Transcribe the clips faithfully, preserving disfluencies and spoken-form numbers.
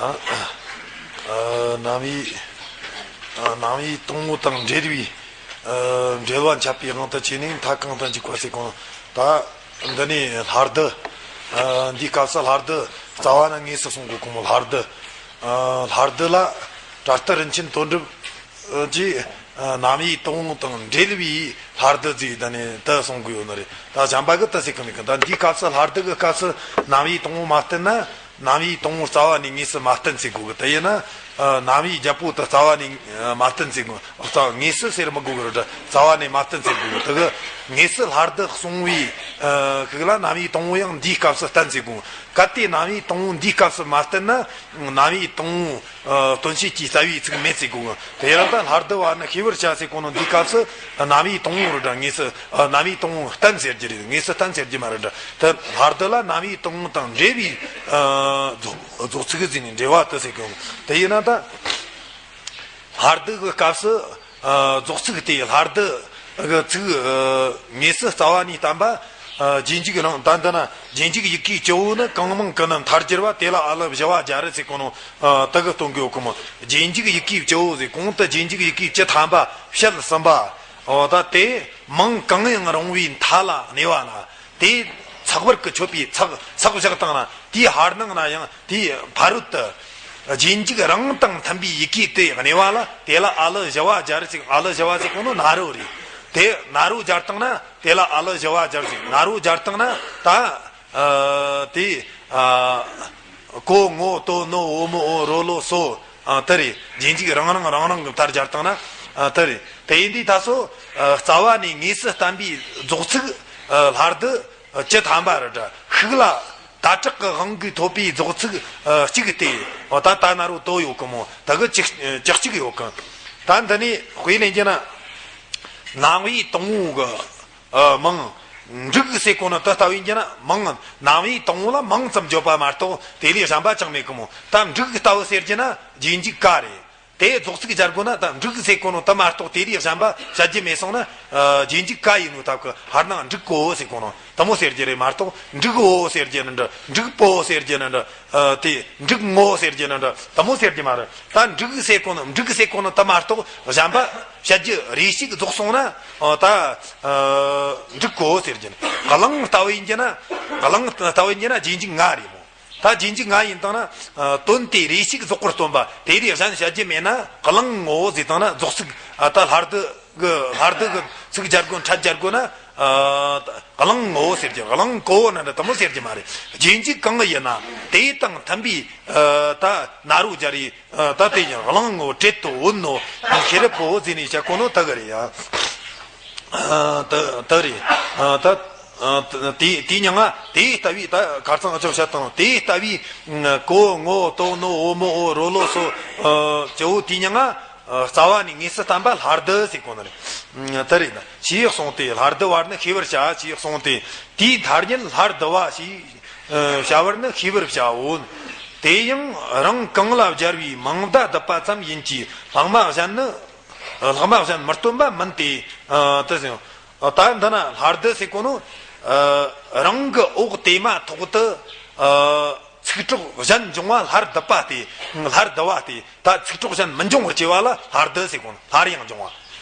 ཨ། ཨ། ནམ་ཡིག་ཨ། ནམ་ཡིག་དང་པོ་དང་འབྲེལ་བའི། ཨ། འབྲེལ་བ་འཆད་པའི་དབང་དུ་བྱས་ནས་མཐའ་གང་དུ་འཇུག་པ་ཟེར་གོ་ནོ། ད་འདི་ནས་ལྷ་ལྡི། ཨ། འདིའི་སྐབས་སུ་ལྷ་ལྡི་རྩ་བ་ནས་དངོས་སུ་གསུང་དགོས་གོ་མོ། ལྷ་ལྡི། ཨ། ལྷ་ལྡི་ལ་གྲྭ་སྟོད་རིན་ཆེན་དོན་གྲུབ་ཀྱིས། ཨ། ནམ་ཡིག་དང་པོ་དང་འབྲེལ་བའི་ལྷ་ལྡི་ཟེར་ད་ནི་དེ་གསུང་གི་ཡོད་ནི་རེད། ད་གཞན་པ་གིས་དེ་ཟེར་གི་མེད་གི། ད་འདིའི་སྐབས་སུ་ལྷ་ལྡི་གི་སྐབས་སུ་ནམ་ཡིག་དང་པོ་མ་བསྟན་ན། ནམ་ཡིག་དང་པོ་རྩ་བ་ནས་དངོས་སུ་མ་བསྟན་ཟེར་དགོས་གི། དེ་ཡིན་ན། ཨ། ནམ་ཡིག་བརྒྱད་པོ་དེ་རྩ་བ་ནས། ཨ། མ་བསྟན་ཟེར་དགོས། རྩ་བ། དངོས་སུ་ཟེར་མི་དགོས་གི་རེད། རྩ་བ་ནས་མ་བསྟན་ཟེར་དགོས་གི། དེ་གི་དངོས་སུ་ལྷ་ལྡི་གསུང་བའི། ཨ། ཤུགས་ལ་ནམ་ཡིག་དང་པོ་ཡང་འདིའི་སྐབས་སུ་བསྟན་ཟེར་དགོས། གལ་ཏེ་ནམ་ཡིག་དང་པོ་འདིའི་སྐབས་སུ་མ་བསྟན་ན། ནམ་ཡིག་དང་པོ། ཨ། སྟོན་བྱེད་ཀྱི་རྩ་བའི་ཚིག་མེད་ཟེར་དགོས་གི། དེ་ཡང་ད་ལྷ་ལྡི་བ་ནི་ཤེས་པར་བྱ་ཟེར་གོ་ནོ། འདིའི་སྐབས་སུ་ནམ་ཡིག་དང་པོ་རེད་འདྲ། དངོས་སུ། ཨ། ནམ་ཡིག་དང་པོ་བསྟན་ཟེར་རྒྱུ་རེད། དངོས་སུ་བསྟན་ཟེར་རྒྱུ་མ་རེད་འདྲ། ད་ལྷ་ལྡི་ལ་ནམ་ཡིག་དང་པོ་དང་འབྲེལ་བའི། ཨ། རྫོགས། རྫོགས་ཚིག་ཟེར་ནས་འབྲེལ་བ་དེ་ཟེར་གི་ཡོང་། དེ་ཡིན་ན་ད་ལྷ་ལྡི་གི་སྐབས་སུ། ཨ། རྫོགས་ཚིག་དེ། ལྷ་ལྡི་གི་ཚིག། ཨ། དངོས་སུ་རྩ་བ་ནས་བསྟན་པ། ཨ། རྗེས་འཇུག་རང་། ད་འདི་ན་རྗེས་འཇུག་ཡི་གེ་བཅུ་བོ་ནི་གང་མང་གི་ནི་མཐར་གྱུར་པ། དེ་ལ་ཨ་ལི་བཞི་བ་སྦྱར་ཟེར་གོ་ནོ། ཨ། དེ་གི་སྟོན་གི་ཡོད་གི་མོ། རྗེས་འཇུག་ཡི་གེ་བཅུ་བོ་ཟེར། གོང་དུ་རྗེས་འཇུག་ཡི་གེ་བཅུ་ཐམ་པ་བཤད་ཟིན་པ། འོ། ད་དེ་མིང་གང་ཡང་རུང་བའི་མཐའ་ལ་གནས་པ་ན། དེ་ཚེག་བར་གྱི་མཆོད་པའི་ཚེག། ཚེག་བཞག་བཏང་ན། དེའི་བར་སྣང་ན་ཡང་དེའི་ཕ་རོལ་དུ་རྗེས་འཇུག་རང་དང་མཐུན་པའི་ཡི་གེ་དེ་གནས་པ་ལ། དེ་ལ་ཨ་ལི་བཞི་བ་སྦྱར་ཟེར། ཨ་ལི་བཞི་བ་ཟེར་གོ་ནོ་ན་རོ་རེད། དེ་ན་རོ་སྦྱར་བཏང་ན། དེ་ལ་ཨ་ལི་བཞི་བ་སྦྱར་ཟེར། ན་རོ་སྦྱར་བཏང་ན་ད། ཨ། དེ། ཨ། གོ་ངོ་དོ་ནོ་འོ་མོ་འོ་རོ་ལོ་སོ། ཨ། དེ་རེད། རྗེས་འཇུག་རང་རང་རང་རང་གི་མཐར་སྦྱར་བཏང་ན། ཨ། དེ་རེད། དེ་ཡིན་དུས་ད་སོ། ཨ། རྩ་བ་ནས་དངོས་སུ་བསྟན་པའི་རྫོགས་ཚིག། ཨ། ལྷ་ལྡི། ཨ། བཅུ་ཐམ་པ་རེད་འདྲ། ཤུགས་ལ་ད་དྲག་གི་དབང་གིས་ཐོབ་པའི་རྫོགས་ཚིག། ཨ། གཅིག་སྟེ། འོ། ད་ད་ན་རོ་དོ་ཡོད་གི་མོ། ད་གི་བཅུ། བཅུ་གཅིག་ཡོད་གི། ད་འདི་ནས་དཔེ་ལེན་རྒྱུ་ན། ནམ་ཡིག་དང་པོ་གི། ཨ། མིང་། འབྲུག་ཟེར་གོ་ནོ་དེ་ལྟ་བུ་ཡིན་རྒྱུ་ན། མིང་། ནམ་ཡིག་དང་པོ་ལ་མིང་ཙམ་བརྗོད་པ་མ་གཏོགས་དེ་ལས་གཞན་པ་ཅང་མེད་གི་མོ། ད་འབྲུག་ལྟ་བུ་ཟེར་རྒྱུ་ན་རྗེས་འཇུག་ཀ་རེད། དེ་རྫོགས་ཚིག་སྦྱར་དགོས་ན། ད་འབྲུག་ཟེར་གོ་ནོ་དེ་མ་གཏོགས་དེ་ལས་གཞན་པ་བཤད་རྒྱུ་མེད་སོང་ན། ཨ། རྗེས་འཇུག་ཀ་ཡིན་ནོ་སྟབས་ཀྱིས་བར་སྣང་འབྲུག་གོ་ཟེར་གོ་ནོ་དེ་མོ་ཟེར་རྒྱུ་རེད་མ་གཏོགས། འབྲུག་འོ་ཟེར་རྒྱུ་ནི་འདྲ། འབྲུག་པོ་ཟེར་རྒྱུ་ནི་འདྲ། ཨ། དེ་འབྲུག་ངོ་ཟེར་རྒྱུ་ནི་འདྲ། དེ་མོ་ཟེར་རྒྱུ་མ་རེད། ད་འབྲུག་ཟེར་གོ་ནོ། འབྲུག་ཟེར་གོ་ནོ་དེ་མ་གཏོགས་གཞན་པ་བཤད་རྒྱུ་རེ་ཞིག་རྫོགས་སོང་ན། ཨ། ད། ཨ། འབྲུག་གོ་ཟེར་རྒྱུ་ནི། གླིང་ལྟ་བུ་ཡིན་རྒྱུ་ན། གླིང་ལྟ་བུ་ཡིན་རྒྱུ་ན་རྗེས་འཇུག་ང་རེད་མོ། ད་རྗེས་འཇུག་ང་ཡིན་བཏང་ན། ཨ། དོན་དེ་རེ་ཞིག་རྫོགས་པར་སྟོན་པ། དེ་ལས་གཞན་བཤད་རྒྱུ་མེད་ན། གླིང་ངོ་ཟེར་བཏང་ན་རྫོགས་ཚིག། ཨ། ད་ལྷ་ལྡི་གི། ལྷ་ལྡི་གི་ཚིག་སྦྱར་དགོས། ཕྲད་སྦྱར་དགོས་ན། ཨ། གླིང་ངོ་ཟེར་རྒྱུ། གླིང་གོ་ན་འདྲ། དེ་མོ་ཟེར་རྒྱུ་མ་རེད། རྗེས་འཇུག་གང་ཡིན་ན་དེ་དང་མཐུན་པའི། ཨ། ད་ན་རོ་སྦྱར་ཡི། ཨ། ད་དེ་ཡང་གླིང་ངོ་བྲེད་དོ་འོན་ནོ་ཤེས་རབ་པོ་ཟེར་ནས་བཤད་གོ་ནོ་དེ་གི་རེད་ཡ། ཨ། དེ་དེ་རེད། ཨ། ད། ཨ། དེ་དེའི་མྱིང་ང་དེ་ལྟ་བུའི། ད་ཁར་ཚང་ཨ་ཆོ་བཤད་དང་། དེ་ལྟ་བུའི་གོ་ངོ་དོ་ནོ་འོ་མོ་འོ་རོ་ལོ་སོ། ཨ། བཅུ་བོ་དེའི་མྱིང་ང་། ཨ། རྩ་བ་ནས་དངོས་སུ་བསྟན་པ་ལྷ་ལྡི་ཟེར་གོ་ནི་རེད། དེ་རེད། ན་ཞེས་གསུངས་ཏེ། ལྷ་ལྡི་བར་ནི་ཤེས་པར་བྱ། ཞེས་གསུངས་ཏེ། དེའི་མཐར་ཉིད་ལྷ་ལྡི་བ་ཞེས། ཨ། བྱ་བར་ནི་ཤེས་པར་བྱའོ། དེ་ཡང་རང་གང་ལ་སྦྱར་བའི་མིང་བརྡ་བསྡུ་བ་ཙམ་ཡིན་གྱི། ལྷག་མ་གཞན་ནི། ལྷག་མ་གཞན་མི་སྟོན་པ་མིན་ཏེ། ཨ། དེ་ཟེར། ད་འདི་ན་ལྷ་ལྡི་ཟེར་གོ་ནོ། ཨ། རང་གི་འོག་དེ་མ་ཐག་ཏུ། ཨ། ཚིག་གྲོགས་གཞན་འབྱུང་བ་ལྷ་ལྡི་བ་སྟེ། ལྷ་ལྡི་བ་སྟེ། ད་ཚིག་གྲོགས་གཞན་མི་འབྱུང་བར་བྱེད་པ་ལ་ལྷ་ལྡི་ཟེར་གོ་ནོ། སླར་ཡང་འབྱུང་བ།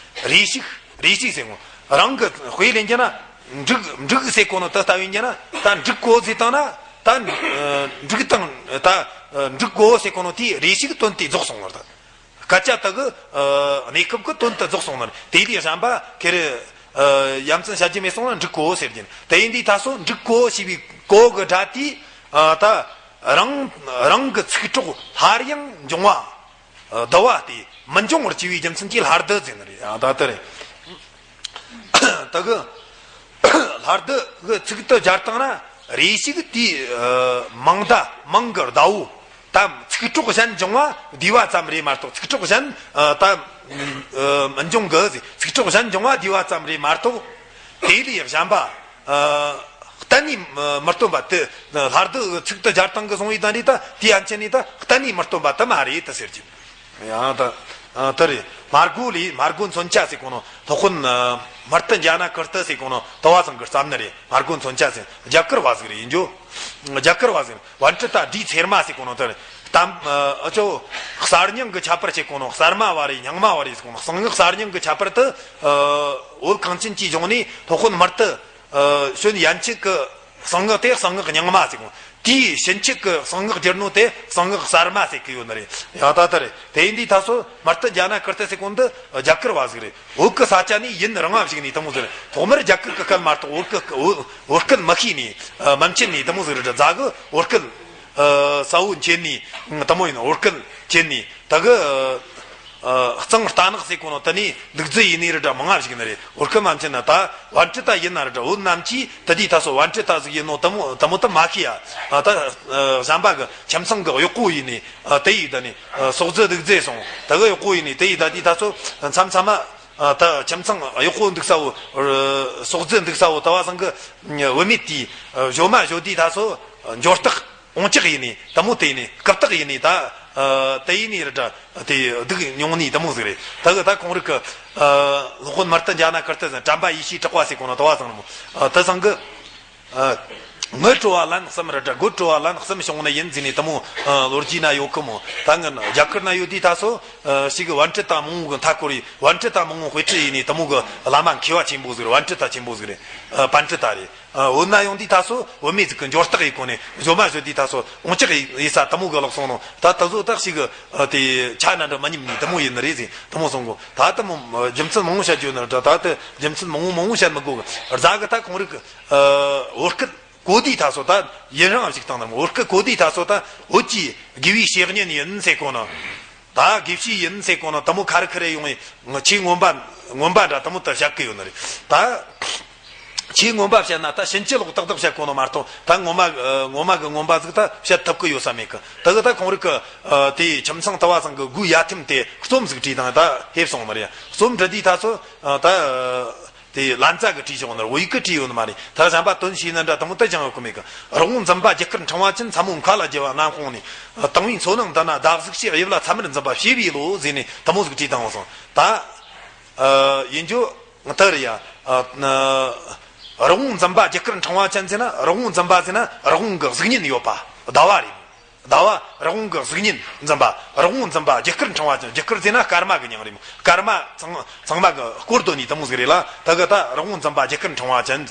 རེ་ཞིག། རེ་ཞིག་ཟེར་གོ་ནོ། རང་གི་དཔེ་ལེན་རྒྱུ་ན། འབྲུག། འབྲུག་ཟེར་གོ་ནོ་དེ་ལྟ་བུ་ཡིན་རྒྱུ་ན། ད་འབྲུག་གོ་ཟེར་བཏང་ན། ད། ཨ། འབྲུག་དང་། ད། ཨ། འབྲུག་གོ་ཟེར་གོ་ནོ་དེ་རེ་ཞིག་དོན་དེ་རྫོགས་སོང་བར་ཐལ། སྐད་ཆ་དག་གི། ཨ། གནས་སྐབས་ཀྱི་དོན་དུ་རྫོགས་སོང་ན། དེ་ལས་གཞན་པ་ཁེར། ཨ། ཡ་མཚན་བྱ་རྒྱུ་མེད་སོང་ན་འབྲུག་གོ་ཟེར་རྒྱུ། དེ་ཡིན་དུས་ད་སོ་འབྲུག་གོ་ཞེས་པའི་གོ་གི་སྒྲ་དེ། ཨ། ད་རང་རང་གི་ཚིག་གྲོགས་སླར་ཡང་འབྱུང་བ། ཨ། བསྡུ་བ་སྟེ་མི་འབྱུང་བར་བྱས་པའི་རྒྱུ་མཚན་གྱིས་ལྷ་ལྡི་ཟེར་ནི་རེད། ཨ། ད་དེ་རེད། དེ་གི་ལྷ་ལྡི་གི་ཚིག་དེ་སྦྱར་བཏང་ན། རེ་ཞིག་དེའི། ཨ། མིང་བརྡ། མིང་གི་བརྡ་བོ། ད་ཚིག་གྲོགས་གཞན་འབྱུང་བ་བསྡུས་པ་ཙམ་རེད་མ་གཏོགས། ཚིག་གྲོགས་གཞན། ཨ། ད། ཨ། མི་འབྱུང་གི་ཟེར། ཚིག་གྲོགས་གཞན་འབྱུང་བ་བསྡུས་པ་ཙམ་རེད་མ་གཏོགས། དེ་ལས་གཞན་པ། ཨ། གཏན་ནས་མི་སྟོན་པ་དེ། ལྷ་ལྡི་ཚིག་དེ་སྦྱར་སྟངས་ཀྱི་སོང་བའི་དོན་རེད། ད་དེའི་ཡན་ཆད་ནས་ད་གཏན་ནས་མི་སྟོན་པ་དེ་མ་རེད་དེ་ཟེར་གྱི། ཡང་ད། ཨ། དེ་རེད། སྨྲ་སྒོ་ལས། སྨྲ་སྒོ་མཚོན་ཆ་ཟེར་གོ་ནོ། སློབ་དཔོན། ཨ། སྨྲ་བསྟན་རྒྱ་ནག་ཀིརྟི་ཟེར་གོ་ནོ་དེ་བ་ཚང་གིས་བརྩམས་ནི་རེད། སྨྲ་སྒོ་མཚོན་ཆ་ཟེར། རྒྱ་གར་བ་ཟིག་རེད། ཡིན་རྒྱུ། རྒྱ་གར་བ་ཟིག་རེད། པཎྜི་ཏ་བྲིས་ཚེར་མ་ཟེར་གོ་ནོ་དེ་རེད། དམ་ཨ་ཅོ། གསར་རྙིང་གི་ཁྱད་པར་ཆེ་གོ་ནོ། གསར་མ་བ་རེད། རྙིང་མ་བ་རེད་ཟེར་གོ་ནོ། གསང་སྔགས་གསར་རྙིང་གི་ཁྱད་པར་དུ་ཨ་བོད་གངས་ཅན་གྱི་ལྗོངས་ནས་སློབ་དཔོན་མར་དུ་ཨ་ཞོན་ཡན་ཆད་ཀྱི་གསང་སྔགས་དེ་གསང་སྔགས་རྙིང་མ་ཟེར་གོ། དེའི་ཕྱིན་ཆད་ཀྱི་གསང་སྔགས་བསྒྱུར་ནོ་དེ་གསང་སྔགས་གསར་མ་ཟེར་གི་ཡོད་ནི་རེད། ཡང་ད་ལྟ་རེད། དེ་ཡིན་དུས་ད་སོ་མར་དུ་འཇག་ན་ཀིརྟི་ཟེར་གོ་འདི་རྒྱ་གར་བ་ཟིག་རེད། བོད་ཀྱི་ས་ཆ་ནས་ཡུན་རིང་བ་ཞིག་ནས་དེ་མོ་ཟིག་རེད། ཐོག་མར་རྒྱ་གར་གྱི་སྐད་མ་གཏོགས་བོད་ཀྱི་བོད་བོད་སྐད་མི་ཤེས་ནས་ཨ་མི་མཁྱེན་ནས་དེ་མོ་ཟིག་རེད། རྒྱ་གི་བོད་སྐད་ཨ་གསལ་བོ་མཁྱེན་ནས་དེ་མོ་ཡིན། བོད་སྐད་མཁྱེན་ནས་ད་གི་ཨ་གཙང་རྟ་ནག་ཟེར་གོ་ནོ་དེ་ནས་འདུག་རྫི་ཡིན་ནི་རེད་དྲ། མང་ང་ཞིག་ནི་རེད། བོད་སྐད་མ་མཁྱེན་ན། ད་བན་ཁྲི་ད་ཡིན་ན་རེད་དྲ། བོད་རྣམས་ཀྱིས་དེ་དུས་ད་སོ་བན་ཁྲི་ད་ཟིག་ཡིན་ནོ་དེ་མོ་དེ་མོ་དེ་མ་ཤེས་ཡ། ཨ་ད་ཨ་གཞན་པ་གི་ཁྱིམ་ཚང་གི་གཡོག་པོ་ཡིན་ནི་ཨ་དེ་ཡིས་ད་ནི་ཨ་སོག་རྫི་འདུག་རྫི་སོང་། ད་གི་གཡོག་པོ་ཡིན་ནི་དེ་ཡིས་ད་དུས་ད་སོ་མཚམས་མཚམས་མ་ཨ་ད་ཁྱིམ་ཚང་གཡོག་པོ་འདུག་ས་བོ་ཨ་སོག་རྫི་འདུག་ས་བོ་ད་བ་ཚང་གི་བུད་མེད་དེས་ཨ་བཞོ་མ་བཞོ་དུས་ད་སོ་འཇོར་སྟག་འོང་ཅག་ཡིན་ནི་དེ་མོ་དེ་ནི་རྐུབ་སྟེགས་ཡིན་ནི་ད་ཨ་དེ་ཡིན་ནི་རེད་དྲ། དེ་སྡུག་མྱོང་ནི་དེ་མོ་ཟིག་རེད། ད་གི་ད་ཁོང་རིག་གི་ཨ་སློབ་དཔོན་མར་དུ་འཇག་ན་ཀིརྟི་ཟེར། དྲན་པ་ཡེ་ཤེས་གྲགས་པ་ཟེར་གོ་ནོ་ད་བ་ཚང་རེད་མོ། ཨ་དེ་ཚང་གི་ཨ་ངུ་བྲོ་བ་ལན་གསུམ་རེད་དྲ། དགོད་བྲོ་བ་ལན་གསུམ་བྱུང་ནི་ཡིན་ཟེར་ནི་དེ་མོ་ཨ་ལོ་རྒྱུས་ན་ཡོད་གི་མོ། ད་ངི་རྒྱ་གར་ན་ཡོད་དུས་ད་སོ་ཨ་ཞིག་གི་བན་ཁྲི་ད་མང་བོ་གི་མཐའ་སྐོར་ཡི། བན་ཁྲི་ད་མང་བོ་དཔེ་ཁྲི་ཡིན་ནི་དེ་མོ་གི་བླ་མ་མཁས་བ་ཆེན་པོ་ཟིག་རེད། བན་ཁྲི་ད་ཆེན་པོ་ཟིག་རེད། ཨ་བན་ཁྲི་ད་རེད། ཨ་བོད་ན་ཡོང་དུས་ད་སོ་བུད་མེད་ཟིག་གི་འཇོར་སྟགས་ཡི་གོ་ནས་བཞོ་མ་བཞོ་དུས་ད་སོ་འོང་ཅག་ཡི་ས་དེ་མོ་གི་ལོག་སོང་ནོ། ད་ད་བཟོ་ད་ཞིག་གི་ཨ་དེ་ཆ་ན་འདྲ་མ་ཉིམ་ནི་དེ་མོ་ཡིན་ནི་རེད་ཟེར་དེ་མོ་སོང་གོ། ད་དེ་མོ་རྒྱུ་མཚན་མང་བོ་བཤད་རྒྱུ་ནི་རེད་དྲ། ད་དེ་རྒྱུ་མཚན་མང་བོ་མང་བོ་བཤད་མི་དགོས་གི། རྫ་གི་ད་ཁོང་རིག་གི་ཨ་བོད་སྐད་གོ་དུས་ད་སོ་ད་ཡུན་རིང་ཞིག་བཏང་ནི་རེད། བོད་སྐད་གོ་དུས་ད་སོ་ད་བོད་ཀྱི་དགེ་བའི་བཤེས་གཉེན་ཡིན་ཟེར་གོ་ནོ། ད་དགེ་བཤེས་ཡིན་ཟེར་གོ་ནོ་དེ་མོ་ཁ་རི་ཁ་རི་ཡོང་ཡི་ཆེས་ངོམ་པ་ངོམ་པ་འདྲ་དེ་མོ་ད་བཤད་གི་ཡོད་ནི་རེད། ད་ཆེས་ངོམ་པ་བཤད་ན་ད་ཕྱིན་ཅི་ལོག་ཏག་ཏག་བཤད་གོ་ནོ་མ་གཏོགས་ད་ངོ་མ་ངོ་མ་གི་ངོམ་པ་ཟིག་ད་བཤད་ཐུབ་གི་ཡོད་ས་མེད་གི། ད་གི་ད་ཁོང་རིག་གི་དེ་ཁྱིམ་ཚང་ལྟ་བ་ཚང་གི་སྒོའི་ཡ་ཐིམ་དེ་རྩོམ་ཟིག་བྲིས་དང་ད་ཕེབས་སོང་ནི་རེད། རྩོམ་འབྲི་དུས་ད་ཚོ་ད། དེ་ལན་ཙ་གི་བྲིས་བྱུང་ནི་རེད། བོད་ཡིག་གི་བྲིས་ཡོད་ནི་མ་རེད། ད་གཞན་པ་དོན་ཤེས་ན་འདྲ་དེ་མོ་དེ་ཅང་ཡོད་གི་མེད་གི། རི་བོང་འཛིན་པ་གྱི་དཀར་ཕྲེང་བ་ཅན། མཚན་མོ་མཁའ་ལ་རྒྱུ་བ་ནམ་ཁོང་ནས། དང་བའི་མཚོ་ནང་འདི་ན་ཟླ་གཟུགས་ཤིག་དབྱིབས་ལ་ཚ་མར་འཛིན་པ་བྱིས་པའི་ལོ་ཟེར་ནས་དེ་མོ་ཟིག་བྲིས་བཏང་བ་སོང་། ད་ཨ་ཡིན་རྒྱུ་དེ་རེད་ཡ། ཨ་ན་རི་བོང་འཛིན་པ་གྱི་དཀར་ཕྲེང་བ་ཅན་ཟེར་ན་རི་བོང་འཛིན་པ་ཟེར་ན་རི་བོང་གི་གཟུགས་བརྙན་ཡོད་པ་ཟླ་བ་རེད། ཟླ་བ་རི་བོང་གི་གཟུགས་བརྙན་འཛིན་པ། རི་བོང་འཛིན་པ་གྱི་དཀར་ཕྲེང་བ་ཅན། གྱི་དཀར་ཟེར་ན་སྐར་མ་གི་མྱིང་རེད་མོ། སྐར་མ་ཚང་ཚང་མ་གི་སྐོར་དོ་ནི་དེ་མོ་ཟིག་རེད་ལ། ད་གི་ད་རི་བོང་འཛིན་པ་གྱི་དཀར་ཕྲེང་བ་ཅན།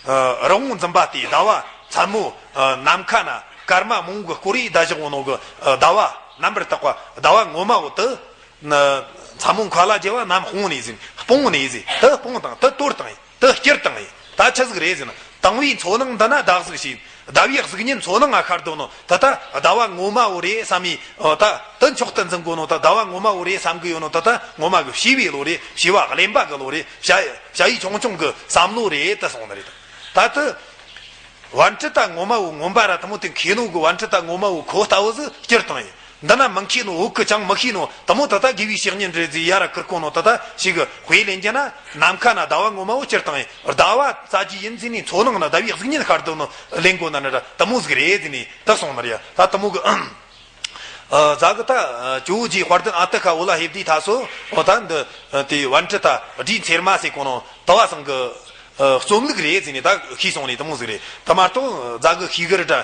ཨ་རི་བོང་འཛིན་པ་དེ་ཟླ་བ་མཚན་མོ་ཨ་ནམ་མཁའ་ན་སྐར་མ་མང་བོ་གི་སྐོར་ཡི་ཟླ་བཞག་འོང་ནོ་གི་ཨ་ཟླ་བ་རྣམ་པར་དག་པ་ཟླ་བ་ངོ་མ་བོ་དེ་ན་མཚན་མོ་མཁའ་ལ་རྒྱུ་བ་ནམ་ཧོང་ནས་ཟིན་སྤོང་ནས་ཟིན་དེ་སྤོང་དང་དེ་དོར་དང་ཡིན། དེ་སྐྱུར་བཏང་ཡིན། ད་ཆི་ཟིག་རེད་ཟེར་ན། དང་བའི་མཚོ་ནང་འདི་ན་ཟླ་གཟུགས་ཤིག་ཟླ་བའི་གཟུགས་བརྙན་མཚོ་ནང་ང་ཤར་འདུག་ནོ། ད་ལྟ་ཟླ་བ་ངོ་མ་བོ་རེད་བསམ་ཡི། ཨོ་ད་དེ་མཆོག་ཏུ་འཛིན་དགོས་ནོ། ད་ཟླ་བ་ངོ་མ་བོ་རེད་བསམ་གི་ཡོད་ནོ། ད་ལྟ་ངོ་མ་གི་བྱིས་པའི་ལོ་རེད། བྱིས་པ་གླེན་པ་གི་ལོ་རེད། བྱ་བྱ་ཡི་ཆུང་ཆུང་གི་བསམ་བློ་རེད་དེ་སོང་ནི་རེད། ད་དེ་བན་ཁྲི་ད་ངོ་མ་བོ་ངོམ་པ་ར་དེ་མོ་དེ་མཁས་ནོ་གི་བན་ཁྲི་ད་ངོ་མ་བོ་ཁོ་ལྟ་བུ་ཟིག་སྐྱུར་བཏང་ཡིན། འདི་ན་མི་མཁས་ནོ་བོད་ཀྱི་ཅང་མི་ཤེས་ནོ་དེ་མོ་ད་ལྟ་དགེ་བའི་བཤེས་གཉེན་རེད་ཟེར་ཡ་ར་ཁུར་གོ་ནོ། ད་ལྟ་ཞིག་གི་དཔེ་ལེན་རྒྱུ་ན་ནམ་མཁའ་ན་ཟླ་བ་ངོ་མ་བོ་སྤྱིར་བཏང་ཡིན། ཟླ་བ་རྩ་རྒྱུ་ཡིན་ཟེར་ནས་མཚོ་ནང་ན་ཟླ་བའི་གཟུགས་བརྙན་ཤར་འདུག་ནོ་ལེན་དགོས་ན་ནི་ར་དེ་མོ་ཟིག་རེད་ཟེར་ནས་ད་སོང་ནི་རེད། ད་དེ་མོ་གི་ཨ་ཟ་གི་ད་ཇོ་བོ་རྗེ་དཔལ་ལྡན་ཨ་ཏི་ཤ་བོད་ལ་ཕེབས་དུས་ད་སོ་འོ་ད་འདི་དེ་བན་ཁྲི་ད་སྦྲུལ་མཚེར་མ་ཟེར་གོ་ནོ་དེ་བ་ཚང་གི་ཨ་རྩོམ་ལུགས་རེད་ཟེར་ནས་ད་ཤེས་སོང་ནས་དེ་མོ་ཟིག་རེད། དེ་མ་གཏོགས་རྫ་གི་ཤེས་གི་ར་འདྲ་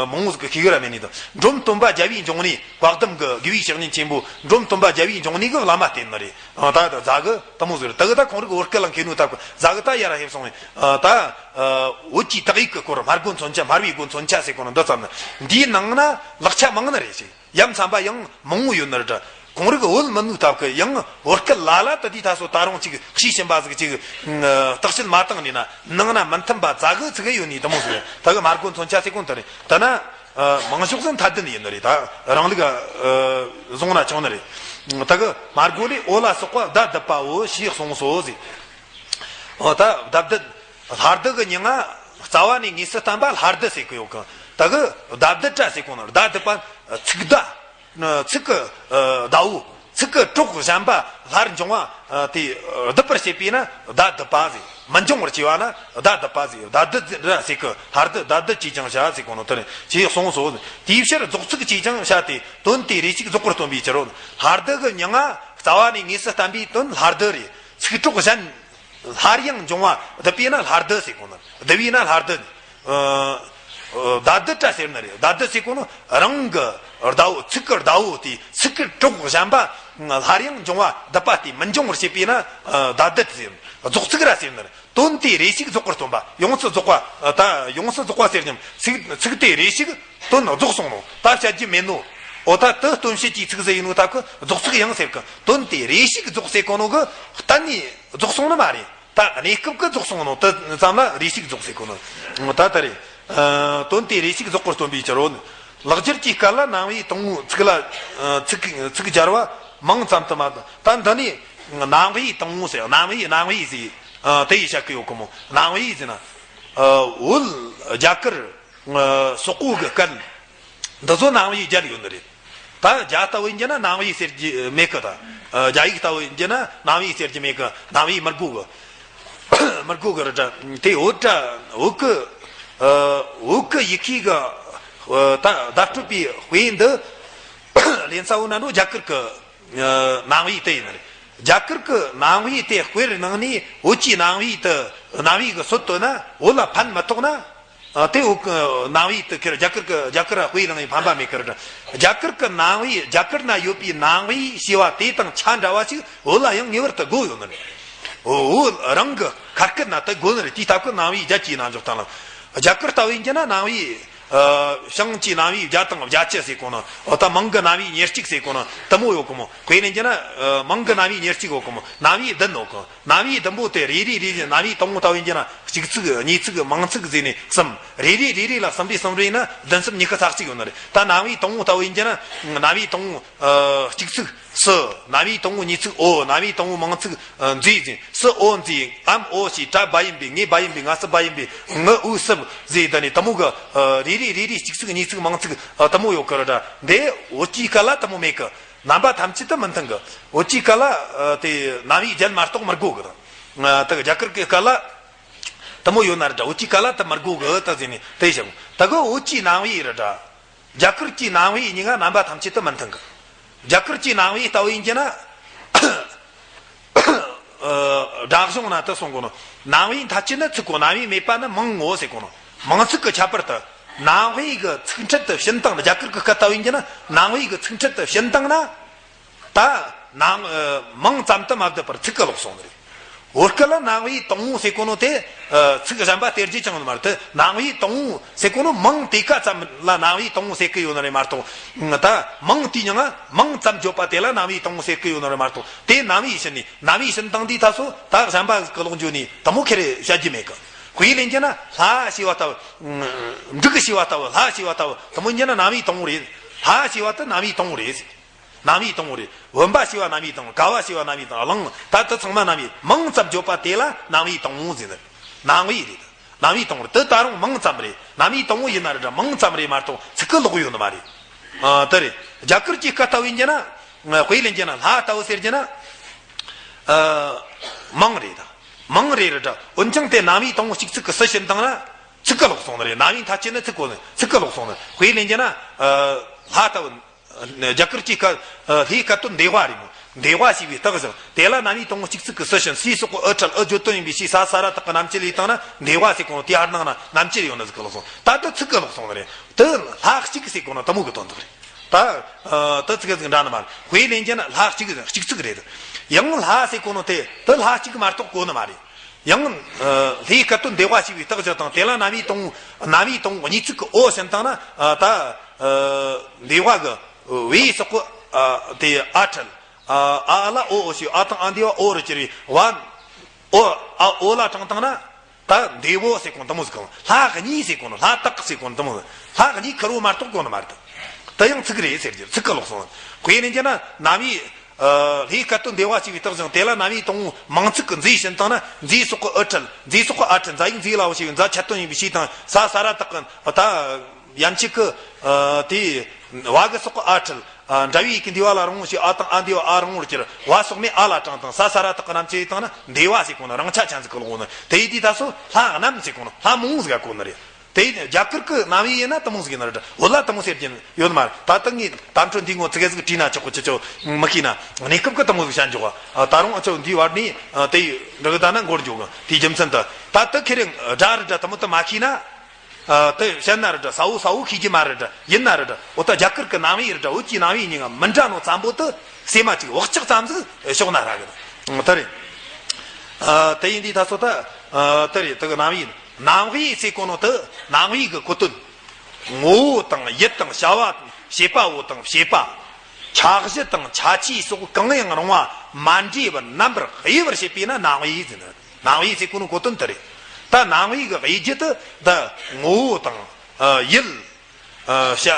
མང་བོ་ཟིག་གི་ཤེས་གི་ར་མེད་ནས་དང་། འབྲོམ་སྟོན་པ་རྒྱལ་བའི་འབྱུང་གནས། བཀའ་གདམས་གི་དགེ་བའི་བཤེས་གཉེན་ཆེན་པོ་འབྲོམ་སྟོན་པ་རྒྱལ་བའི་འབྱུང་གནས་གི་བླ་མ་བསྟེན་ནི་རེད། ཨ་ད་ད་རྫ་གི་དེ་མོ་ཟིག་རེད། ད་གི་ད་ཁོང་རིག་བོད་སྐད་ལ་མཁས་ནོ་ད་རྫ་གི་ད་ཡར་ཕེབས་སོང་བས་ཨ་ད་ཨ་བོད་ཀྱི་དག་ཡིག་གི་སྐོར་སྨྲ་སྒོ་མཚོན་ཆ། སྨྲ་བའི་སྒོ་མཚོན་ཆ་ཟེར་གོ་ནོ་འདི་ཙམ་ནི་འདིའི་ནང་ན་ལེགས་ཆ་མང་ནི་རེད་ཞིག་ཡ་མཚན་པ་ཡང་མང་བོ་ཡོད་ནི་རེད། ཁོང་རིག་བོད་མི་ནུས་སྟབས་ཀྱིས་ཡང་བོད་སྐད་ལ་ལ་དུ་དེའི་ཐ་སོ་ད་རུང་ཅིག་ཤེས་བཞིན་པ་ཟིག་ཅིག་བརྟག་དཔྱད་མ་བཏང་ནས་ན་ནང་ན་མི་མཐུན་པ་ཛ་གི་ཚིག་གི་ཡོད་ནི་དེ་མོ་ཟིག་རེད། ད་གི་སྨྲ་སྒོ་མཚོན་ཆ་ཟེར་གོ་ནོ་དེ་རེད། ད་ན་མང་ཤོས་ཟིག་མཐའ་བདུན་ཡིན་ནི་རེད། ད་རང་ལུགས་བཟུང་ན་ཆོག་ནི་རེད། ད་གི་སྨྲ་སྒོ་ལས་འོ་ལ་སོགས་པ་བརྡ་བསྡུ་བའོ་ཞེས་གསུངས་སོ་ཟིག་འོ་ད་བརྡ་བསྡུ་ལྷ་བསྡུ་གི་མྱིང་ང་རྩ་བ་ནས་ངེས་སུ་བསྟན་པ་ལྷ་བསྡུ་ཟེར་གི་ཡོད་གི། ད་གི་བརྡ་བསྡུ་བྲ་ཟེར་གོ་ནོ་བརྡ་བསྡུ་པ་ཚིག་བརྡ། ཚིག་གི་ཨ་ཟླ་བོ། ཚིག་གི་གྲོགས་གཞན་པ་སླར་འབྱུང་བ་ཨ་དེ་ཨ་བསྡུ་བར་བྱེད་པས་ན་བརྡ་བསྡུ་པ་ཟེར། མི་འབྱུང་བར་བྱས་པ་ན་བརྡ་བསྡུ་པ་ཟེར། བརྡ་བསྡུ་ར་ཟེར་གི། ལྷ་བསྡུ་བརྡ་བསྡུ་ཅེས་ཀྱང་བྱ་ཟེར་གོ་ནོ་དེ་ནི་ཅེས་གསུངས་སོ། དེའི་ཕྱིར་རྫོགས་ཚིག་ཅེས་ཀྱང་བྱ་སྟེ་དོན་དེ་རེ་ཞིག་རྫོགས་པར་སྟོན་པའི་ཕྱིར་རོ། ལྷ་བསྡུ་གི་མྱིང་ང་རྩ་བ་ནས་ངེས་སུ་བསྟན་པའི་དོན་ལྷ་བསྡུ་རེད། ཚིག་གྲོགས་གཞན་སླར་ཡང་འབྱུང་བ་བསྡུ་པས་ན་ལྷ་བསྡུ་ཟེར་གོ་ནོ། བསྡུ་བས་ན་ལྷ་བསྡུ་ནི། ཨ་ཨ་བརྡ་བསྡུ་བྲ་ཟེར་ནི་རེད། བརྡ་བསྡུ་ཟེར་གོ་ནོ་རང་གི་ ཟླ་བོ། ཚིག་གི་ཟླ་བོ་སྟེ། ཚིག་གི་གྲོགས་གཞན་པ་སླར་ཡང་འབྱུང་བ་སྡུད་པ་སྟེ། མི་འབྱུང་བར་བྱེད་པས་ན་ཟླ་སྡུད་ཟེར། རྫོགས་ཚིག་ར་ཟེར་ནི་རེད། དོན་དེ་རེ་ཞིག་རྫོགས་པར་སྟོན་པ། ཡོངས་སུ་རྫོགས་པ། ད་ཡོངས་སུ་རྫོགས་པ་ཟེར་ཀྱང་ཚིག་ཚིག་དེ་རེ་ཞིག་དོན་རྫོགས་སོང་ནོ། ད་བཤད་རྒྱུ་མེད་ནོ། འོ་ད་དེ་སྟོན་བྱེད་ཀྱི་ཚིག་ཟིག་ཡིན་ནོ། ད་ཁོ་རྫོགས་ཚིག་ཡང་ཟེར་གི། དོན་དེ་རེ་ཞིག་རྫོགས་ཟེར་གོ་ནོ་གི་གཏན་ནས་རྫོགས་སོང་ནི་མ་རེད། ད་གནས་སྐབས་ཀྱི་རྫོགས་སོང་ནོ་དེ་ཙམ་ལ་རེ་ཞིག་རྫོགས་ཟེར་གོ་ནོ། ད་ད་རེད། ཨ། དོན་དེ་རེ་ཞིག་རྫོགས་པར་སྟོན་པའི་ཕྱིར་རོ། ལེགས་སྦྱར་གྱི་སྐད་ལ་རྣམ་དབྱེ་དང་པོའི་ཚིག་ལ། ཨ། ཚིག་ཚིག་སྦྱར་བ་མིང་ཙམ་དུ་མ། ད་འདི་ནི་རྣམ་དབྱེ་དང་པོ་ཟེར། རྣམ་དབྱེ་རྣམ་དབྱེ་ཟེར། ཨ། དེ་ཡི་བཤད་ཀྱི་ཡོད་གི་མོ། རྣམ་དབྱེ་ཟེར་ན། ཨ། བོད་རྒྱ་གར། ཨ། སོག་པོ་གི་སྐད། འདི་ཚོ་རྣམ་དབྱེ་བརྒྱད་ཡོད་ནི་རེད། ད་རྒྱ་ལྟ་བུ་ཡིན་རྒྱུ་ན་རྣམ་དབྱེ་ཟེར་རྒྱུ་མེད་གི། ད་རྒྱ་ཡིག་ལྟ་བུ་ཡིན་རྒྱུ་ན་རྣམ་དབྱེ་ཟེར་རྒྱུ་མེད་གི། རྣམ་དབྱེ་མི་དགོས་གི། མི་དགོས་གི་རེད་དྲ། དེ་བོད་དྲ་བོད་གི། ཨ། བོད་གི་ཡི་གེ་གི། ཨ། ད་བརྡ་སྤྲོད་པའི་དཔེ་འདི་ལེན་ས་བོ་ན་འགྲོ། རྒྱ་གར་གི། ཨ། རྣམ་དབྱེ་དེ་ཡིན་ནི་རེད། རྒྱ་གར་གི་རྣམ་དབྱེ་དེ་དཔེར་གནང་ནས་བོད་ཀྱི་རྣམ་དབྱེ་དེ། རྣམ་དབྱེ་གི་སྲོལ་བཏོད་ན་བོད་ལ་ཕན་མི་ཐོགས་ན། ཨ། དེ་བོད་གི་རྣམ་དབྱེ་དེ་ཁེར་རྒྱ་གར་གི། རྒྱ་གར་ར་དཔེ་བླངས་ཡིན་ཕན་པ་མེད་ཀི་རེད། རྒྱ་གར་གི་རྣམ་དབྱེ། རྒྱ་གར་ན་ཡོད་པའི་རྣམ་དབྱེ་ཞེས་པ་དེ་དང་ཆ་འདྲ་བ་ཞིག་བོད་ལ་ཡང་ངེས་པར་དུ་དགོས་ཡོད་ནི་རེད། བོད་རང་གི་ཁ་སྐད་ན་དེ་དགོས་ནི་རེད། དེའི་སྟབས་ཀྱིས་རྣམ་དབྱེ་བརྒྱད་ཀྱི་ནང་འཇོག་སྟངས་ལ། རྒྱ་གར་ལྟ་བུ་ཡིན་རྒྱུ་ན་རྣམ་དབྱེ། ཨ། བྱང་གི་རྣམ་དབྱེ་བརྒྱད་དང་བརྒྱད་ཅུ་ཟེར་གོ་ནོ། འོ་ད་མིང་གི་རྣམ་དབྱེ་ཉེར་གཅིག་ཟེར་གོ་ནོ་དེ་མོ་ཡོད་གི་མོ། དཔེ་ལེན་རྒྱུ་ན། ཨ། མིང་གི་རྣམ་དབྱེ་ཉེར་གཅིག་ཡོད་གི་མོ། རྣམ་དབྱེ་བདུན་ཡོད་གི། རྣམ་དབྱེ་བདུན་པོ་དེ་རེ་རེ་རེ་རེ། རྣམ་དབྱེ་དང་པོ་ལྟ་བུ་ཡིན་རྒྱུ་ན་གཅིག་ཚིག་གཉིས་ཚིག་མང་ཚིག་ཟེར་ནས་གསུམ། རེ་རེ་རེ་རེ་ལ་གསུམ་རེ་གསུམ་རེ་ན་བདུན་གསུམ་ཉི་ཤུ་རྩ་གཅིག་ཡོད་ནི་རེད། ད་རྣམ་དབྱེ་དང་པོ་ལྟ་བུ་ཡིན་རྒྱུ་ན། རྣམ་དབྱེ་དང་པོ། ཨ། གཅིག་ཚིག་སུ། རྣམ་དབྱེ་དང་པོ་གཉིས་ཚིག་འོ། རྣམ་དབྱེ་དང་པོ་མང་ཚིག་ཨ། མཛེས་ཟེར། སུ་འོ་མཛེས། འམ་འོ་ཞེས། གྲ་བ་ཡིན་པས། ངས་བ་ཡིན་པས། ང་སུ་བ་ཡིན་པས། ང་འུ་སུ་བ་ཟེར། ད་ནི་དེ་མོ་གི། ཨ། རེ་རེ་རེ་རེ་གཅིག་ཚིག་གཉིས་ཚིག་མང་ཚིག་ཨ། དེ་མོ་ཡོད་ཀི་རེད་དྲ། འདི་བོད་ཀྱི་སྐད་ལ་དེ་མོ་མེད་ཀི། རྣམ་པ་ཐམས་ཅད་དུ་མི་མཐུན་གི། བོད་ཀྱི་སྐད་ལ། ཨ། དེ་རྣམ་དབྱེ་བརྒྱད་མ་གཏོགས་མི་དགོས་གི། ཨ། དེ་རྒྱ་གར་གྱི་སྐད་ལ་དེ་མོ་ཡོད་ན་རེད་དྲ། བོད་ཀྱི་སྐད་ལ་དེ་མི་དགོས་གི། ད་ཟེར་ནས་དེ་བྱུང་། དེ་གི་བོད་ཀྱི་རྣམ་དབྱེ་རེད་དྲ། རྒྱ་གར་གྱི་རྣམ་དབྱེ་གཉིས་ཀ་རྣམ་པ་ཐམས་ཅད་དུ་མི་མཐུན་གི། རྒྱ་གར་གྱི་རྣམ་དབྱེ་ལྟ་བུ་ཡིན་རྒྱུ་ན། ཨ། སྒྲ་གཞུང་ན་དེ་གསུང་གོ་ནོ། རྣམ་དབྱེ་མཐའ་དཔྱད་ནི་ཚིག་གོ། རྣམ་དབྱེ་མེད་པ་ནི་མིང་ངོ་ཟེར་གོ་ནོ། མང་ཚིག་གི་ཁྱད་པར་དུ། རྣམ་དབྱེ་གི་ཚིག་ཕྲད་དུ་ཕྱིན་སྟངས། རྒྱ་གར་གྱི་སྐད་ལྟ་བུ་ཡིན་རྒྱུ་ན་རྣམ་དབྱེ་གི་ཚིག་ཕྲད་དུ་ཕྱིན་སྟངས་ན། ད་རྣམ། ཨ། མིང་ཙམ་དུ་མ་བསྡུས་པར་ཚིག་གི་ལོག་སོང་ནི་རེད། བོད་སྐད་ལ་རྣམ་དབྱེ་དང་པོ་ཟེར་གོ་ནོ་དེ། ཨ། ཚིག་གཞན་པ་སྟེར་རྒྱུ་ཅང་ཡོད་མ་རེད། དེ་རྣམ་དབྱེ་དང་པོ་ཟེར་གོ་ནོ་མིང་དེ་ཀ་ཙམ་ལ་རྣམ་དབྱེ་དང་པོ་ཟེར་གི་ཡོད་ནི་རེད་མ་གཏོགས། ད་མིང་དེའི་མིང་ང་མིང་ཙམ་བརྗོད་པ་དེ་ལ་རྣམ་དབྱེ་དང་པོ་ཟེར་གི་ཡོད་ནི་རེད་མ་གཏོགས། དེ་རྣམ་དབྱེ་ཕྱིན་ནས། རྣམ་དབྱེ་ཕྱིན་སྟངས་དེ་ད་སོ་ད་གཞན་པ་གི་ལོག་འཇུག་ནས་དེ་མོ་ཁེར་བཤད་རྒྱུ་མེད་གི། དཔེ་ལེན་རྒྱུ་ན་ལྷ་ཞེས་པ་ལྟ་བུ། འབྲུག་ཞེས་པ་ལྟ་བུ། ལྷ་ཞེས་པ་ལྟ་བུ་དེ་མོ་ཡིན་རྒྱུ་ན་རྣམ་དབྱེ་དང་པོ་རེད། ལྷ་ཞེས་པ་དེ་རྣམ་དབྱེ་དང་པོ་རེད། རྣམ་དབྱེ་དང་པོ་རེད། བུམ་པ་ཞེས་པ་རྣམ་དབྱེ་དང་པོ། ཀ་བ་ཞེས་པ་རྣམ་དབྱེ་དང་པོ། གླིང་། ད་དེ་ཚང་མ་རྣམ་དབྱེ། མིང་ཙམ་བརྗོད་པ་དེ་ལ་རྣམ་དབྱེ་དང་པོ་ཟེར་ནི། རྣམ་དབྱེ་རེད། རྣམ་དབྱེ་དང་པོ་རེད། དེ་ད་རུང་མིང་ཙམ་རེད། རྣམ་དབྱེ་དང་པོ་ཡིན་ན་རེད་དྲ། མིང་ཙམ་རེད་མ་གཏོགས་ཚིག་གི་ལོག་ཡོད་ནི་མ་རེད། ཨ། དེ་རེད། རྒྱ་གར་གྱི་སྐད་ལྟ་བུ་ཡིན་རྒྱུ་ན། དཔེ་ལེན་རྒྱུ་ན་ལྷ་ལྟ་བུ་ཟེར་རྒྱུ་ན། ཨ། མིང་རེད་ད། མིང་རེད་རེད་དྲ། འོན་ཀྱང་དེ་རྣམ་དབྱེ་དང་པོ་གཅིག་ཚིག་གི་སུ་ཕྱིན་བཏང་ན་ཚིག་གི་ལོག་སོང་ནི་རེད། རྣམ་དབྱེ་མཐའ་དཔྱད་ནི་ཚིག་གོ་ནི། ཚིག་གི་ལོག་སོང་ནི། དཔེ་ལེན་རྒྱུ་ན། ཨ། ལྷ་ལྟ་བུ། རྒྱ་གར་གྱི་སྐད། ཨ། ལྷའི་སྐད་དོན་འདོད་པ་རེད་མོ། འདོད་པ་ཞེས་པའི་རྟགས་བཞག་དེ་ལ་རྣམ་དབྱེ་དང་པོ་གཅིག་ཚིག་གི་སུ་ཕྱིན། སུའི་སོགས་ཀྱི་ཨུ་ཁྲལ། ཨུ་བརྗོད་དོན་ཡིན་པའི་ཕྱིར། ས་ས་ར་བཏགས་ཀྱི་རྣམ་བཅད་ལས་བཏང་ན་འདོད་པ་ཟེར་གོ་ནོ་དེ་ཨར་ནང་ན་རྣམ་བཅད་ཡོད་ནི་ཟིག་གི་ལོག་སོང་། ད་དེ་ཚིག་གི་ལོག་སོང་ནི་རེད། དེ་ལྷ་གཅིག་ཟེར་གོ་ནོ་དེ་མོ་གི་དོན་དག་རེད། ད། ཨ། དེ་ཚིག་ཟིག་འདྲ་ནི་མ་རེད། དཔེ་ལེན་རྒྱུ་ན་ལྷ་གཅིག་གཅིག་ཚིག་རེད། ཡང་ལྷ་ཟེར་གོ་ནོ་དེ་དེ་ལྷ་གཅིག་མ་གཏོགས་གོ་ནི་མ་རེད། ཡང་། ཨ། ལྷའི་སྐད་དོན་འདོད་པ་ཞེས་པའི་རྟགས་བཞག་དང་། དེ་ལ་རྣམ་དབྱེ་དང་པོ། རྣམ་དབྱེ་དང་པོ་གཉིས་ཚིག་གི་འོ་ཕྱིན་བཏང་ན། ཨ། ད། ཨ། འདོད་པ་གི་བའི་སོགས་ཀྱི། ཨ། དེ་ཨ་ཁྲལ། ཨ། ཨ་ལ་འོ། འོ་ཞེས། འ་དང་འ་འདས་པ་འོ་རུ་གྱུར་པའི་བ། འོ། ཨ། འོ་ལ་དྲངས་བཏང་ན། ད་འདོད་པོ་ཟེར་གོ་ནོ་དེ་མོ་ཟིག་གི། ལྷ་གཉིས་ཟེར་གོ་ནོ། ལྷ་དག་ཟེར་གོ་ནོ་དེ་མོ་ཟིག་ལྷ་གཉིས་ཁེར་རོ་མ་གཏོགས་གོ་ནི་མ་རེད། དེ་ཡང་ཚིག་རེད་ཟེར་རྒྱུ། ཚིག་གི་ལོག་སོང་། དཔེ་ལེན་རྒྱུ་ན་རྣམ་དབྱེ། ཨ། ལྷའི་སྐད་དོན་འདོད་པ་ཞེས་པའི་རྟགས་བཞག་དེ་ལ་རྣམ་དབྱེ་དང་པོ་མང་ཚིག་གི་མཛེས་ཕྱིན་བཏང་ན། མཛེས་སོགས་ཀྱི་ཨུ་ཁྲལ། མཛེས་སོགས་ཀྱི་ཨ་ཁྲལ། འཛའ་ཡིག་མཛེས་ལའོ་ཞེས་པའི་འཛའ་ཁྱད་དོན་ཡིན་པའི་ཕྱིར་དང་། ས་ས་ར་བཏགས་ཀྱི། ད་ཡན་ཆད་ཀྱི། ཨ། དེ་བ་གི་སོགས་ཀྱི་ཨ་ཁྲལ། ཨ། འདྲ་བའི་ཡིག་གི་འདས་པ་ལ་རང་ངོ་ཞེས། འ་དང་འ་འདས་པ་འ་རང་ངོ་རུ་གྱུར། བ་སོགས་མེད། ཨ་ལ་དྲངས་དང་། ས་ས་ར་བཏགས་ཀྱི་རྣམ་བཅད་བཏང་ན་འདོད་པ་ཟེར་གོ་ནོ་རང་ཆ་ཅན་ཟིག་གི་ལོག་གོ་ནི། དེ་ཡི་དུས་ད་སོ་ལྷ་རྣམས་ཟེར་གོ་ནོ། ལྷ་མང་ཟིག་ག་གོ་ནི་རེད། དེ་རྒྱ་གར་གྱི་རྣམ་དབྱེ་ཡིན་ན་དེ་མོ་ཟིག་ཡིན་ནི་རེད། བོད་ལ་དེ་མོ་ཟེར་རྒྱུ་ཡོད་ནི་མ་རེད། ད་ལྟ་ངས་དམ་འཕྲོ་འདིའི་ངོ་ཚིག་ཟིག་བྲིས་ན་ཆོག་གི། ཁྱེད་ཚོ་མི་ཤེས་ན། གནས་སྐབས་ཀྱི་དེ་མོ་ཟིག་བཤད་འཇོག་ག་ད་རུང་ཨ་ཆོ་འདིའི་བར་ནས་དེ་འགྲིག་གི་ད་ན་འགོར་འཇོག་གི། དེའི་རྒྱུ་མཚན་དུ་ད་དེ་ཁེ་རེ་སྒྲ་རི་སྒྲ་དེ་མོ་དེ་མ་ཤེས་ན། ཨ། དེ་བཤད་ན་རེད་འདྲ། གསལ་བོ་གསལ་བོ་ཤེས་ཀྱི་མ་རེད་འདྲ། ཡིན་ན་རེད་འདྲ། འོ་ད་རྒྱ་གར་གི་རྣམ་དབྱེ་རེད་འདྲ། བོད་ཀྱི་རྣམ་དབྱེ་གཉིས་ཀ་མི་འདྲ་ནོ་ཙམ་པོ་དེ་སེམས་མ་གཅིག་བག་ཆགས་ཙམ་ཟིག་ཤོག་ན་ར་གི། དེ་རེད། ཨ། དེ་ཡིན་དུས་ད་སོ་ད། ཨ། དེ་རེད། དེ་གི་རྣམ་དབྱེ། རྣམ་དབྱེ་ཟེར་གོ་ནོ་དེ་རྣམ་དབྱེ་གི་གོ་དོན། ངོ་བོ་དང་ཡུལ་དང་བྱ་བ་དང་བྱེད་པ་བོ་དང་བྱེད་པ། ཆ་གཞི་དང་ཆ་ཆས་སོགས་གང་ཡང་རུང་བ་མ་འདྲེས་པར་རྣམ་པར་དབྱེ་བར་བྱེད་པས་ན་རྣམ་དབྱེ་ཟེར། རྣམ་དབྱེ་ཟེར་གོ་ནོ་གོ་དོན་དེ་རེད། ད་རྣམ་དབྱེ་གི་དབྱེ་རྒྱུ་དེ་འདི་ངོ་བོ་དང་། ཨ། ཡུལ། ཨ། བྱ་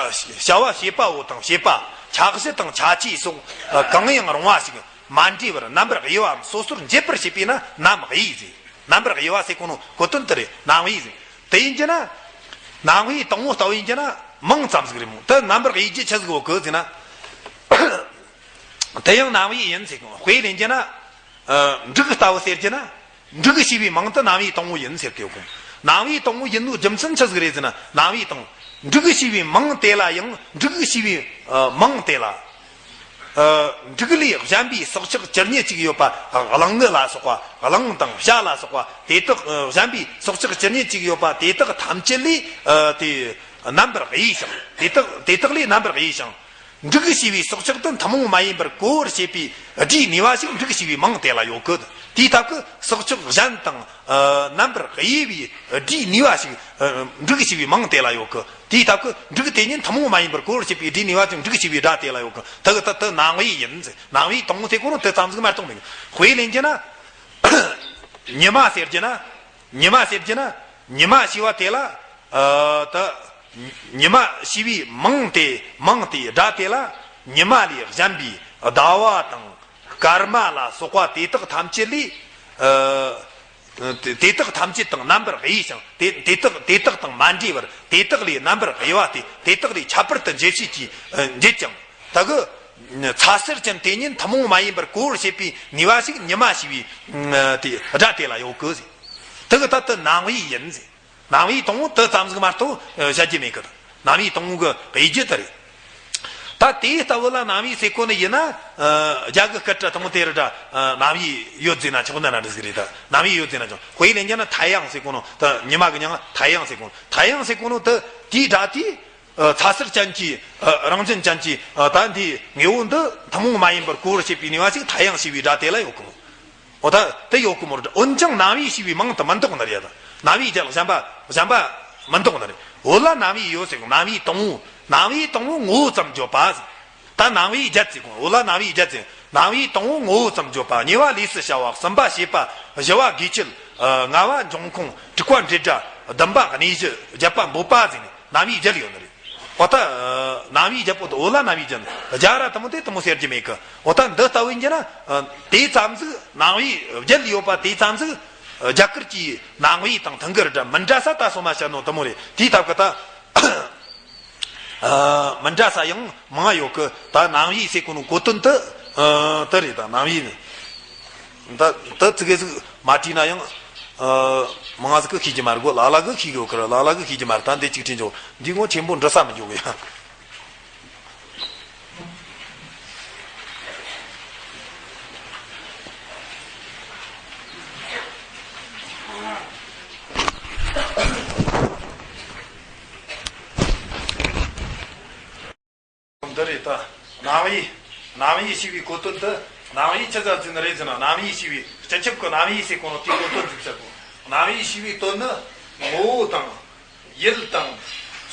བྱ་བ་བྱེད་པ་བོ་དང་བྱེད་པ། ཆ་གཞི་དང་ཆ་ཆས་སོགས། ཨ། གང་ཡང་རུང་བ་ཞིག་མ་འདྲེས་པར་རྣམ་པར་དབྱེ་བའམ་སོ་སོར་འབྱེད་པར་བྱེད་པས་ན་རྣམ་དབྱེ་ཟེར། རྣམ་པར་དབྱེ་བ་ཟེར་གོ་ནོ་གོ་དོན་དེ་རེད། རྣམ་དབྱེ་ཟེར། དེ་ཡིན་གྱི་ན། རྣམ་དབྱེ་དང་པོ་ལྟ་བུ་ཡིན་གྱི་ན་མིང་ཙམ་ཟིག་རེད་མོ། དེ་རྣམ་པར་དབྱེ་རྒྱུ་ཆི་ཟིག་ཡོད་གི་ཟེར་ན། དེ་ཡང་རྣམ་དབྱེ་ཡིན་ཟེར་གོ། དཔེ་ལེན་གྱི་ན། ཨ། འབྲུག་ལྟ་བུ་ཟེར་གྱི་ན། འབྲུག་ཞེས་པའི་མིང་དེ་རྣམ་དབྱེ་དང་པོ་ཡིན་ཟེར་གི་ཡོད་གོ། རྣམ་དབྱེ་དང་པོ་ཡིན་ནོ་རྒྱུ་མཚན་ཆི་ཟིག་རེད་ཟེར་ན། རྣམ་དབྱེ་དང་། འབྲུག་ཞེས་པའི་མིང་དེ་ལ་ཡང་། འབྲུག་ཞེས་པའི། ཨ། མིང་དེ་ལ། ཨ། འབྲུག་ལས་གཞན་པའི་སྲོག་ཆགས་ཅི་སྙེད་ཅིག་ཡོད་པ། གླང་ངུ་ལ་སོགས་པ། གླང་དང་བྱ་ལ་སོགས་པ་དེ་དག། ཨ། གཞན་པའི་སྲོག་ཆགས་ཅི་སྙེད་ཅིག་ཡོད་པ་དེ་དག་ཐམས་ཅད་ལས། ཨ། དེ་རྣམ་པར་དབྱེ་ཞིང་། དེ་དག་དེ་དག་ལས་རྣམ་པར་དབྱེ་ཞིང་། འབྲུག་ཞེས་པའི་སྲོག་ཆགས་དེ་ཐུན་མོང་མ་ཡིན་པར་གོ་བར་བྱེད་པའི་སྒྲའི་ནུས་པ་ཞིག་འབྲུག་ཞེས་པའི་མིང་དེ་ལ་ཡོད་གི། དེའི་སྟབས་ཀྱིས་སྲོག་ཆགས་གཞན་དང་། ཨ། རྣམ་པར་དབྱེ་བའི་སྒྲའི་ནུས་པ་ཞིག་ཨ། འབྲུག་ཞེས་པའི་མིང་དེ་ལ་ཡོད་གི། དེའི་སྟབས་ཀྱིས་འབྲུག་དེ་ཉིད་ཐུན་མོང་མ་ཡིན་པར་གོ་བར་བྱེད་པའི་སྒྲའི་ནུས་པ་ཅིག་འབྲུག་ཞེས་པའི་སྒྲ་དེ་ལ་ཡོད་གི། དེ་གི་ད་དེ་རྣམ་དབྱེ་ཡིན་ཟེར། རྣམ་དབྱེ་དང་པོ་ཟེར་གོ་ནོ་དེ་ཙམ་ཟིག་མ་གཏོགས་མེད་གི། དཔེ་ལེན་གྱི་ན། ཉི་མ་ཟེར་གྱི་ན། ཉི་མ་ཟེར་གྱི་ན། ཉི་མ་ཞེས་པ་དེ་ལ། ཨ། ད་ཉི་མ་ཞེས་པའི་མིང་དེ། མིང་དེ། སྒྲ་དེ་ལ་ཉི་མ་ལས་གཞན་པའི་ཟླ་བ་དང་སྐར་མ་ལ་སོགས་པ་དེ་དག་ཐམས་ཅད་ལས། ཨ། དེ་དེ་དག་ཐམས་ཅད་དང་རྣམ་པར་དབྱེ་ཞིང་། དེ་དེ་དག་དེ་དག་དང་མ་འདྲེས་པར་དེ་དག་ལས་རྣམ་པར་དབྱེ་བ་སྟེ། དེ་དག་ལས་ཁྱད་པར་དུ་འབྱེད་བྱེད་ཀྱི། ཨ། འབྱེད་ཅིང་། དེ་གི་ཚ་ཟེར་ཅན་དེ་ཉིད་ཐུན་མོང་མ་ཡིན་པར་གོ་བར་བྱེད་པའི་ནུས་པ་ཞིག་ཉི་མ་ཞེས་པའི། ཨ། དེ་སྒྲ་དེ་ལ་ཡོད་གི་ཟེར། དེ་གི་ད་དེ་རྣམ་དབྱེ་ཡིན་ཟེར། རྣམ་དབྱེ་དང་པོ་དེ་ཙམ་ཟིག་མ་གཏོགས། ཨ། བཤད་རྒྱུ་མེད་གི། རྣམ་དབྱེ་དང་པོ་གི་དབྱེ་རྒྱུ་དེ་རེད། ད་དེའི་ལྟ་བུ་ལ་རྣམ་དབྱེ་ཟེར་གོ་ནི་ཡིན་ན། ཨ། རྒྱ་གི་སྐད་སྒྲ་དང་པོ་དེ་རེད་འདྲ། ཨ། རྣམ་དབྱེ་ཡོད་ཟེར་ན་ཆོག་ན་འདྲ་ཟིག་རེད། ད་རྣམ་དབྱེ་ཡོད་ཟེར་ན་ཆོག། དཔེ་ལེན་རྒྱུ་ན་太阳ཟེར་གོ་ནོ་དེ། ཉི་མ་གི་མྱིང་太阳ཟེར་གོ་ནོ། 太阳ཟེར་གོ་ནོ་དེ། དེའི་སྒྲ་དེ། ཨ། ཚ་ཟེར་ཅན་གྱི། ཨ། རང་བཞིན་ཅན་གྱི། ཨ། ད་འདི་དངོས་པོ་འདི་ཐུན་མོང་མ་ཡིན་པར་གོ་བར་བྱེད་པའི་ནུས་པ་ཞིག་太阳ཞེས་པའི་སྒྲ་དེ་ལ་ཡོད་གི་མོ། འོ་ད་དེ་ཡོད་གི་མོ་རེད། འོན་ཀྱང་རྣམ་དབྱེ་ཞེས་པའི་མིང་དེ་མི་འདོགས་ནི་རེད། རྣམ་དབྱེ་རྒྱལ་གཞན་པ་གཞན་པ་མི་འདོགས་ནི་རེད། འོ་ལ་རྣམ་དབྱེ་ཡོད་ཟེར་གོ། རྣམ་དབྱེ་དང་པོ། རྣམ་དབྱེ་དང་པོ་ངོ་བོ་ཙམ་བརྗོད་པ་ཟེར། ད་རྣམ་དབྱེ་བརྒྱད་ཟེར་གོ། འོ་ལ་རྣམ་དབྱེ་བརྒྱད་ཟེར། རྣམ་དབྱེ་དང་པོ་ངོ་བོ་ཙམ་བརྗོད་པ། གཉིས་པ་ལས་སུ་བྱ་བ། གསུམ་པ་བྱེད་པ། བཞི་བ་དགེ་ཆེད། ཨ། ལྔ་བ་འབྱུང་ཁུངས། དྲུག་པ་འབྲེལ་སྒྲ། བདུན་པ་གནས་གཞི། བརྒྱད་པ་འབོད་པ་ཟེར་ནས་རྣམ་དབྱེ་བརྒྱད་ཡོད་ནི་རེད། འོ་ད། ཨ། རྣམ་དབྱེ་བརྒྱད་པོ་དེ། འོ་ལ་རྣམ་དབྱེ་བརྒྱད། རྒྱ་ར་དེ་མོ་དེ་དེ་མོ་ཟེར་རྒྱུ་མེད་གི། འོ་ད་འདི་ལྟ་བུ་ཡིན་གྱི་ན། ཨ། དེ་ཙམ་ཟིག་རྣམ་དབྱེ་བརྒྱད་ཡོད་པ་དེ་ཙམ་ཟིག་རྒྱ་གར་གྱི་རྣམ་དབྱེ་དང་མཐུན་གི་རེད་འདྲ། མི་འདྲ་ས་ད་སོ་མ་བཤད་ནོ་དེ་མོ་རེད། དེའི་སྟབས་ཀྱིས་ད། ཨ། མི་འདྲ་ས་ཡང་མང་ཡོད་གི། ད་རྣམ་དབྱེ་ཟེར་གོ་ནོ་གོ་དོན་དེ། ཨ། དེ་རེད། ད་རྣམ་དབྱེ་ནི། ད་ད་ཙི་གེ་ཟིག་མ་བྲིས་ན་ཡང་། ཨ། མང་ཟིག་གིས་ཤེས་ཀྱི་མ་རེད་གོ། ལ་ལ་གིས་ཤེས་གི་ཡོད་གི་རེད། ལ་ལ་གིས་ཤེས་ཀྱི་མ་རེད། ད་འདི་གཅིག་བྲིས་འཇོག། འདི་ངོ་ཆེན་པོ་འབྲི་ས་མི་འཇུག་གི་ཡ། འདི་རེད་ད། རྣམ་དབྱེ། རྣམ་དབྱེ་ཞེས་པའི་གོ་དོན་དེ། རྣམ་དབྱེ་ཆི་ཟིག་ཟེར་ནི་རེད་ཟེར་ན། རྣམ་དབྱེ་ཞེས་པའི་སྤྱི་ཁྱབ་ཀྱི་རྣམ་དབྱེ་ཟེར་གོ་ནོ་དེའི་གོ་དོན་ཟིག་ཟེར་གོ། རྣམ་དབྱེ་ཞེས་པའི་དོན་ནི་ངོ་བོ་དང་། ཡུལ་དང་།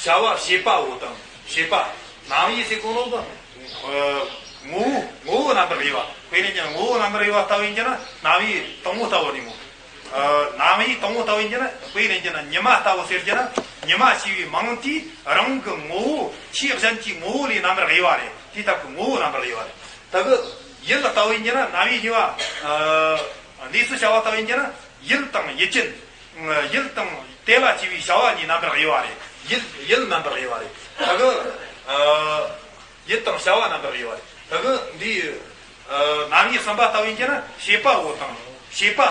བྱ་བ་བྱེད་པ་བོ་དང་བྱེད་པ། རྣམ་དབྱེ་ཟེར་གོ་ནོ་གི། ཨ། ངོ་བོ། ངོ་བོ་རྣམ་པར་དབྱེ་བ། དཔེ་ལེན་གྱི་ན་ངོ་བོ་རྣམ་པར་དབྱེ་བ་ལྟ་བུ་ཡིན་གྱི་ན་རྣམ་དབྱེ་དང་པོ་ལྟ་བུ་རེད་མོ། ཨ། རྣམ་དབྱེ་དང་པོ་ལྟ་བུ་ཡིན་གྱི་ན། དཔེ་ལེན་གྱི་ན་ཉི་མ་ལྟ་བུ་ཟེར་གྱི་ན། ཉི་མ་ཞེས་པའི་མིང་དེ་རང་གི་ངོ་བོ། ཆོས་གཞན་གྱི་ངོ་བོ་ལས་རྣམ་པར་དབྱེ་བ་རེད། དེའི་སྟབས་ཀྱིས་ངོ་བོ་རྣམ་པར་དབྱེ་བ་རེད། ད་གི་ཡུལ་ལྟ་བུ་ཡིན་གྱི་ན་རྣམ་དབྱེ་དབྱེ་བ། ཨ། ལས་སུ་བྱ་བ་ལྟ་བུ་ཡིན་གྱི་ན། ཡུལ་དང་ཡུལ་ཅན། ཡུལ་དང་དེ་ལ་སྐྱེས་པའི་བྱ་བ་གཉིས་རྣམ་པར་དབྱེ་བ་རེད། ཡུལ། ཡུལ་རྣམ་པར་དབྱེ་བ་རེད། ད་གི། ཨ། ཡུལ་དང་བྱ་བ་རྣམ་པར་དབྱེ་བ་རེད། ད་གི་འདི། ཨ། རྣམ་དབྱེ་གསུམ་པ་ལྟ་བུ་ཡིན་གྱི་ན་བྱེད་པ་བོ་དང་བྱེད་པ།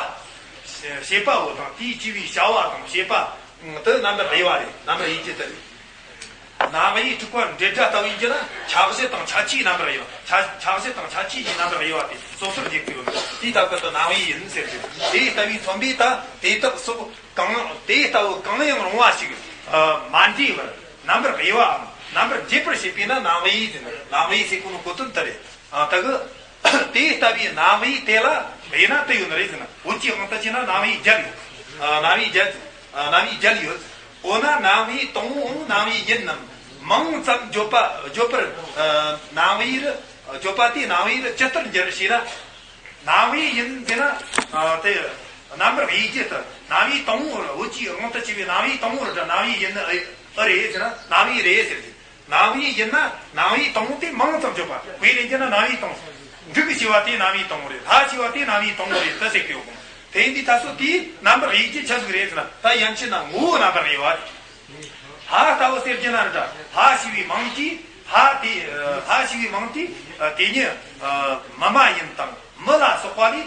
བྱེད་པ་བོ་དང་དེས་སྐྱེས་པའི་བྱ་བ་དང་བྱེད་པ། དེ་རྣམ་པར་དབྱེ་བ་རེད། རྣམ་པར་དབྱེ་རྒྱུ་དེ་རེད། རྣམ་དབྱེ་དྲུག་པ་འབྲེལ་སྒྲ་ལྟ་བུ་ཡིན་གྱི་ན་ཆ་གཞི་དང་ཆ་ཆས་རྣམ་པར་དབྱེ་བ། ཆ། ཆ་གཞི་དང་ཆ་ཆས་ཀྱི་རྣམ་པར་དབྱེ་བ་དེ་སོ་སོར་འབྱེད་དགོས་ཡོད། དེའི་སྟབས་ཀྱིས་དེ་རྣམ་དབྱེ་ཡིན་ཟེར་གྱི། དེ་ལྟ་བུའི་མཚོན་པས་ད་དེ་དག་སོགས་གང་། དེ་ལྟ་བུ་གང་ཡང་རུང་བ་ཞིག་མ་འདྲེས་པར་རྣམ་པར་དབྱེ་བའམ་རྣམ་པར་འབྱེད་པར་བྱེད་པས་ན་རྣམ་དབྱེ་ཟེར་ན། རྣམ་དབྱེ་ཟེར་གོ་ནོ་གོ་དོན་དེ་རེད། ཨ། ད་གི་དེ་ལྟ་བུའི་རྣམ་དབྱེ་དེ་ལ་དབྱེ་ན་དེ་ཡོད་ནི་རེད་ཟེར་ན། འོ་ཅི་དབང་དུ་བྱས་ན་རྣམ་དབྱེ་བརྒྱད་ཡོད། ཨ། རྣམ་དབྱེ་བརྒྱད། ཨ། རྣམ་དབྱེ་བརྒྱད་ཡོད། འོ་ན་རྣམ་དབྱེ་དང་པོའང་རྣམ་དབྱེ་ཡིན་ནམ། མིང་ཙམ་བརྗོད་པ་བརྗོད་པར། ཨ། རྣམ་དབྱེ་རུ་བརྗོད་པ་དེ་རྣམ་དབྱེ་རུ་ཇི་ལྟར་འགྱུར་ཞེ་ན། རྣམ་དབྱེ་ཡིན་ཟེར་ན། ཨ། དེ་རྣམ་པར་དབྱེ་རྒྱུ་དེ་རྣམ་དབྱེ་དང་པོ་རུ། འོ་ཅི་དབང་དུ་བྱས་པའི་རྣམ་དབྱེ་དང་པོ་རུ་འདྲ་རྣམ་དབྱེ་ཡིན་ནི་ཨེ་རེད་ཟེར་ན། རྣམ་དབྱེ་རེད་ཟེར་གི། རྣམ་དབྱེ་ཡིན་ན་རྣམ་དབྱེ་དང་པོ་དེ་མིང་ཙམ་བརྗོད་པ། དཔེ་ལེན་རྒྱུ་ན་རྣམ་དབྱེ་དང་པོ། འབྲུག་ཞེས་པ་དེ་རྣམ་དབྱེ་དང་པོ་རེད། ལྷ་ཞེས་པ་དེ་རྣམ་དབྱེ་དང་པོ་རེད་ད་ཟེར་གི་ཡོད་གི། དེ་ཡིན་དུས་ད་སོ་དེའི་རྣམ་པར་དབྱེ་རྒྱུ་ཆི་ཟིག་རེད་ཟེར་ན། ད་ཡན་ཆད་ན་ངོ་བོ་རྣམ་པར་དབྱེ་བ་རེད། ལྷ་ལྟ་བུ་ཟེར་རྒྱུ་ན་རེད་ད། ལྷ་ཞེས་པའི་མིང་གིས་ལྷ་དེ། ལྷ་ཞེས་པའི་མིང་དེ་དེ་ཉིད་མི་མ་ཡིན་དང་མི་ལ་སོགས་པ་ལས་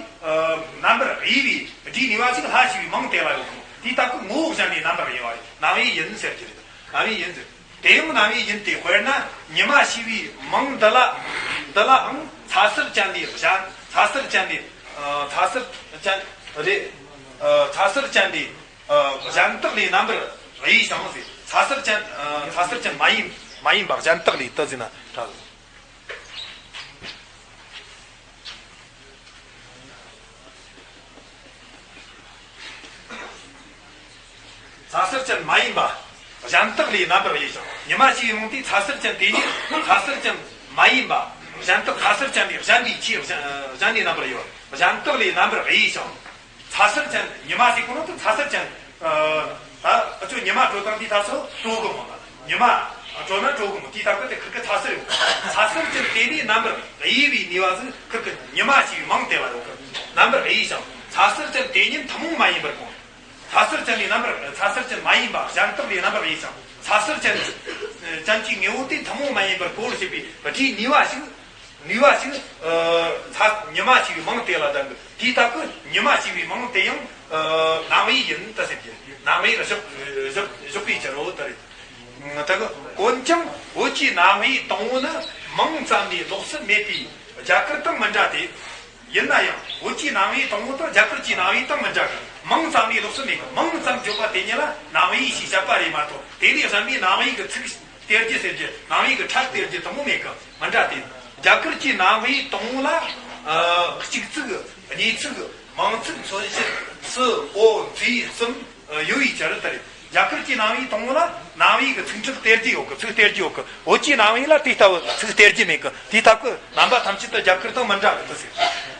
རྣམ་པར་དབྱེ་བའི་སྒྲའི་ནུས་པ་ཞིག་ལྷ་ཞེས་པའི་མིང་དེ་ལ་ཡོད་གི། དེ་དག་གི་ངོ་བོ་གཞན་ལས་རྣམ་པར་དབྱེ་བ་རེད། རྣམ་དབྱེ་ཡིན་ཟེར་རྒྱུ་རེད། རྣམ་དབྱེ་ཡིན་ཟེར། དེ་ཡང་རྣམ་དབྱེ་ཡིན་ཏེ། དཔེར་ན་ཉི་མ་ཞེས་པའི་མིང་འདི་ལ། འདི་ལའང་ཚ་ཟེར་ཅན་ལས་གཞན། ཚ་ཟེར་ཅན་ལས། ཚ་ཟེར་ཅན་རེད། ཚ་ཟེར་ཅན་ལས། ཨ། གཞན་དག་ལས་རྣམ་པར་དབྱེ་ཞིང་ཟེར། ཚ་ཟེར་ཅན། ཨ། ཚ་ཟེར་ཅན་མ་ཡིན། མ་ཡིན་པ་གཞན་དག་ལས་དེ་ཟེར་ན་འདྲ། ཚ་ཟེར་ཅན་མ་ཡིན་པ་གཞན་དག་ལས་རྣམ་པར་དབྱེ་ཞིང་། ཉི་མ་ཞེས་པའི་མིང་དེ་ཚ་ཟེར་ཅན་དེ་ཉིད་ཚ་ཟེར་ཅན་མ་ཡིན་པ་གཞན་དག་ཚ་ཟེར་ཅན་ལས་གཞན་པའི་ཆོས་གཞན་ལས་རྣམ་པར་དབྱེ་བ། གཞན་དག་ལས་རྣམ་པར་དབྱེ་ཞིང་། ཚ་ཟེར་ཅན། ཉི་མ་ཟེར་གོ་ནོ་དེ་ཚ་ཟེར་ཅན། ཨ། ད་འུ་ཆོ་ཉི་མ་དྲོ་དང་དེའི་ད་སོ་དྲོ་གི་མོ་ལ། ཉི་མ་དྲོ་ན་དྲོ་གི་མོ། དེའི་ད་གི་དེ་ཁིར་གི་ཚ་ཟེར་ཡོད། ཚ་ཟེར་ཅན་དེ་ལས་རྣམ་པར་དབྱེ་བའི་ནུས་པ་ཟིག་ཁིར་གི་ཉི་མ་ཞེས་པའི་མིང་དེ་ལ་ཡོད་གི། རྣམ་པར་དབྱེ་ཞིང་། ཚ་ཟེར་ཅན་དེ་ཉིད་ཐུན་མོང་མ་ཡིན་པར་གོ། ཚ་ཟེར་ཅན་ལས་རྣམ་པར། ཚ་ཟེར་ཅན་མ་ཡིན་པ་གཞན་དག་ལས་རྣམ་པར་དབྱེ་ཞིང་། ཚ་ཟེར་ཅན་ཅན་གྱི་དངོས་པོ་དེ་ཐུན་མོང་མ་ཡིན་པར་གོ་ཞེས་པའི་སྒྲའི་ནུས་པ་ཞིག་ནུས་པ་ཞིག་ཨ། ཚ། ཉི་མ་ཞེས་པའི་མིང་དེ་ལ་ལྡན་གི། དེའི་ད་གི་ཉི་མ་ཞེས་པའི་མིང་དེ་ཡང་། ཨ། རྣམ་དབྱེ་ཡིན་ད་ཟེར་གི། རྣམ་དབྱེ་ལ་བཞག་བཞག་བཞག་པའི་ཕྱིར་རོ་ད་རེད། ད་གི་འོན་ཀྱང་འོ་ཅི་རྣམ་དབྱེ་དང་པོ་ནི་མིང་ཙམ་ལས་ལོགས་སུ་མེད་པའི་རྒྱ་གར་དང་མི་འདྲ་སྟེ། ཡིན་ན་ཡང་འོ་ཅི་རྣམ་དབྱེ་དང་པོ་དང་རྒྱ་གར་གྱི་རྣམ་དབྱེ་དང་མི་འདྲ་གི། མིང་ཙམ་ལས་ལོགས་སུ་མེད་གི། མིང་ཙམ་བརྗོད་པ་དེ་ཉིད་ལ་རྣམ་དབྱེ་ཞེས་བྱ་བ་རེད་མ་གཏོགས། དེ་ལས་གཞན་པའི་རྣམ་དབྱེ་གི་ཚིག་སྟེར་རྒྱུ་ཟེར་རྒྱུ། རྣམ་དབྱེ་གི་ཕྲད་སྟེར་རྒྱུ་དེ་མོ་མེད་གི། མི་འདྲ་སྟེ། རྒྱ་གར་གྱི་རྣམ་དབྱེ་དང་པོ་ལ། ཨ། གཅིག་ཚིག་གཉིས་ཚིག་མིང་ཚིག་མཚོན་བྱེད་སུ་འོ་འཛི་གསུམ་ཡོད་པའི་ཕྱིར་ད་རེད། རྒྱ་གར་གྱི་རྣམ་དབྱེ་དང་པོ་ལ་རྣམ་དབྱེ་གི་ཚིག་ཕྲད་སྟེར་རྒྱུ་ཡོད་གི། ཚིག་སྟེར་རྒྱུ་ཡོད་གི། འོ་ཅི་རྣམ་དབྱེ་ལ་དེ་ལྟ་བུ་ཚིག་སྟེར་རྒྱུ་མེད་གི། དེ་ལྟ་བུ་རྣམ་པ་ཐམས་ཅད་དུ་རྒྱ་གར་དང་མི་འདྲ་གི་ད་ཟེར།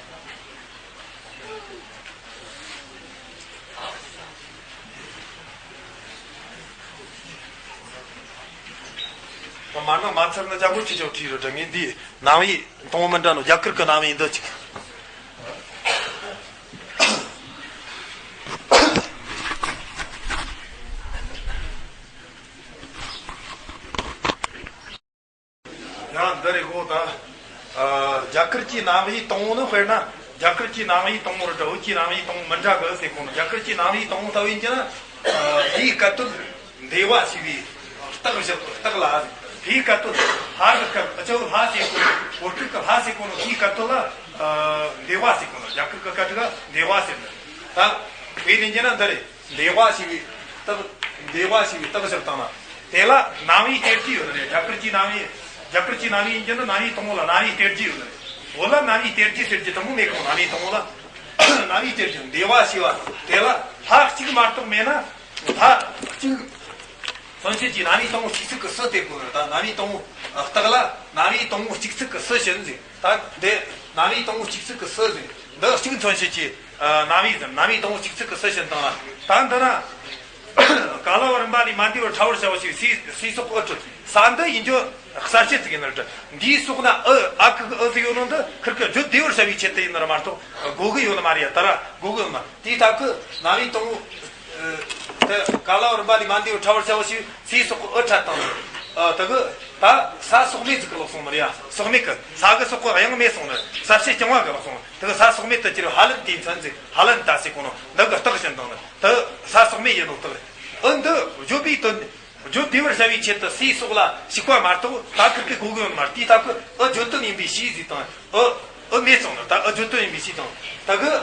མ་ནང་མ་ཚར་ན་ཅང་པོ་ཆེ་ཆུང་བྲིས་རོ་དྲ། ངས་འདི་རྣམ་དབྱེ་དང་པོ་མི་འདྲ་ནོ་རྒྱ་གར་གི་རྣམ་དབྱེ་འདི་གཅིག་ཡང་འདི་རེད་གོ་ད། ཨ། རྒྱ་གར་གྱི་རྣམ་དབྱེ་དང་པོ་ནི། དཔེར་ན་རྒྱ་གར་གྱི་རྣམ་དབྱེ་དང་པོ་རེད་དྲ། བོད་ཀྱི་རྣམ་དབྱེ་དང་པོ་མི་འདྲ་གི་ཟེར་གོ་ནོ། རྒྱ་གར་གྱི་རྣམ་དབྱེ་དང་པོ་ལྟ་བུ་ཡིན་གྱི་ན། ཨ། དེའི་སྐད་དོད་འདེ་བ་ཞེས་པའི་རྟགས་བཞག་རྟགས་ལ། དེའི་སྐད་དོད་ལྷ་གི་སྐད། ཨ། ཅོ་ལྷ་ཟེར་གོ་ནོ། བོད་སྐད་གི་ལྷ་ཟེར་གོ་ནོ། དེའི་སྐད་དོད་ལ། ཨ། འདེ་བ་ཟེར་གོ་ནོ། རྒྱ་གར་གི་སྐད་དོད་ལ་འདེ་བ་ཟེར་ནོ། ད་དཔེ་ལེན་གྱི་ན་འདི་རེད། འདེ་བ་ཞེས་པའི་རྟགས། འདེ་བ་ཞེས་པའི་རྟགས་བཞག་བཏང་ན། དེ་ལ་རྣམ་དབྱེ་སྟེར་རྒྱུ་ཡོད་རེད། རྒྱ་གར་གྱི་རྣམ་དབྱེ། རྒྱ་གར་གྱི་རྣམ་དབྱེ་ཡིན་གྱི་ན་རྣམ་དབྱེ་དང་པོ་ལ་རྣམ་དབྱེ་སྟེར་རྒྱུ་ཡོད་རེད། འོ་ལ་རྣམ་དབྱེ་སྟེར་རྒྱུ་ཟེར་རྒྱུ་དང་པོ་མེད་གོ། རྣམ་དབྱེ་དང་པོ་ལ་རྣམ་དབྱེ་སྟེར་རྒྱུ། འདེ་བ་ཞེས་པ་དེ་ལ་ལྷ་གཅིག་མ་གཏོགས་མེད་ན། ལྷ་གཅིག་མཚོན་བྱེད་ཀྱི་རྣམ་དབྱེ་དང་པོ་གཅིག་ཚིག་གི་སུ་སྟེར་དགོས་རེད། ད་རྣམ་དབྱེ་དང་པོ་རྟགས་ལ་རྣམ་དབྱེ་དང་པོ་གཅིག་ཚིག་གི་སུ་ཞེས་ཟེར། ད་འདི་རྣམ་དབྱེ་དང་པོ་གཅིག་ཚིག་གི་སུ་ཟེར། འདི་གཅིག་མཚོན་བྱེད་ཀྱི། ཨ། རྣམ་དབྱེ་ཟེར། རྣམ་དབྱེ་དང་པོ་གཅིག་ཚིག་གི་སུ་ཞེས་བཏང་ན། ད་འདི་ན། ཀ་ལ་བ་རིམ་པ་ལས་མ་འདས་པར་ཕྲ་བར་བྱ་བ་ཞིག་སའི་སའི་སོགས་ཨུ་ཁྲི། ས་འདི་ཡིན་རྒྱུ་གསལ་བྱེད་ཅིག་ཡིན་ནོ་ད། འདིའི་སོགས་ན་ཨུ། ཨ་ཁུ་གི་ཨུ་ཟིག་ཡོད་ནོ་འདི་ཁིར་གི་བརྗོད་བདེ་བར་བྱ་བའི་ཆེད་དུ་ཡིན་ནོ་མ་གཏོགས་གོ་གི་ཡོད་ནི་མ་རེད་ཡ། ད་ར་གོ་གི་ཡོད་ནི་མ་རེད། དེའི་སྟབས་ཀྱིས་རྣམ་དབྱེ་དང་པོ། ཨ། དེ་ཀ་ལ་བ་རིམ་པ་ལས་མ་འདས་པར་ཕྲ་བར་བྱ་བ་ཞིག་སའི་སོགས་ཨུ་ཁྲ་བཏང་ནས། ཨ། ད་གི་ད་ས་སོགས་མེད་ཟིག་གི་ལོག་སོང་ནི་རེད་ཡ། སོགས་མེད་གི། ས་གི་སོགས་གི་དབྱངས་མེད་སོང་ནི། གསལ་བྱེད་རྐྱང་བ་གི་ལོག་སོང་། ད་གི་ས་སོགས་མེད་དུ་གྱུར་བའི་ཧ་ལན་དེའི་མཚན་ཟིག་ཧ་ལན་ད་ཟེར་གོ་ནོ་འདི་གི་རྟགས་བྱིན་བཏང་ནི། ད་ས་སོགས་མེད་ཡིན་ནོ་རྟགས་རེད། ཨུ་འདི་བརྗོད་པའི་དོན། བརྗོད་བདེ་བར་བྱ་བའི་ཆེད་དུ་སའི་སོགས་ལ་ཞིག་པ་མ་གཏོགས་ད་ཁིར་གི་གོ་གི་ཡོད་ནི་མ་རེད། དེའི་སྟབས་ཀྱིས་ཨུ་བརྗོད་དོན་ཡིན་པའི་ཕྱིར་ཟེར་བཏང་། ཨུ་ཨུ་མེད་སོང་ནི། ད་ཨུ་བརྗོད་དོན་ཡིན་པའི་ཕྱིར་བཏང་། ད་གི་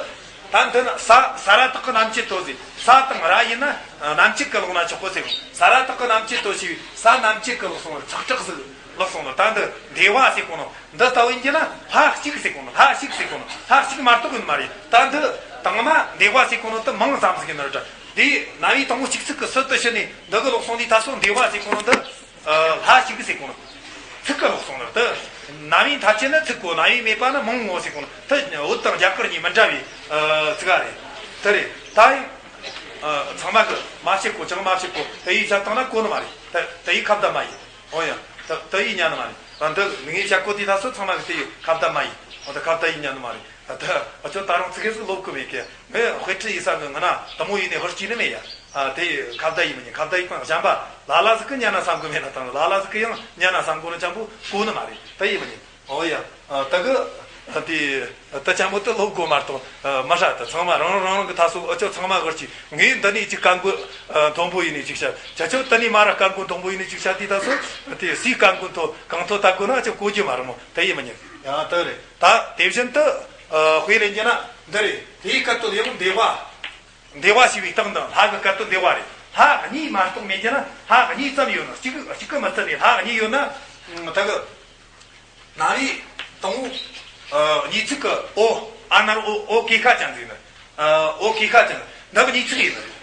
ད་འདི་ན་ས་ས་ར་བཏགས་ཀྱི་རྣམ་བཅད་དོ་ཟེར། ས་དང་ར་ཡིན་ན་རྣམ་བཅད་ཀྱི་ལོག་ན་ཆོག་གོ་ཟེར། ས་ར་བཏགས་ཀྱི་རྣམ་བཅད་དོ་ཞེས་པའི་ས་རྣམ་བཅད་ཀྱི་ལོག་སོང་བར་ཚག་ཁྲག་ཟིག་ལོག་སོང་ལ། ད་འདི་འདེ་བ་ཟེར་གོ་ནོ། འདི་ལྟ་བུ་ཡིན་གྱི་ན་ལྷ་གཅིག་ཟེར་གོ་ནོ། ལྷ་གཅིག་ཟེར་གོ་ནོ། ལྷ་གཅིག་མ་གཏོགས་ཡིན་མ་རེད། ད་འདི་དང་མ་འདེ་བ་ཟེར་གོ་ནོ་དེ་མིང་ཙམ་ཟིག་ཡིན་ནོ་འདྲ། དེ་རྣམ་དབྱེ་དང་པོ་གཅིག་ཚིག་གི་སུ་དུ་ཕྱི་ནས་འདི་གི་ལོག་སོང་དུས་ད་སོ་འདེ་བ་ཟེར་གོ་ནོ་འདི། ཨ། ལྷ་གཅིག་ཟེར་གོ་ནོ། ཚིག་གི་ལོག་སོང་ནོ་དེ། རྣམ་དབྱེ་མཐའ་ཅན་ནི་ཚིག་གོ། རྣམ་དབྱེ་མེད་པ་ནི་མིང་ངོ་ཟེར་གོ་ནོ་དེ། བོད་དང་རྒྱ་གར་གཉིས་མི་འདྲ་བའི་ཨ་ཚིག་ག་རེད། དེ་རེད། ད་ཡིན། ཨ། ཚང་མ་གི་མ་བཤད་གོ། ཅང་མ་བཤད་གོ། དེ་ཡིས་བཤད་བཏང་ན་གོ་ནི་མ་རེད། དེ་དེ་ཡིས་ཁ་བརྡ་མ་ཡིན། འོ་ཡ། དེ་དེ་ཡིས་ཉན་ནི་མ་རེད། ཨ། འདི་ངས་བཤད་གོ་དུས་ད་སོ་ཚང་མ་གི་དེ་ཡིས་ཁ་བརྡ་མ་ཡིན། འོ། དེ་ཁ་བརྡ་ཡིས་ཉན་ནི་མ་རེད། ཨ། ད་ཨ་ཅོ་ད་རུང་ཙི་གེ་ཟིག་ལོབས་གི་མེད་གི། ངས་དཔེ་ཁྲིད་ཡིན་ས་གི། ང་ན་དེ་མོ་ཡིན་ནས་ཧུར་གྱིས་ནི་མེད་ཡ། ཨ། དེ་ཁ་བརྡ་ཡིན་མི་ཉན། ཁ་བརྡ་ཡིན་པ་གཞན་པ་ལ་ལ་ཟིག་གི་ཉན་ན་བསམ་གི་མེད་ན་དང་། ལ་ལ་ཟིག་གི་ཡང་ཉན་ན་བསམ་གོ་ནི་ཅང་པོ་གོ་ནི་མ་རེད། དེ་ཡིན་མི་ཉན། ཨོ་ཡ། ཨ། ད་གི་དེ་ད་ཅང་པོ་དེ་ལོབས་གོ་མ་གཏོགས་མི་ཧྲ། ད་ཚང་མ་རང་རང་རང་གི་ད་སོ། ཨ་ཅོ་ཚང་མ་ཧུར་གྱིས། ངས་འདི་ནས་ཅིག་སྐད་མགོ་མཐོན་པོ་ཡིན་ནས་ཅིག་བཤད། ཁྱེད་ཆོ་དེ་ནས་མ་ར་སྐད་མགོ་མཐོན་པོ་ཡིན་ནས་ཅིག་བཤད་དུས་ད་སོ། དེ་སུའི་སྐད་མགོ་མཐོ་གང་མཐོ་ད་གོ་ན་ཨ་ཅོ་གོ་རྒྱུ་མ་རེད་མོ། དེ་ཡིན་མི་ཉན། ཡང་དེ་རེད། ད་དེ་བཞིན་དུ། ཨ། དཔེ་ལེན་རྒྱུ་ན་འདི་རེད། དེའི་སྐད་དོད་ཡང་འདེ་བ། འདེ་བ་ཞེས་པའི་རྟགས་འདི་ལྷ་གི་སྐད་དོད་འདེ་བ་རེད། ལྷ་གཉིས་མ་གཏོགས་མེད་ཀྱི་ན། ལྷ་གཉིས་ཙམ་ཡོད་ན། གཅིག་གཅིག་གི་མི་ཚད་ནས་ལྷ་གཉིས་ཡོད་ན། ད་གི་རྣམ་དབྱེ་དང་པོ། ཨ། གཉིས་ཚིག་གི་ཨོ། ཨ་ན་རོ་ཨོ། ཨོ་གེ་ཁ་ཅན་ཟེར་ན། ཨ། ཨོ་གེ་ཁ་ཅན། འདི་གཉིས་ཚིག་ཡིན་ནི་རེད།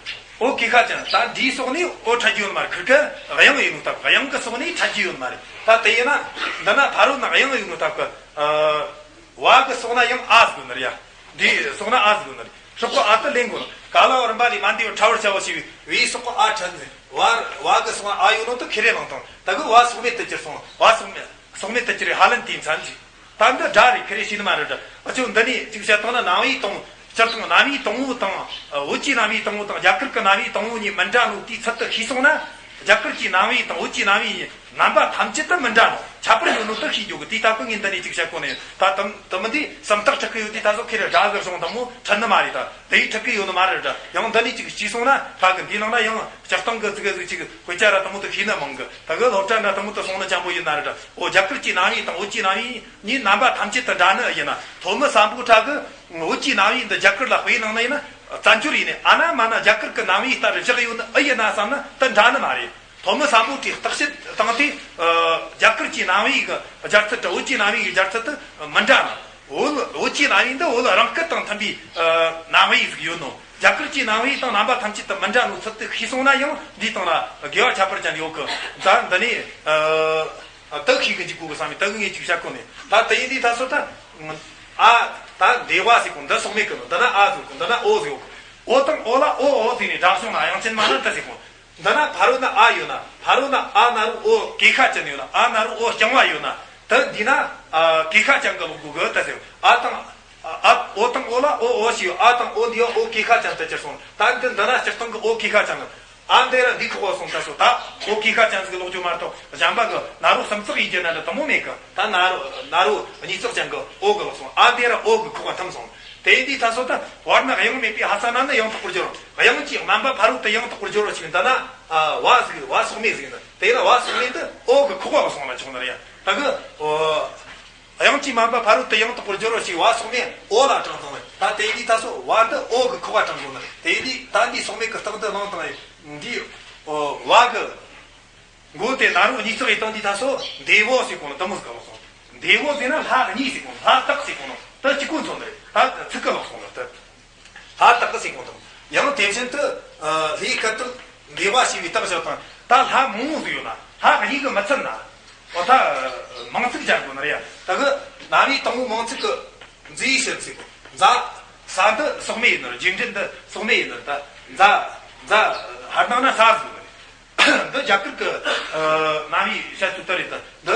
ཨོ་གེ་ཁ་ཅན། ད་འདིའི་སོགས་ནས་ཨོ་འཕྲད་རྒྱུ་ཡོད་མ་རེད། ཁིར་ཀ་དབྱངས་ཡིན་ནོ་སྟབས་དབྱངས་ཀྱི་སོགས་ནས་འཕྲད་རྒྱུ་ཡོད་མ་རེད། ད་དེ་ཡིན་ན་འདི་ན་ཕ་རོལ་ན་དབྱངས་ཡིན་ནོ་སྟབས་ཀྱི། ཨ། བ་གི་སོགས་ན་ཡང་ཨ་ཟིག་ཡོད་ནི་རེད་ཡ། འདིའི་སོགས་ན་ཨ་ཟིག་ཡོད་ནི་རེད། སྲོག་གི་ཨ་དེ་ལེན་དགོས་ནི། ག་ལ་བ་རིམ་པ་ལས་མ་འདས་པར་ཕྲ་བར་བྱའོ་ཞེས་པའི་བའི་སྲོག་གི་ཨ་འཕྲད་ནས། བ་བ་གི་སོགས་ན་ཨ་ཡོད་ནོ་དེ་ཁེ་རེ་བླངས་བཏང་། ད་གི་བ་སྲོག་མེད་དུ་གྱུར་སོང་། བ་སྲོག་མེད་སྲོག་མེད་དུ་གྱུར་བའི་ཧ་ལན་དེའི་མཚན་ཅིག། ད་འདི་སྒྲ་རེད། ཁེ་རེ་ཤེས་ནི་མ་རེད་དྲ། ཨ་ཅོ་འདི་ནས་ཅིག་བཤད་བཏང་ན་རྣམ་དབྱེ་དང་། སྤྱིར་བཏང་རྣམ་དབྱེ་དང་པོ་དང་། ཨ། བོད་ཀྱི་རྣམ་དབྱེ་དང་པོ་དང་རྒྱ་གར་གྱི་རྣམ་དབྱེ་དང་པོ་གཉིས་མི་འདྲ་ནོ་དེའི་ཚུལ་དུ་ཤེས་སོང་ན། རྒྱ་གར་གྱི་རྣམ་དབྱེ་དང་བོད་ཀྱི་རྣམ་དབྱེ་གཉིས་རྣམ་པ་ཐམས་ཅད་དུ་མི་འདྲ་ནོ། ཁྱད་པར་ཡོད་ནོ་དེ་ཤེས་རྒྱུ་གི། དེ་ལྟ་བུ་ངས་འདི་ནས་ཅིག་བཤད་གོ་ནས། ད་དུམ་དུམ་འདི་སུམ་རྟགས་ཁྲིད་གི་ཡོད་དུས་ད་སོ་ཁེ་རེ་སྒྲ་གི་གཞུང་དང་མོ་ཁྲིད་ནི་མ་རེད། ད་དེའི་ཁྲིད་གི་ཡོད་ནི་མ་རེད་དྲ། ཡང་འདི་ནས་ཅིག་ཤེས་སོང་ན། ཕ་གི་འདིའི་ནང་ན་ཡང་སྤྱིར་བཏང་གི་ཙི་གེ་ཟིག་ཅིག་དཔེ་ཆ་ར་དང་མོ་དེ་ཤེས་ནི་མང་གི། ད་གི་སློབ་གྲྭ་འདྲ་དང་མོ་དེ་སོང་ནི་ཅང་པོ་ཡིན་ན་རེད་དྲ། འོ། རྒྱ་གར་གྱི་རྣམ་དབྱེ་དང་བོད་ཀྱི་རྣམ་དབྱེ་གཉིས་རྣམ་པ་ཐམས་ཅད་དུ་འདྲ་ནི་ཡིན་ན། ཐོན་མི་སམ་བྷོ་ཊ་གི་བོད་ཀྱི་རྣམ་དབྱེ་འདི་རྒྱ་གར་ལ་དཔེ་བླངས་ནི་ཡིན་ན། བཙན་བྱོལ་ཡིན་ནས་ཨ་ན་མ་ན་རྒྱ་གར་གྱི་རྣམ་དབྱེ་ལྟར་བཞག་ཡོད་ནི་ཨེ་ཡིན་ན་བསམ་ན་དེ་འདྲ་ནི་མ་རེད། ཐོན་མི་སམ་བྷོ་ཊས་བརྟག་དཔྱད་བཏང་སྟེ། ཨ། རྒྱ་གར་གྱི་རྣམ་དབྱེ་གི་སྦྱར་ཚུལ་དང་བོད་ཀྱི་རྣམ་དབྱེ་གི་སྦྱར་ཚུལ་དེ་མི་འདྲ་ན། བོད་བོད་ཀྱི་རྣམ་དབྱེ་འདི་བོད་རང་སྐད་དང་མཐུན་པའི། ཨ། རྣམ་དབྱེ་ཟིག་ཡོད་ནོ། རྒྱ་གར་གྱི་རྣམ་དབྱེ་དང་རྣམ་པ་ཐམས་ཅད་དུ་མི་འདྲ་ནོ་ཚུལ་དེ་ཤེས་སོང་ན། ཡང་འདིའི་སྟེང་ལ་དགེ་བ་ཁྱད་པར་ཅན་ཡོད་གི། ད་འདི་ནས། ཨ། ཨ། དེ་ཤེས་གི་འཇུག་དགོས་གི་བསམ་པའི་དེ་གི་ངས་ཅིག་བཤད་གོ་ནས། ད་དེ་ཡིན་དུས་ད་སོ་ད། ཨ། ད་འདེ་བ་ཟེར་གོ་འདི་སྲོག་མེད་གི་ནོ། འདི་ན་ཨ་ཟེར་གོ། འདི་ན་ཨོ་ཟེར་གོ། ཨོ་དང་ཨོ་ལ་ཨོ་ཨོ་ཟེར་ནས་སྒྲ་བྱུང་ན་དབྱངས་ཅན་མ་ན་དེ་ཟེར་གོ། འདི་ན་ཕ་རོལ་ན་ཨ་ཡོད་ན། ཕ་རོལ་ན་ཨ་ན་རོ་ཨོ་གེ་ཁ་ཅན་ཡོད་ན། ཨ་ན་རོ་ཨོ་རྐྱང་བ་ཡོད་ན། དེ་འདི་ན་ཨ་གེ་ཁ་ཅན་གི་ལོག་དགོས་གི་དེ་ཟེར། ཨ་དང་ཨ། ཨོ་དང་ཨོ་ལ་ཨོ་ཨོ་ཞེས་ཡོད། ཨ་དང་ཨོ་འདི་ཡང་ཨོ་གེ་ཁ་ཅན་དུ་གྱུར་སོང་། ད་འདི་འདི་ན་སྤྱིར་བཏང་གི་ཨོ་གེ་ཁ་ཅན་གི། ཨ་འདི་ར་འདི་ཁོག་པ་སོང་ད་སོ། ད་ཨོ་གེ་ཁ་ཅན་ཟིག་ལོག་རྒྱུ་མ་གཏོགས་གཞན་པ་གི་ན་རོ་སུམ་ཚེག་ཡིན་རྒྱུ་ན་འདྲ་དེ་མོ་མེད་གི། ད་ན་རོ་ན་རོ་གཉིས་ཚེག་ཅན་གི་ཨོ་གི་ལོག་སོང་། ཨ་འདི་ར་ཨོ་གི་ཁོག་པ་ཐིམ་སོང་། དེ་ཡིན་དུས་ད་སོ་ད་བར་ན་དབྱངས་མེད་པའི་ཧ་ས་ན་ནི་ཡང་དག་པར་སྦྱོར་རོ། དབྱངས་ཀྱི་རྣམ་པ་ཕ་རོལ་ཏུ་ཡང་དག་པར་སྦྱོར་རོ་ཞིག་འདི་ན། ཨ། བ་ཟིག་བ་སྲོག་མེད་ཟིག་ནི། དེ་ན་བ་སྲོག་མེད་འདི་ཨོ་གི་ཁོག་པ་སོང་ལ་ཆོག་ནི་རེད་ཡ། ད་གི་ཨོ། དབྱངས་ཀྱི་རྣམ་པ་ཕ་རོལ་ཏུ་ཡང་དག་པར་སྦྱོར་རོ་ཞེས་བ་སྲོག་མེད་ཨོ་ལ་དྲངས་བཏང་བས། ད་དེ་ཡིན་དུས་ད་སོ་བ་འདི་ཨོ་གི་ཁོག་པ་དྲངས་དགོས་ནི། དེ་ཡིན་དུས་ད་འདི་སྲོག་མེད་གི་རྟགས་འདི་བླངས་བཏང་བས། འདི་ཨོ་བ་གི་མགོ་དེ་ན་རོ་གཉིས་ཚེག་ཡིན་བཏང་དུས་ད་སོ་འདེ་བོ་ཟེར་གོ་ནོ་དེ་མོ་ཟིག་ལོག་སོང་། འདེ་བོ་ཟེར་ན་ལྷ་གཉིས་ཟེར་གོ་ནོ། ལྷ་རྟགས་ཟེར་གོ་ནོ་དེ་གཅིག་པུ་མཚོན་ནི་རེད། ད་ཚིག་གི་ལོག་སོང་ལ་དེ། ལྷ་རྟགས་ཟེར་གོ་དང་། ཡང་དེ་བཞིན་དུ། ཨ། ལྷའི་སྐད་དོད་འདེ་བ་ཞེས་པའི་རྟགས་བཞག་དང་། ད་ལྷ་མང་བོ་ཟིག་ཡོད་ན། ལྷ་གཉིས་ཀྱི་མི་ཚད་ན། འོ། ད་མིང་ཚིག་སྦྱར་དགོས་ནི་རེད་ཡ། ད་གི་རྣམ་དབྱེ་དང་པོ་མིང་ཚིག་གི་མཛའི་ཕྱིར་ཟེར་གོ། མཛའ། ས་འདི་སྲོག་མེད་ཡིན་ནོ། རྗེས་འབྲེལ་འདི་སྲོག་མེད་ཡིན་ནོ། ད་མཛའ། མཛའ། ཧར་སྣང་ན་ས་ཟིག་ཡོད་ནི་རེད། འདི་རྒྱ་གར་གྱི། ཨ། རྣམ་དབྱེ་བཤད་ཚུལ་ལྟར་རེད། ད་འདི་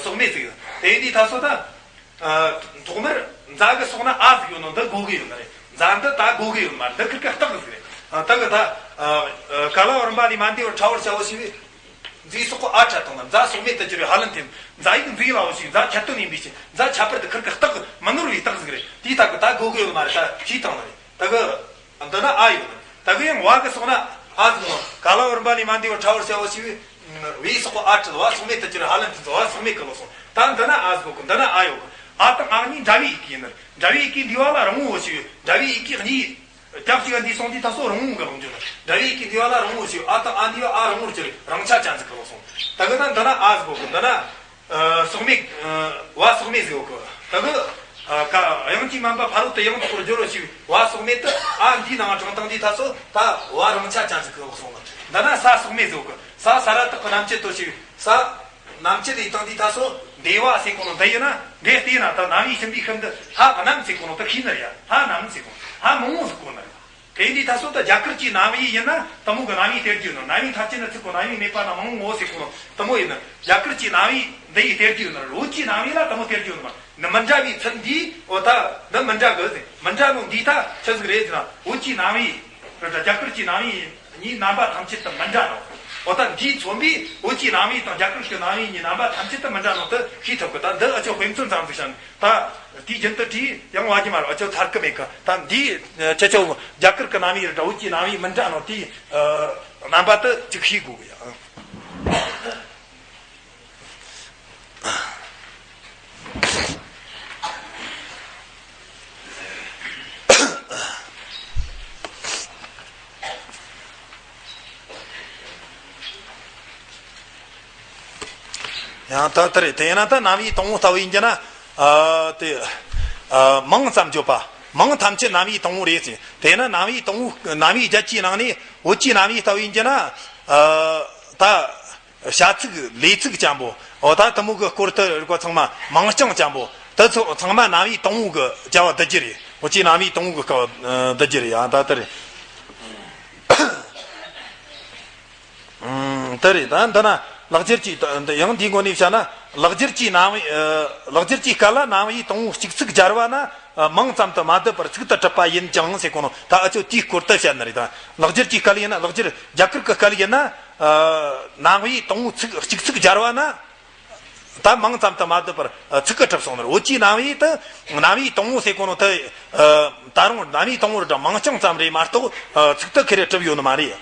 སྲོག་མེད་ཟིག་ཡིན། དེ་ཡིན་དུས་ད་སོ་ད། ཨ། ཐོག་མར་མཛའ་གི་སྲོག་ན་ཨ་ཟིག་ཡོད་ནོ་འདི་གོ་གི་ཡོད་ནི་རེད། མཛའ་འདི་ད་གོ་གི་ཡོད་མ་རེད། འདི་ཁིར་ཀ་རྟགས་ཟིག་རེད། ཨ། ད་གི་ད། ཨ། ག་ལ་བ་རིམ་པ་ལས་མ་འདས་པར་ཕྲ་བར་བྱའོ་ཞེས་པའི་མཛའི་སྲོག་གི་ཨ་འཕྲད་བཏང་ན། མཛའ་སྲོག་མེད་དུ་གྱུར་བའི་ཧ་ལན་ཐེབས། མཛའ་ཡིག་མཛའི་ལའོ་ཞེས། མཛའ་ཁྱད་དོན་ཡིན་པའི་ཕྱིར། མཛའ་ཁྱད་པར་དུ་ཁིར་ཀ་རྟགས་མི་ནོར་བའི་རྟགས་ཟིག་རེད། དེའི་སྟབས་ཀྱིས་ད་གོ་གི་ཡོད་མ་རེད། ད་ཤེས་བཏང་ནི་རེད། ད་གི། འདི་ན་ཨ་ཡོད། ད་གི་ཡང་བ་གི་སྲོག་ན་ཨ་ཟིག་ཡོད། ག་ལ་བ་རིམ་པ་ལས་མ་འདས་པར་ཕྲ་བར་བྱའོ་ཞེས་པའི་བའི་སྲོག་གི་ཨ་འཕྲད། བ་སྲོག་མེད་དུ་གྱུར་ཧ་ལན་ཐེབས། བ་སྲོག་མེད་གི་ལོག་སོང་། ད་འདི་ན་ཨ་ཟིག་གོ་གི། འདི་ན་ཨ་ཡོད་གི། ཨ་དང་ཨ་གཉིས་འདྲ་བའི་ཡི་གེ་ཡིན་ནི། འདྲ་བའི་ཡི་གེ་འདུས་པ་ལ་རང་ངོ་ཞེས། འདྲ་བའི་ཡི་གེ་གཉིས་རྒྱབ་གཅིག་ག་འདུས་སོང་དུས་ད་སོ་རང་ངོ་གི་ལོག་འགྱུར་ནི། འདྲ་བའི་ཡི་གེ་འདུས་པ་ལ་རང་ངོ་ཞེས། ཨ་དང་ཨ་འདུས་པ་ཨ་རང་ངོར་གྱུར། རང་ཆ་ཅན་ཟིག་གི་ལོག་སོང་། ད་གི་ན་འདི་ན་ཨ་ཟིག་གོ་གི། འདི་ན་ཨ་སོག་མེ། ཨ་བ་སོག་མེ་ཟིག་གོ་གི། ད་གི་ཨ་ཀ་དབྱངས་ཀྱིས་དམན་པ་ཕ་རོལ་ཏུ་ཡང་དག་པར་སྦྱོར་རོ་ཞེས་བ་སོག་མེ་དེ་ཨ་འདིའི་ནང་དྲངས་བཏང་དུས་ད་སོ་ད་བ་རང་ཆ་ཅན་ཟིག་གི་ལོག་སོང་། འདི་ན་ས་སོག་མེ་ཟིག་གོ་གི། ས་ས་ར་བཏགས་ཀྱི་རྣམ་བཅད་དོ་ཞེས་ས། རྣམ་བཅད་ལས་བཏང་དུས་ད་སོ་འདི་བ་ཟེར་གོ་ནོ་འདི་ཡིན་ན། འདི་ལྟས་ན་ད་རྣམ་དབྱེ་ཕྱིན་པའི་ཤུལ་དུ་ལྷ་རྣམ་ཟེར་གོ་ནོ་ད་ཤེས་ནི་རེད་ཡ། ལྷ་རྣམ་ཟེར་གོ་ནོ་ལྷ་མང་བོ་ཟིག་གོ་ནི་རེད། དེ་ཡིན་དུས་ད་སོ་ད་རྒྱ་གར་གྱི་རྣམ་དབྱེ་ཡིན་ན་དེ་མོ་གི་རྣམ་དབྱེ་སྟེར་རྒྱུ་ནོ། རྣམ་དབྱེ་མཐར་ཕྱིན་ན་ཚིག་གོ་རྣམ་དབྱེ་མེད་པ་ན་མང་བོ་ཟེར་གོ་ནོ་དེ་མོ་ཡིན་ན། རྒྱ་གར་གྱི་རྣམ་དབྱེ་འདི་ཡིས་སྟེར་རྒྱུ་ནོ། བོད་ཀྱི་རྣམ་དབྱེ་ལ་དེ་མོ་སྟེར་རྒྱུ་ནོ་མ། ནི་མི་འདྲ་བའི་ཚུལ་འདིས་འོ་ད་འདི་མི་འདྲ་གི་ཟེར། མི་འདྲ་ནོ་འདི་ད་ཆི་ཟིག་རེད་ཟེར་ན། བོད་ཀྱི་རྣམ་དབྱེ་རེད་ད་རྒྱ་གར་གྱི་རྣམ་དབྱེ་གཉིས་རྣམ་པ་ཐམས་ཅད་དུ་མི་འདྲ་ནོ། འོ་ད་འདིས་མཚོན་པའི་བོད་ཀྱི་རྣམ་དབྱེ་དང་རྒྱ་གར་གྱི་རྣམ་དབྱེ་གཉིས་རྣམ་པ་ཐམས་ཅད་དུ་མི་འདྲ་ནོ་དེ་ཤེས་ཐུབ་གི། ད་འདི་ཨ་ཅོ་དཔེ་མཚོན་ཙམ་ཟིག་བཤད་ནས་ད་དེའི་རྒྱུན་དུ་བྲིས་ཡང་བ་གི་མ་རེད། ཨ་ཅོ་ཚར་གི་མེད་གི། ད་འདིས་ཁྱེད་ཆོ་རྒྱ་གར་གྱི་རྣམ་དབྱེ་རེད་ད་བོད་ཀྱི་རྣམ་དབྱེ་མི་འདྲ་ནོ་དེའི་རྣམ་པ་དེ་ཅིག་ཤེས་དགོས་གི་ཡ། ཡང་ད་ལྟ་རེད། དེ་ཡིན་ན་ད་རྣམ་དབྱེ་དང་པོ་ལྟ་བུ་ཡིན་གྱི་ན། ཨ་དེ་ཨ་མིང་ཙམ་བརྗོད་པ། མིང་ཐམས་ཅད་རྣམ་དབྱེ་དང་པོ་རེད་ཟེར། དེ་ཡིན་ན་རྣམ་དབྱེ་དང་པོ་རྣམ་དབྱེ་བརྒྱད་ཀྱི་ནང་ནས་བོད་ཀྱི་རྣམ་དབྱེ་ལྟ་བུ་ཡིན་གྱི་ན། ཨ་ད། བྱ་ཚིག་ལས་ཚིག་ཅན་པོ། འོ་ད་དེ་མོ་གི་སྐོར་དུ་རིགས་པ་ཚང་མ་མིང་རྐྱང་ཅན་པོ། དེ་ཚོ་ཚང་མ་རྣམ་དབྱེ་དང་པོ་གི་བྱ་བ་བསྡུ་རྒྱུ་རེད། འོ་ཅི་རྣམ་དབྱེ་དང་པོ་གི་སྐབས་བསྡུ་རྒྱུ་རེད་ཡ། ད་དེ་རེད། ཨང་། དེ་རེད། ད་འདི་ན་ལེགས་སྦྱར་གྱི་ད་འདི་ཡང་འདིའི་སྒོ་ནས་བཤད་ན། ལེགས་སྦྱར་གྱི་རྣམ་དབྱེ་ཨ་ལེགས་སྦྱར་གྱི་སྐད་ལ་རྣམ་དབྱེ་དང་པོ་གཅིག་ཚིག་སྦྱར་བ་ན། ཨ་མིང་ཙམ་དུ་མ་བསྡུས་པར་ཚིག་ཏུ་གྲུབ་པ་ཡིན་ཀྱང་ཟེར་གོ་ནོ་ད་ཨ་ཅོ་དེའི་སྐོར་དུ་བཤད་ནི་རེད། ད་ལེགས་སྦྱར་གྱི་སྐད་ཡིན་ན། ལེགས་སྦྱར་རྒྱ་གར་གྱི་སྐད་ཡིན་ན། ཨ་རྣམ་དབྱེ་དང་པོ་ཚིག་གཅིག་ཚིག་སྦྱར་བ་ན། ད་མིང་ཙམ་དུ་མ་བསྡུས་པར་ཨ་ཚིག་གི་གྲུབ་སོང་ནི་རེད། བོད་ཀྱི་རྣམ་དབྱེ་དེ་རྣམ་དབྱེ་དང་པོ་ཟེར་གོ་ནོ་དེ་ཨ་ད་རུང་རྣམ་དབྱེ་དང་པོ་རེད་ད་མིང་རྐྱང་ཙམ་རེད་མ་གཏོགས་ཨ་ཚིག་ཏུ་ཁེ་རེ་གྲུབ་ཡོད་ནི་མ་རེད།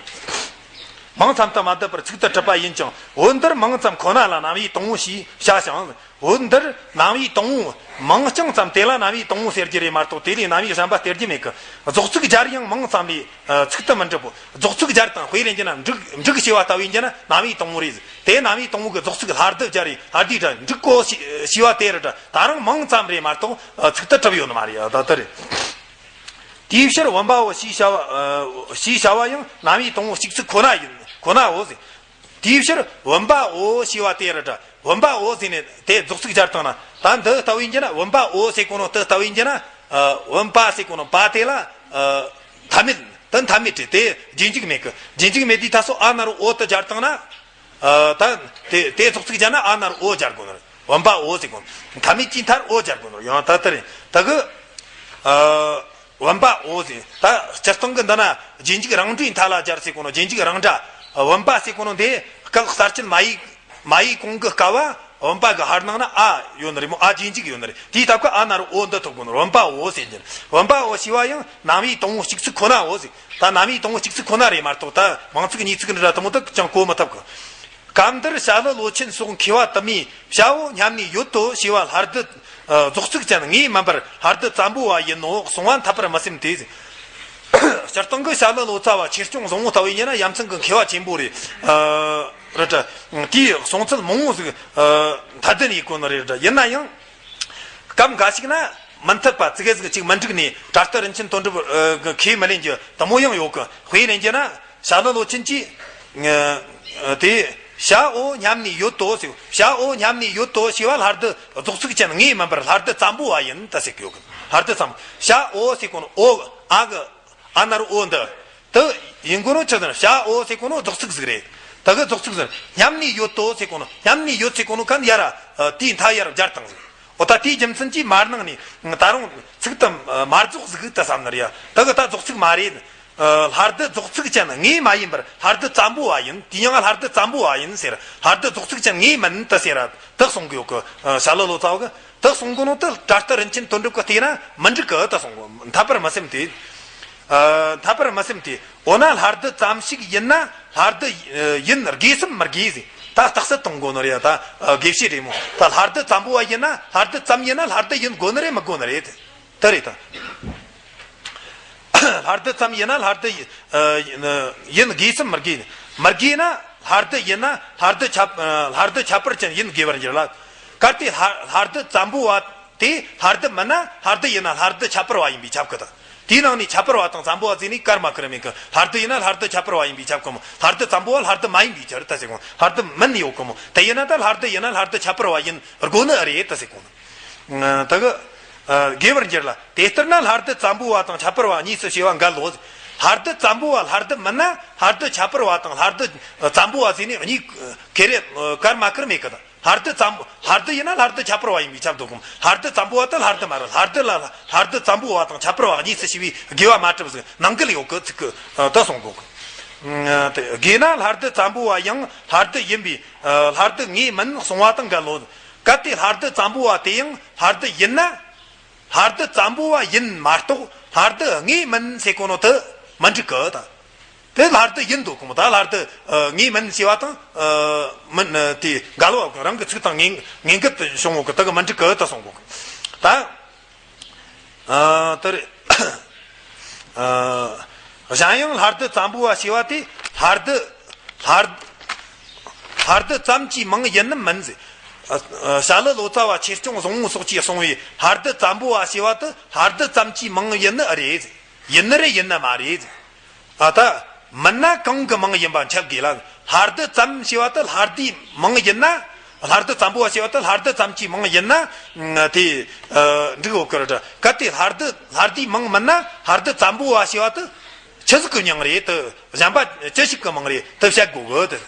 མིང་ཙམ་དུ་མ་བསྡུས་པར་ཚིག་ཏུ་གྲུབ་པ་ཡིན་ཀྱང་། བོད་འདིར་མིང་ཙམ་ཁོ་ན་ལ་རྣམ་དབྱེ་དང་པོ་ཞེས་བྱ་ཞིང་། བོད་འདིར་རྣམ་དབྱེ་དང་པོ། མིང་རྐྱང་ཙམ་དེ་ལ་རྣམ་དབྱེ་དང་པོ་ཟེར་རྒྱུ་རེད་མ་གཏོགས་དེ་ལས་རྣམ་དབྱེ་གཞན་པ་སྟེར་རྒྱུ་མེད་གི། རྫོགས་ཚིག་སྦྱར་ཡང་མིང་ཙམ་ལས་ཨ་ཚིག་ཏུ་མི་འགྲུབ་བོ། རྫོགས་ཚིག་སྦྱར་དང་དཔེ་ལེན་རྒྱུ་ན་འབྲུག་འབྲུག་ཞེས་པ་ལྟ་བུ་ཡིན་རྒྱུ་ན་རྣམ་དབྱེ་དང་པོ་རེད། དེ་རྣམ་དབྱེ་དང་པོ་གི་རྫོགས་ཚིག་ལྷ་ལྡུ་སྦྱར་རེ་ལྷ་ལྡུའི་སྒྲ་འབྲུག་གོ་ཞེས་པ་དེ་རེད་ད་རུང་མིང་ཙམ་རེད་མ་གཏོགས་ཨ་ཚིག་ཏུ་གྲུབ་ཡོད་ནི་མ་རེད། ད་ལྟ་རེད། དེའི་ཕྱིར་བུམ་པའོ་ཞེས་བྱ་བ་ཨ་ཞེས་བྱ་བ་ཡང་རྣམ་དབྱེ་དང་པོ་གཅིག་ཚིག་ཁོ་ན་ཡིན་ཁོ་ནའོ་ཟེར། དེའི་ཕྱིར་བུམ་པའོ་ཞེས་པ་དེ་རེད་ད། བུམ་པའོ་ཟེར་ནས་དེ་རྫོགས་ཚིག་སྦྱར་བཏང་ན། ད་འདི་ལྟ་བུ་ཡིན་རྒྱུ་ན། བུམ་པའོ་ཟེར་གོ་ནོ་དེ་ལྟ་བུ་ཡིན་རྒྱུ་ན། ཨ་བུམ་པ་ཟེར་གོ་ནོ་པ་དེ་ལ་ཨ་མཐའ་མེད་དེ་མཐའ་མེད་རེད། དེ་རྗེས་འཇུག་མེད་གི། རྗེས་འཇུག་མེད་དུས་ད་སོ་ཨ་ན་རོ་འོ་དེ་སྦྱར་བཏང་ན། ཨ་ད་དེ་དེ་རྫོགས་ཚིག་སྦྱར་ན་ཨ་ན་རོ་འོ་སྦྱར་དགོས་ནོ་རེད། བུམ་པའོ་ཟེར་གོ་ནོ་མཐའ་མེད་ཀྱི་མཐར་འོ་སྦྱར་དགོས་ནོ་རེད། ཡང་ད་ལྟ་རེད། ད་གི་ཨ་བུམ་པའོ་ཟེར། ད་སྤྱིར་བཏང་གི་འདི་ན་རྗེས་འཇུག་རང་སྒྲའི་མཐའ་ལ་སྦྱར་ཟེར་གོ་ནོ་རྗེས་འཇུག་རང་སྒྲ། བུམ་པ་ཟེར་གོ་ནོ་འདི་སྐབས་གསར་བཅད་མ་ཡིག་མ་ཡིག་གོང་གི་སྐབས་བ་བུམ་པ་གི་ཧར་ནང་ན་ཨ་ཡོད་ནི་རེད་མོ། ཨ་རྗེས་འཇུག་ཡོད་ནི་རེད། དེའི་སྟབས་ཀྱིས་ཨ་ན་རོ་འོ་འདི་ཐོབ་དགོས་ནི་རེད། བུམ་པའོ་ཟེར་རྒྱུ་རེད། བུམ་པའོ་ཞེས་པ་ཡང་རྣམ་དབྱེ་དང་པོ་གཅིག་ཚིག་ཁོ་ནའོ་ཟེར། ད་རྣམ་དབྱེ་དང་པོ་གཅིག་ཚིག་ཁོ་ན་རེད་མ་གཏོགས་ད་མིང་ཚིག་གཉིས་ཚིག་འདྲ་དེ་མོ་དག་ཅང་གོ་མི་ཐུབ་གི། སྐབས་འདིར་བྱ་ཀླུ་ལོ་ཆེན་སོགས་མཁས་པ་དུ་མས་བྱའོ་སྙམ་ནས་ཡོད་དོ་ཞེས་པ་ལྷ་ལྡུ་ཨ་རྫོགས་ཚིག་ཅན་ངེས་མིན་པར་ལྷ་ལྡུ་ཙམ་པོ་བ་ཡིན་ནོ་གསུང་བ་འཐད་པར་མི་སེམས་ཏེ། སྤྱིར་བཏང་གི་བྱ་ཀླུ་ལོ་ཙཱ་བ་ཆོས་སྐྱོང་བཟང་པོ་ལྟ་བུ་ཡིན་ན་ཡ་མཚན་གི་མཁས་པ་ཆེན་པོ་རེད། ཨ་རེད་དྲ། དེའི་གསུང་ཚུལ་མང་བོ་ཟིག་ཨ་མཐའ་དོན་ཡིན་གོ་ནི་རེད་དྲ། ཡིན་ན་ཡང་སྐབས་འགའ་ཞིག་ན་མི་འཐད་པ་ཙི་གེ་ཟིག་ཅིག་མི་འགྲིག་ནས་དྲ་ལྟར་རིན་ཆེན་དོན་གྲུབ་ཨ་གི་ཁས་མི་ལེན་རྒྱུ་དེ་མོ་ཡང་ཡོད་གི། དཔེ་ལེན་རྒྱུ་ན། བྱ་ཀླུ་ལོ་ཆེན་གྱིས། ཨ་དེ། བྱའོ་སྙམ་ནས་ཡོད་དོ་ཟེར། བྱའོ་སྙམ་ནས་ཡོད་དོ་ཞེས་པ་ལྷ་ལྡུ་རྫོགས་ཚིག་ཅན་ངེས་མིན་པར་ལྷ་ལྡུ་ཙམ་པོ་བ་ཡིན་ད་ཟེར་གི་ཡོད་གི། ལྷ་ལྡུ་ཙམ། བྱའོ་ཟེར་གོ་ནོ་འོ་ཨ་གི་ཨ་ན་རོ་འོ་འདི། དེ་ཡིན་གོ་ནོ་ཆི་ཟེར་ན་བྱའོ་ཟེར་གོ་ནོ་རྫོགས་ཚིག་ཟིག་རེད། ད་གི་རྫོགས་ཚིག་ཟེར། སྙམ་ནས་ཡོད་དོ་ཟེར་གོ་ནོ་སྙམ་ནས་ཡོད་ཟེར་གོ་ནོ་གན་ཡར་ཨ་དེའི་མཐའ་ཡར་སྦྱར་བཏང་ཟིག། འོ་ད་དེའི་རྒྱུ་མཚན་གྱིས་མར་ནང་ནས་ད་རུང་ཚིག་དེ་མ་རྫོགས་ཟིག་ད་བསམ་ནི་རེད་ཡ། ད་གི་ད་རྫོགས་ཚིག་མ་རེད། ཨ་ལྷ་ལྡུ་རྫོགས་ཚིག་ཅན་ངེས་མ་ཡིན་པར་ལྷ་ལྡུ་ཙམ་པོ་བ་ཡིན། དེ་ཡང་ལྷ་ལྡུ་ཙམ་པོ་བ་ཡིན་ཟེར། ལྷ་ལྡུ་རྫོགས་ཚིག་ཅན་ངེས་མིན་ད་ཟེར་ར་ད་གསུང་གི་ཡོད་གི། ཨ་བྱ་ཀླུ་ལོ་ཙཱ་བ་གི་ད་གསུང་གི་ནོ་ད་དྲ་ལྟར་རིན་ཆེན་དོན་གྲུབ་ཀྱིས་བལྟས་ན་མི་འགྲིག་གི་ད་གསུང་གི། འཐད་པར་མི་སེམས་ཏེ། ཨ་འཐད་པར་མི་སེམས་ཏེ། འོ་ན་ལྷ་ལྡུ་ཙམ་ཞིག་ཡིན་ན་ལྷ་ལྡུ་ཡིན་དགོས་སམ་མི་དགོས་ཟེར། ད་རྟགས་གསལ་གཏོང་དགོས་ནི་རེད། ད་དགེ་བཤེས་རེད་མོ། ད་ལྷ་ལྡུ་ཙམ་པོ་བ་ཡིན་ན་ལྷ་ལྡུ་ཙམ་ཡིན་ན་ལྷ་ལྡུ་ཡིན་དགོས་ནི་རེད་མི་དགོས་ནི་རེད། དེ་རེད་ད། ལྷ་ལྡུ་ཙམ་ཡིན་ན་ལྷ་ལྡུ་ཡིན་དགོས་སམ་མི་དགོས། མི་དགོས་ན་ལྷ་ལྡུ་ཡིན་ན་ལྷ་ལྡུ་ཁྱད་ལྷ་ལྡུ་ཁྱད་པར་ཅན་ཡིན་དགོས་པར་འགྱུར་ལ། གལ་ཏེ་ལྷ་ལྷ་ལྡུ་ཙམ་པོ་བ་དེ་ལྷ་ལྡུ་མིན་ན་ལྷ་ལྡུ་ཡིན་ན་ལྷ་ལྡུ་ཁྱད་པར་བ་ཡིན་པས་ཁྱབ་གི་ད། དེའི་ནང་ནས་ཁྱད་པར་བ་དང་ཙམ་པོ་བ་བརྩིས་ནས་ཀརྨ་ཀརྨའི་གི་ལྷ་ལྡུ་ཡིན་ན་ལྷ་ལྡུ་ཁྱད་པར་བ་ཡིན་པས་ཁྱབ་གི་མོ། ལྷ་ལྡུ་ཙམ་པོ་བ་ལྷ་ལྡུ་མ་ཡིན་པས་ཁྱབ་ད་ཟེར་གོ། ལྷ་ལྡུ་མིན་ཡོད་གི་མོ། དེ་ཡིན་ན་ད་ལྷ་ལྡུ་ཡིན་ན་ལྷ་ལྡུ་ཁྱད་པར་བ་ཡིན་དགོས་ནི་ཨེ་རེད་ད་ཟེར་གོ་ནི། ད་གི་དགོས་པར་འགྱུར་ལ། དེ་ལྟར་ན་ལྷ་ལྡུ་ཙམ་པོ་བ་དང་ཁྱད་པར་བ་གཉིས་སུ་ཕྱེ་བ་འགལ་ལོ། ལྷ་ལྡུ་ཙམ་པོ་བ་ལྷ་ལྡུ་མིན་ན་ལྷ་ལྡུ་ཁྱད་པར་བ་དང་ལྷ་ལྡུ་ཙམ་པོ་བ་བརྩིས་ནས་གཉིས་ཁེ་རེ་ཀརྨ་ཀརྨའི་གི་ད། ལྷ་ལྡུ་ཙམ་པོ་ལྷ་ལྡུ་ཡིན་ན་ལྷ་ལྡུ་ཁྱད་པར་བ་ཡིན་པས་ཁྱབ་འདུག་གམ། ལྷ་ལྡུ་ཙམ་པོ་བ་དེ་ལྷ་ལྡུ་མ་རེད། ལྷ་ལྡུ་ལ་ལྷ་ལྡུ་ཙམ་པོ་བ་དང་ཁྱད་པར་བ་གཉིས་སུ་ཕྱེ་བའི་དགེ་བ་མ་གྲུབ་ཟིག་ནང་འགལ་ཡོད་གི་ཚིག་གི་ད་གསུང་གོ་གི། དགོས་ན་ལྷ་ལྡུ་ཙམ་པོ་བ་ཡང་ལྷ་ལྡུ་ཡིན་པས་ལྷ་ལྡུ་ངེས་མིན་གསུང་བ་དང་འགལ་ལོ། གལ་ཏེ་ལྷ་ལྡུ་ཙམ་པོ་བ་དེ་ཡང་ལྷ་ལྡུ་ཡིན་ན། ལྷ་ལྡུ་ཙམ་པོ་བ་ཡིན་མ་གཏོགས་ལྷ་ལྡུ་ངེས་མིན་ཟེར་གོ་ནོ་དེ་མི་འགྲིག་གི་ད། དེ་ལྷ་ལྡུ་ཡིན་འདུག་གོ་མོ། ད་ལྷ་ལྡུ་ངེས་མིན་ཞེས་པ་དང་མིན་དེ་འགལ་བ་རང་གི་ཚིག་དང་ངེས་ངེས་འགལ་དུ་བྱུང་ངོ་གི་ད་གི་མི་འགྲིག་གི་ད་གསུང་གོ་གི། ད་དེར་གཞན་ཡང་ལྷ་ལྡུ་ཙམ་པོ་བ་ཞེས་པ་དེ་ལྷ་ལྡུ་ལྷ་ལྷ་ལྡུ་ཙམ་གྱི་མིང་ཡིན་ནམ་མིན་ཟེར། བྱ་ཀླུ་ལོ་ཙཱ་བ་ཆོས་སྐྱོང་བཟང་པོ་སོགས་ཀྱིས་གསུངས་པའི་ལྷ་ལྡུ་ཙམ་པོ་བ་ཞེས་པ་དེ་ལྷ་ལྡུ་ཙམ་གྱི་མིང་ཡིན་ནི་ཨེ་རེད་ཟེར། ཡིན་ནི་རེད་ཡིན་ནི་མ་རེད། ཨ་ད་མིན་ན་གང་གི་མིང་ཡིན་པ་འཆད་དགོས་ལ། ལྷ་ལྡུ་ཙམ་ཞེས་པ་དེ་ལྷ་ལྡུའི་མིང་ཡིན་ན། ལྷ་ལྡུ་ཙམ་པོ་བ་ཞེས་པ་དེ་ལྷ་ལྡུ་ཙམ་གྱི་མིང་ཡིན་ན་དེ་འགྲིག་ཡོད་ཀི་རེད། གལ་ཏེ་ལྷ་ལྡུ་ལྷ་ལྡུའི་མིང་མིན་ན་ལྷ་ལྡུ་ཙམ་པོ་བ་ཞེས་པ་དེ་ཆི་ཟིག་གི་མིང་རེད་དེ། གཞན་པ་ཅི་ཞིག་གི་མིང་རེད་དེ་བཤད་དགོས་གི་དེ།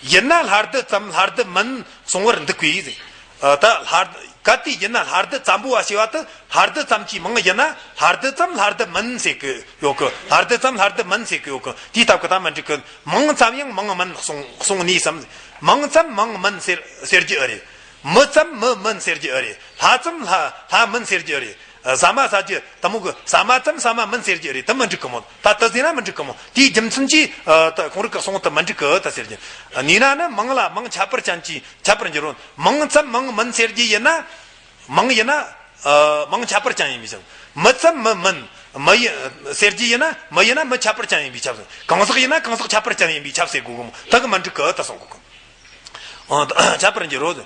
ཡིན་ན་ལྷ་ལྡུ་ཙམ་ལྷ་ལྡུ་མིན་གསུང་བར་འདུག་པས། ད་ལྷ་གལ་ཏེ་ཡིན་ན་ལྷ་ལྡུ་ཙམ་པོ་བ་ཞེས་པ་དེ་ལྷ་ལྡུ་ཙམ་གྱི་མིང་ཡིན་ན་ལྷ་ལྡུ་ཙམ་ལྷ་ལྡུ་མིན་ཟེར་གི་ཡོད་གི། ལྷ་ལྡུ་ཙམ་ལྷ་ལྡུ་མིན་ཟེར་གི་ཡོད་གི། དེའི་སྟབས་གི་ད་མི་འགྲིག་གི། མིང་ཙམ་ཡང་མིང་མིན་གསུང་གསུང་ནུས་སམ། མིང་ཙམ་མིང་མིན་ཟེར་ཟེར་རྒྱུ་ཨེ་རེད། མི་ཙམ་མི་མིན་ཟེར་རྒྱུ་ཨེ་རེད། ལྷ་ཙམ་ལྷ་ལྷ་མིན་ཟེར་རྒྱུ་ཨེ་རེད། ཟ་མ་ཟ་རྒྱུ་དེ་མོ་གི་ཟ་མ་ཙམ་ཟ་མ་མིན་ཟེར་རྒྱུ་རེད། དེ་མི་འགྲིག་གི་མོ། ད་དེ་ཟེར་ན་མི་འགྲིག་གི་མོ། དེའི་རྒྱུ་མཚན་གྱིས་ད་ཁོང་རིགས་ཀྱི་གསུང་དེ་མི་འགྲིག་གི་ད་ཟེར་རྒྱུ། ནི་ན་ནི་མིང་ལ་མིང་ཁྱད་པར་ཅན་གྱི་ཁྱད་པར་འགྱུར་རོ། མིང་ཙམ་མིང་མིན་ཟེར་རྒྱུ་ཡིན་ན། མིང་ཡིན་ན་མིང་ཁྱད་པར་ཅན་ཡིན་པའི་ཕྱིར། མི་ཙམ་མི་མིན་མི་ཡིན་ཟེར་རྒྱུ་ཡིན་ན་མི་ཡིན་ན་མི་ཁྱད་པར་ཅན་ཡིན་པའི་ཁྱབ་ཟེར། གང་ཟག་ཡིན་ན་གང་ཟག་ཁྱད་པར་ཅན་ཡིན་པའི་ཁྱབ་ཟེར་དགོས་གི་མོ། ད་གི་མི་འགྲིག་གི་ད་གསུང་གོ་གི། ཁྱད་པར་འགྱུར་རོ།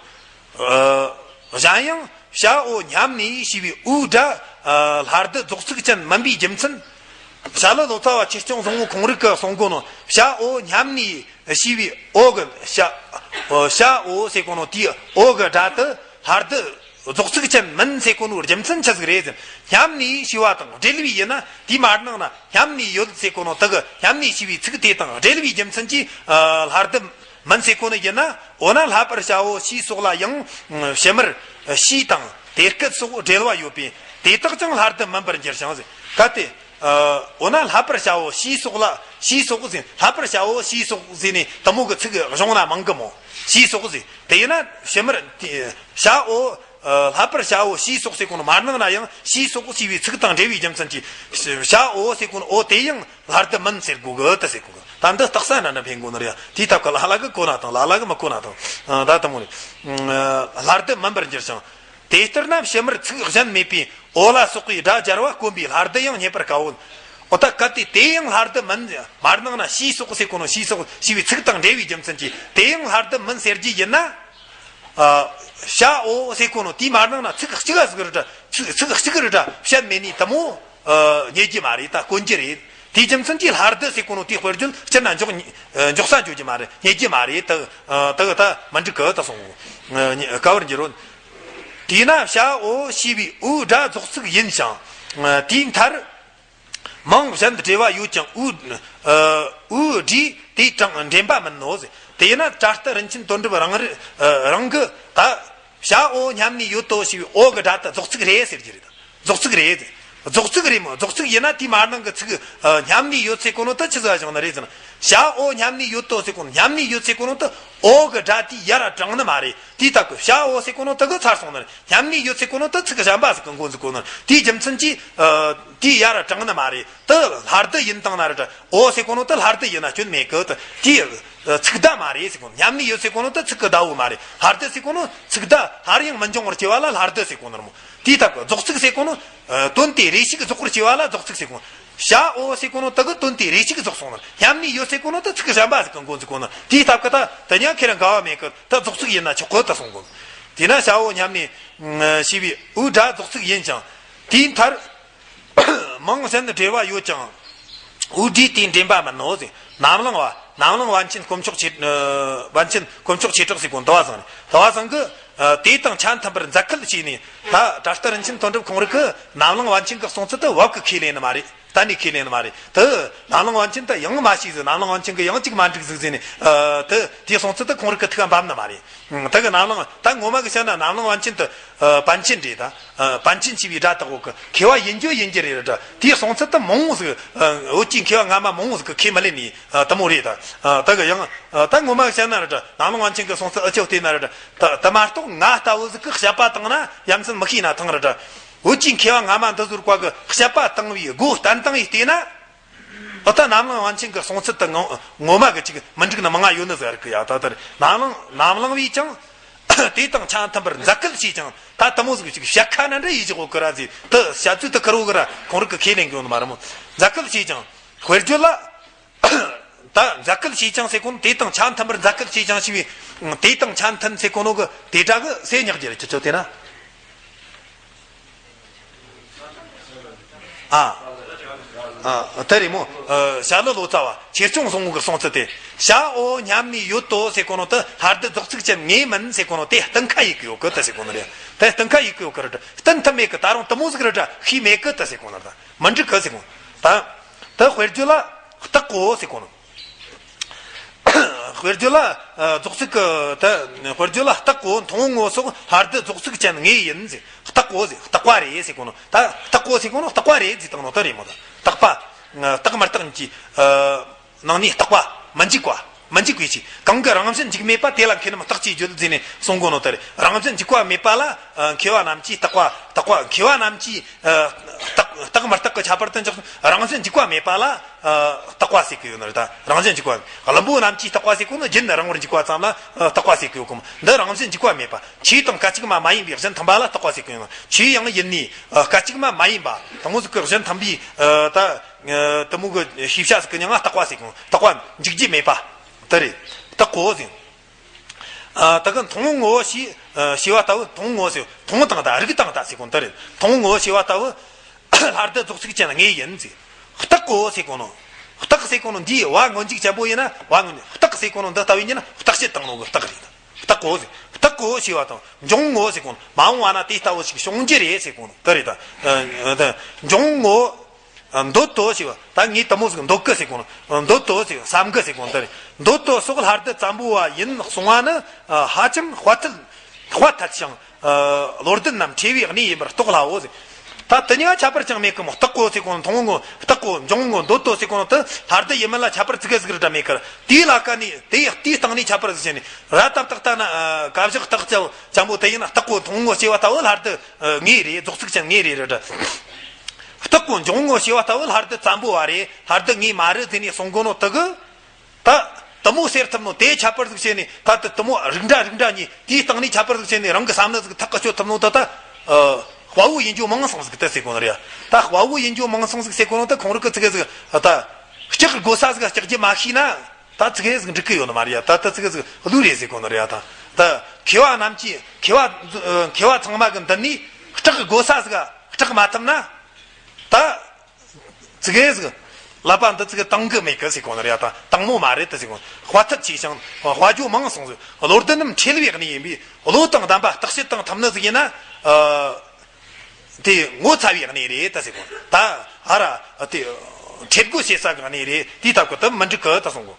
གཞན་ཡང་བྱ་འོ་སྙམ་ནས་ཞེས་པའི་འོའི་སྒྲ་ལྷ་ལྡུ་རྫོགས་ཚིག་ཅན་མིན་པའི་རྒྱུ་མཚན། བྱ་ཀླུ་ལོ་ཙཱ་བ་ཆོས་སྐྱོང་བཟང་པོ་ཁོང་རིགས་ཀྱིས་གསུང་གོ་ནོ། བྱ་འོ་སྙམ་ནས་ཞེས་པའི་འོ་གི་བྱ་བྱ་འོ་ཟེར་གོ་ནོ་དེའི་འོ་གི་སྒྲ་དེ་ལྷ་ལྡུ་རྫོགས་ཚིག་ཅན་མིན་ཟེར་གོ་ནོ་རྒྱུ་མཚན་ཆི་ཟིག་རེད་ཟེར། སྙམ་ནས་ཞེས་པ་དང་འབྲེལ་བའི་ཡིན་ན་དེའི་མ་ནང་ན་སྙམ་ནས་ཡོད་ཟེར་གོ་ནོ་དེ་གི་སྙམ་ནས་ཞེས་པའི་ཚིག་དེ་དང་འབྲེལ་བའི་རྒྱུ་མཚན་གྱིས་ལྷ་ལྡུ་མིན་ཟེར་གོ་ནི་ཡིན་ན། འོ་ན་ལྷག་པར་བྱ་འོ་ཞེས་སོགས་ལ་ཡང་ཕྱི་མར་ཞེས་དང་དེ་སྐད་སོགས་འབྲེལ་བ་ཡོད་པས་དེ་དག་ཀྱང་ལྷ་ལྡུ་མིན་པར་འགྱུར་ཞིང་ཟེར། གལ་ཏེ། འོ་ན་ལྷག་པར་བྱ་འོ་ཞེས་སོགས་ལ་ཞེས་སོགས་ཟེར། ལྷག་པར་བྱ་འོ་ཞེས་སོགས་ཟེར་ནས་དེ་མོ་གི་ཚིག་གཞུང་ན་མང་གི་མོ། ཞེས་སོགས་ཟེར། དེ་ཡིན་ན་ཕྱི་མར་བྱ་འོ། ལྷག་པར་བྱ་འོ་ཞེས་སོགས་ཟེར་གོ་ནོ་མ་ནང་ན་ཡང་ཞེས་སོགས་ཞེས་པའི་ཚིག་དང་འབྲེལ་བའི་རྒྱུ་མཚན་གྱིས་བྱ་འོ་ཟེར་གོ་ནོ་འོ་དེ་ཡང་ལྷ་ལྡུ་མིན་ཟེར་དགོས་གི་ད་ཟེར་གོ་གི། ད་འདི་རྟགས་གསལ་ན་ན་འཕེན་དགོས་ནི་རེད། དེའི་སྟབས་ཀྱིས་ལ་ལ་གི་གོ་ན་དང་ལ་ལ་གི་མི་གོ་ན་དང་ད་དེ་མོ་རེད། ལྷ་ལྡུ་མིན་པར་འགྱུར་ཞིང་། དེ་ལྟར་ན་ཕྱི་མར་ཚིག་གཞན་མེད་པའི་འོ་ལ་སོགས་པའི་སྒྲ་སྦྱར་བ་དཀོན་པའི་ལྷ་ལྡུ་ཡང་རྙེད་པར་དཀའ་འོ། འོ་ད་གལ་ཏེ་དེ་ཡང་ལྷ་ལྡུ་མིན། མ་ནང་ན་ཞེས་སོགས་ཟེར་གོ་ནོ་ཞེས་སོགས་ཞེས་པའི་ཚིག་དང་འབྲེལ་བའི་རྒྱུ་མཚན་གྱིས་དེ་ཡང་ལྷ་ལྡུ་མིན་ཟེར་རྒྱུ་ཡིན་ན། བྱ་འོ་ཟེར་གོ་ནོ་དེའི་མ་ནང་ན་ཚིག་གཅིག་ག་ཟིག་རེད་དྲ། ཚིག་ཚིག་གཅིག་རེད་དྲ་བཤད་མེད་ནི་དེ་མོ་རྙེད་རྒྱུ་མ་རེད། ད་དཀོན་རྒྱུ་རེད། དེའི་རྒྱུ་མཚན་གྱིས་ལྷ་ལྡུ་ཟེར་གོ་ནོ་དེའི་དཔེར་བརྗོད་སྤྱིར་ན་འཇོག་འཇོག་ས་འཇོག་རྒྱུ་མ་རེད། རྙེད་རྒྱུ་མ་རེད། ད་ད་གི་ད་མི་འགྲིག་གི་ད་གསུང་གོ། དཀའ་བར་འགྱུར་རོ། དེས་ན་བྱ་འོ་ཞེས་པའི་འོའི་སྒྲ་རྫོགས་ཚིག་ཡིན་ཞིང་། དེའི་མཐར། མིང་གཞན་འབྲེལ་བ་ཡོད་ཀྱང་འོའི་འོའི་སྒྲས་དེའི་གྲངས་འདྲེན་པ་མིན་ནོ་ཟེར། དེས་ན་བྲ་རྟི་རིན་ཆེན་དོན་གྲུབ་རང་རེ་རང་གི་ད་བྱ་འོ་སྙམ་ནས་ཡོད་དོ་ཞེས་པའི་འོ་གི་སྒྲ་དེ་རྫོགས་ཚིག་རེད་ཟེར་རྒྱུ་རེད། རྫོགས་ཚིག་རེད། རྫོགས་ཚིག་རེད་མོ། རྫོགས་ཚིག་ཡིན་ན་དེའི་མ་ནང་གི་ཚིག་སྙམ་ནས་ཡོད་ཚེ་གོ་ནོ་ད་ཆི་ཟིག་བྱུང་ནི་རེད་ཟེར་ན། བྱ་འོ་སྙམ་ནས་ཡོད་དོ་ཟེར་གོ་ནོ། སྙམ་ནས་ཡོད་ཟེར་གོ་ནོ་དེ་འོ་གི་སྒྲ་དེ་ཡར་དྲངས་ནི་མ་རེད། དེའི་སྟབས་ཀྱིས་བྱ་འོ་ཟེར་གོ་ནོ་དེ་གི་ཚར་སོང་ནི་རེད། སྙམ་ནས་ཡོད་ཟེར་གོ་ནོ་དེ་ཚིག་གཞན་པ་ཟིག་གི་མགོ་འཛུགས་གོ་ནི་རེད། དེའི་རྒྱུ་མཚན་གྱིས་ཨ་དེ་ཡར་དྲངས་ནི་མ་རེད། དེ་ལྷ་ལྡི་ཡིན་བཏང་ན་རེད། འོ་ཟེར་གོ་ནོ་དེ་ལྷ་ལྡི་ཡིན་ན་སྐྱོན་མེད་གི། དེ་དེའི་ཚིག་བརྡ་མ་རེད་ཟེར་གོ་ནོ། སྙམ་ནས་ཡོད་ཟེར་གོ་ནོ་དེ་ཚིག་གི་བརྡ་བོ་མ་རེད། ལྷ་ལྡི་ཟེར་གོ་ནོ་ཚིག་བརྡ་སླར་ཡང་མི་འབྱུང་བར་བྱེད་པ་ལ་ལྷ་ལྡི་ཟེར་གོ་ནི་རེད་མོ། དེའི་སྟབས་ཀྱིས་རྫོགས་ཚིག་ཟེར་གོ་ནོ། ཨ་དོན་དེ་རེ་ཞིག་རྫོགས་པར་བྱེད་པ་ལ་རྫོགས་ཚིག་ཟེར་གོ་ནོ། བྱ་འོ་ཟེར་གོ་ནོ་དེ་གི་དོན་དེ་རེ་ཞིག་རྫོགས་སོང་ནི་རེད། སྙམ་ནས་ཡོད་ཟེར་གོ་ནོ་དེ་ཚིག་གཞན་པ་ཟིག་གི་མགོ་འཛུགས་གོ་ནི། དེའི་སྟབས་ཀྱིས་ད་དེ་གཉིས་ཁེ་རང་འགལ་བ་མེད་གི། ད་རྫོགས་ཚིག་ཡིན་ན་ཆོག་གི་ད་གསུང་གོ། དེས་ན་བྱ་འོ་སྙམ་ནས་ཞེས་པའི་འོའི་སྒྲ་རྫོགས་ཚིག་ཡིན་ཀྱང་། དེའི་མཐར་མིང་གཞན་འབྲེལ་བ་ཡོད་ཀྱང་། འོའི་སྒྲས་དེ་འདྲེན་པ་མིན་ནོ་ཟེར། ནམ་ལངས་པ། ནམ་ལངས་པ་པཎ་ཆེན་དཀོན་མཆོག་ཆོས་ཨ་པཎ་ཆེན་དཀོན་མཆོག་ཆོས་གྲགས་ཟེར་གོ་ནོ་དེ་བ་ཚང་རེད། དེ་བ་ཚང་གིས་ཨ་དེ་དང་ཆ་མཐུན་པར་མཛད་ཁུལ་བྱས་ནས། ད་བྲ་ཏི་རིན་ཆེན་དོན་གྲུབ་ཁོང་རང་གིས་ནམ་ལངས་པཎ་ཆེན་གྱི་གསུང་ཚུལ་དེ་བབ་གི་ཁས་ལེན་ནི་མ་རེད། གཏན་ནས་ཁས་ལེན་ནི་མ་རེད། དེ་ནམ་ལངས་པཎ་ཆེན་དེ་ཡང་མ་ཤེས་ཟིག་ནམ་ལངས་པཎ་ཆེན་གྱིས་ཡང་གཅིག་མ་འགྲིག་ཟིག་ཟེར་ནས། ཨ་དེ་དེའི་གསུང་ཚུལ་དེ་ཁོང་རང་གིས་ཐུགས་ཀ་འབབ་ནི་མ་རེད། ཨ་དེ་གི་ནམ་ལངས་ད་ངོ་མ་གི་བཤད་ན་ནམ་ལངས་པཎ་ཆེན་དེ་ཨ་པཎ་ཆེན་རེད། ད་ཨ་པཎ་ཆེན་ཞེས་པའི་སྒྲ་དག་གོ་གི། མཁས་པ་ཡིན་རྒྱུ་ཡིན་རྒྱུ་རེད་ར། དེའི་གསུང་ཚུལ་དེ་མང་བོ་ཟིག་ཨ་བོད་ཀྱི་མཁས་པ་སྔ་མ་མང་བོ་ཟིག་གིས་ཁས་མི་ལེན་ནི་ཨ་དེ་མོ་རེད། ད་ཨ་དེ་གི་ཡང་ཨ་ད་ངོ་མ་གི་བཤད་ན་ར། ད་ནམ་ལངས་པཎ་ཆེན་གྱི་གསུང་ཚུལ་ཨ་ཅོ་བལྟས་ན་ར། ད་དེ་མ་གཏོགས་ང་ལྟ་བུ་ཟིག་གིས་དཔྱད་པ་བཏང་ན་ཡ་མཚན་མི་ཤེས་ན་ཐང་ར། ད་བོད་ཀྱི་མཁས་པ་སྔ་མ་འདི་ཚོའི་བཀའ་གི་དཔྱད་པ་བཏང་བའི་སྒོ་བསྟན་སྟངས་ཡིས་བལྟས་ན། ཨ་ད་ནམ་ལངས་པཎ་ཆེན་གྱི་གསུང་ཚུལ་དེ་ངོ་ངོ་མ་གི་ཅིག་མི་འགྲིག་ནི་མང་ང་ཡོད་ནི་ཟེར་གི་ཡ། ད་ལྟར་ནམ་ལངས་ནམ་ལངས་པས་ཀྱང་དེ་དང་ཆ་མཐུན་པར་མཛད་སྐུལ་བྱས་ཀྱང་། ད་དེ་མོ་ཟིག་ཅིག་བཤད་ཁ་ན་འདྲ་ཡིས་ཅིག་གོ་གི་ར་ཟེར། དེ་བཤད་ཚུལ་དེ་ཁེར་བོ་གི་ར་ཁོང་རང་གིས་ཁས་ལེན་གི་ཡོད་ནི་མ་རེད་མོ། མཛད་སྐུལ་བྱས་ཀྱང་། དཔེར་བརྗོད་ལ། ད་མཛད་སྐུལ་བྱས་ཀྱང་ཟེར་གོ་ནོ་དེ་དང་ཆ་མཐུན་པར་མཛད་སྐུལ་བྱས་ཀྱང་ཞེས་པའི། དེ་དང་ཆ་མཐུན་ཟེར་གོ་ནོ་གི་དེ་སྒྲ་གི་སེ་ཉག་རྒྱུ་རེད། ཅི་ཆོ་དེ་ན། ཨ། ཨ། དེ་རེད་མོ། ཨ། བྱ་ལོ་ལོ་ཙཱ་བ་ཆོས་སྐྱོང་བཟང་པོ་གི་གསུང་ཚུལ་དེ། བྱ་འོ་སྙམ་ནས་ཡོད་དོ་ཟེར་གོ་ནོ་དེ་ལྷ་ལྡི་རྫོགས་ཚིག་ཅན་ངེས་མིན་ཟེར་གོ་ནོ་དེ་གཏན་འཁེལ་ཡེད་གི་ཡོད་གི་ད་ཟེར་གོ་ནོ་རེད། དེ་གཏན་འཁེལ་ཡེད་གི་ཡོད་གི་རེད། བསྟུན་ཐུབ་མེད་གི། ད་རུང་དེ་མོ་ཟིག་རེད་ད་ཤེས་མེད་གི་ད་ཟེར་གོ་ནོ་རེད། ད་མི་འགྲིག་གི་ཟེར་གོ་ནོ། ད་དེ་དཔེར་བརྗོད་ལ་རྟག་གོ་ཟེར་གོ་ནོ། དཔེར་བརྗོད་ལ་ཨ་རྫོགས་ཚིག་གི་ད་དཔེར་བརྗོད་ལ་རྟག་གོ་མཐོང་ངོ་སོགས་ལྷ་ལྡི་རྫོགས་ཚིག་ཅན་ངེས་ཡིན་ཟེར། རྟག་གོ་ཟེར། རྟག་པ་རེད་ཟེར་གོ་ནོ། ད་རྟག་གོ་ཟེར་གོ་ནོ་རྟག་པ་རེད་ཟེར་བཏང་ནོ་ད་རེད་མོ། ད་རྟག་པ་ཨ་རྟག་མི་རྟག་གཉིས་ཀྱི་ཨ་ནང་ནས་རྟག་པ་མི་འཇིག་པ། མི་འཇིག་པའི་ཕྱིར། གང་གི་རང་བཞིན་འཇིག་མེད་པ་དེ་ལ་མཁས་རྣམས་རྟག་ཅེས་བརྗོད་ཟེར་ནས་གསུང་གོ་ནོ་ད་རེད། རང་བཞིན་འཇིག་པ་མེད་པ་ལ་ཨ་མཁས་པ་རྣམས་ཀྱིས་རྟག་པ་རྟག་པ་མཁས་པ་རྣམས་ཀྱིས་ཨ་རྟག་རྟག་མི་རྟག་གི་ཁྱད་པར་དུ་འཇོག་རང་བཞིན་འཇིག་པ་མེད་པ་ལ། ཨ་རྟག་པ་ཟེར་གི་ཡོད་ནི་རེད། ད་རང་བཞིན་འཇིག་པ། བླུན་པོ་རྣམས་ཀྱིས་རྟག་པ་ཟེར་གོ་ནི་རྒྱུན་རིང་བར་འཇིག་པ་ཙམ་ལ་ཨ་རྟག་པ་ཟེར་གི་ཡོད་གོ་མོ། འདི་རང་བཞིན་འཇིག་པ་མེད་པ། ཆོས་དང་སྐད་ཅིག་མ་མ་ཡིན་པའི་གཞན་མཐུན་པ་ལ་རྟག་པ་ཟེར་གི་ཡོད་ནི། ཆོས་ཡང་ཡིན་ནི་ཨ་སྐད་ཅིག་མ་མ་ཡིན་པ་དེ་མོ་ཟིག་གི་གཞན་མཐུན་པའི་ཨ་ད་ཨ་དེ་མོ་གི་ཤེས་བྱ་ཟིག་གི་མྱིང་ང་རྟག་པ་ཟེར་གི་ཡོད། རྟག་པ་འཇིག་རྒྱུ་མེད་པ་དེ་རེད། རྟག་གོ་ཟེར། ཨ་དེ་གི་མཐོང་ངོ་ཞེས་ཨ་ཞེས་པ་ལྟ་བུ། མཐོང་ངོ་ཟེར། མཐོང་དང་ད་རིག་དང་ད་ཟེར་གོ་ནོ་དེ་རེད། མཐོང་ངོ་ཞེས་པ་ལྟ་བུ། ལྷ་ལྡི་རྫོགས་ཚིག་ཅན་ངེས་ཡིན་ཟེར། རྟག་གོ་ཟེར་གོ་ནོ། རྟག་ཟེར་གོ་ནོ་འདིའི་བ་སྔོན་འཇུག་ཅན་པོ་ཡིན་ན་བ་སྔོན་འཇུག་རྟག་ཟེར་གོ་ནོ་འདི་ལྟ་བུ་ཡིན་ན་བརྟག་དཔྱད་བཏང་ནོ་གི་རྟགས་རེད། རྟག་གོ་ཟེར། རྟག་གོ་ཞེས་པ་དང་འབྱུང་ངོ་ཟེར་གོ་ནོ། མ་འོངས་པ་ན་དེ་ལྟ་བུ་ཞིག་འབྱུང་རྒྱུ་རེད་ཟེར་གོ་ནོ་དེ་རེད། ད་ཨ་ད་འབྱུང་ངོ་། འདོད་དོ་ཞེས་པ། ད་ངས་དེ་མོ་ཟིག་འདོད་གི་ཟེར་གོ་ནོ། འདོད་དོ་ཟེར། བསམ་གི་ཟེར་གོ་ནོ་དེ་རེད། འདོད་དོ་སོགས་ལྷ་ལྡི་ཙམ་པོ་བ་ཡིན་གསུང་བ་ནི་ཧ་ཅང་དཔའ་ཐལ་དཔའ་ཐལ་ཞིང་། ཨ་བློ་ལྡན་རྣམས་ཁྲོས་པའི་གནས་ཡིན་པར་རྟོགས་སླའོ་ཟེར། ད་དེ་གཉིས་ཁྱད་པར་ཅང་མེད་གི་མོ། རྟག་གོ་ཟེར་གོ་ནོ། མཐོང་ངོ་། རྟག་གོ། འབྱུང་ངོ་། འདོད་དོ་ཟེར་གོ་ནོ་དེ་ལྷ་ལྡི་ཡིན་མིན་ལ་ཁྱད་པར་ཙི་གེ་ཟིག་ར་འདྲ་མེད་གི། དེའི་ལ་ཀ་ནས་དེ་ཡི་དེའི་སྟེང་ནས་ཁྱད་པར་ཟིག་བྱས་ནས་ར་ཏག་ཏག་ལྟ་ན་ཨ་ཀ་བཞག་རྟགས་ཅན་ཅན་པོ་དེ་ཡིན་ན་རྟག་གོ་མཐོང་ངོ་ཞེས་པ་ལྟ་བུ་ལྷ་ལྡི་ཨ་ངེས་རེད། རྫོགས་ཚིག་ཅན་ངེས་རེད་ར་འདྲ། རྟག་གོ་འབྱུང་ངོ་ཞེས་པ་ལྟ་བུ་ལྷ་ལྡི་ཙམ་པོ་བ་རེད། ལྷ་ལྡི་ངེས་མ་རེད་ཟེར་ནས་གསུང་གོ་ནོ་དེ་གི། ད་དེ་མོ་ཟེར་ཐུབ་ནོ་དེ་ཁྱད་པར་ཟིག་བྱས་ནས། ད་དེ་དེ་མོ་རིགས་འདྲ་རིགས་འདྲ་གཉིས་དེའི་སྟེང་ནས་ཁྱད་པར་ཟིག་བྱས་ནས་རང་གི་བསམ་བློ་ཟིག་ཐག་གི་གཅོད་ཐུབ་ནོ་ད་ད་ཨ་དཔའ་བོ་ཡིན་རྒྱུ་མང་སོང་ཟིག་དེ་ཟེར་གོ་ནི་རེད་ཡ། ད་དཔའ་བོ་ཡིན་རྒྱུ་མང་སོང་ཟིག་ཟེར་གོ་ནོ་ད་ཁོང་རང་གི་ཙི་གེ་ཟིག་ད་སྐྲག་དགོས་ས་ཟིག་སྐྲག་རྒྱུ་མ་ཤེས་ན་ད་ཙི་གེ་ཟིག་འགྲིག་གི་ཡོད་ནི་མ་རེད་ཡ། ད་ད་ཙི་གེ་ཟིག་བླུན་རེད་ཟེར་གོ་ནི་རེད་ཡ། ད་ད་མཁས་པ་རྣམས་ཀྱིས་མཁས་པ་མཁས་པ་ཚང་མ་གི་མདུན་ནས་སྐྲག་དགོས་ས་ཟིག་སྐྲག་མ་ཐུབ་ན་ད། ཙི་གེ་ཟིག་ལབ་པ་འདི་ཙི་གེ་བཏང་གི་མེད་གི་ཟེར་གོ་ནི་རེད་ཡ། ད་དེ་མོ་མ་རེད་ད་ཟེར་གོ། དཔའ་ཐལ་ཆེ་ཞིང་དཔའ་རྒྱུ་མང་སོང་ཟིག་བློ་ལྡན་རྣམས་ཁྲོས་པའི་གནས་ཡིན་པས། བློ་དང་ལྡན་པ་བརྟག་དཔྱད་བཏང་ཐུབ་ནི་ཟིག་ཡིན་ན། ཨ་དེ་ངོ་ཚ་བའི་གནས་རེད་ད་ཟེར་གོ། ད་ཨ་ར་དེ་ཁྲོས་དགོས་བྱེད་ས་གི་གནས་རེད། དེའི་སྟབས་ཀྱིས་དེ་མི་འགྲིག་གི་ད་གསུང་གོ།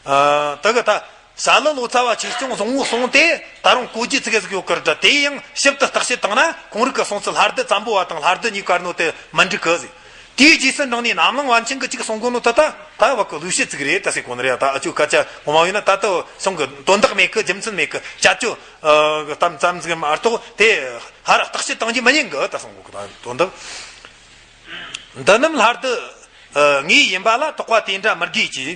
ཨ་ད་གི་ད། བྱ་ལོ་ལོ་ཙཱ་བ་ཆོས་སྐྱོང་བཟང་པོའི་གསུང་དེ་ད་རུང་གོ་རྒྱུ་ཙི་གེ་ཟིག་ཡོད་གི་ར། དེ་ཡང་ཞིབ་ཏུ་བརྟག་དཔྱད་བཏང་ན་ཁོང་རང་གི་གསུང་ཚུལ་ལྷ་ལྡི་ཙམ་པོ་བ་དང་ལྷ་ལྡི་གཉིས་ཀ་ནོ་དེ་མི་འགྲིག་གི་ཟེར། དེའི་རྗེས་སུ་འབྲངས་ནས་ནམ་ལངས་པ་ཕྱིན་གི་ཅིག་གསུང་གོ་ནོ་ད་ད་ད་བ་གི་ལུགས་བཤད་ཅིག་རེད་ད་ཟེར་གོ་ནི་རེད། ད་ཨ་ཅོ་སྐད་ཆ་ངོ་མ་ཡིན་ན་ད་ད་གསུང་གི་དོན་དག་མེད་གི། རྒྱུ་མཚན་མེད་གི། ཅ་ཅོ་གཏམ་ཙམ་ཟིག་མ་གཏོགས་དེ་ཧར་བརྟག་དཔྱད་གཏོང་རྒྱུ་མི་ཉན་གི་ད་གསུང་གོ་གི། ད་དོན་དག་འདི་རྣམས་སླར་དུ་ངའི་ཡིན་པ་ལ་དོགས་པ་དེ་འདྲ་མི་དགོས་ཀྱི།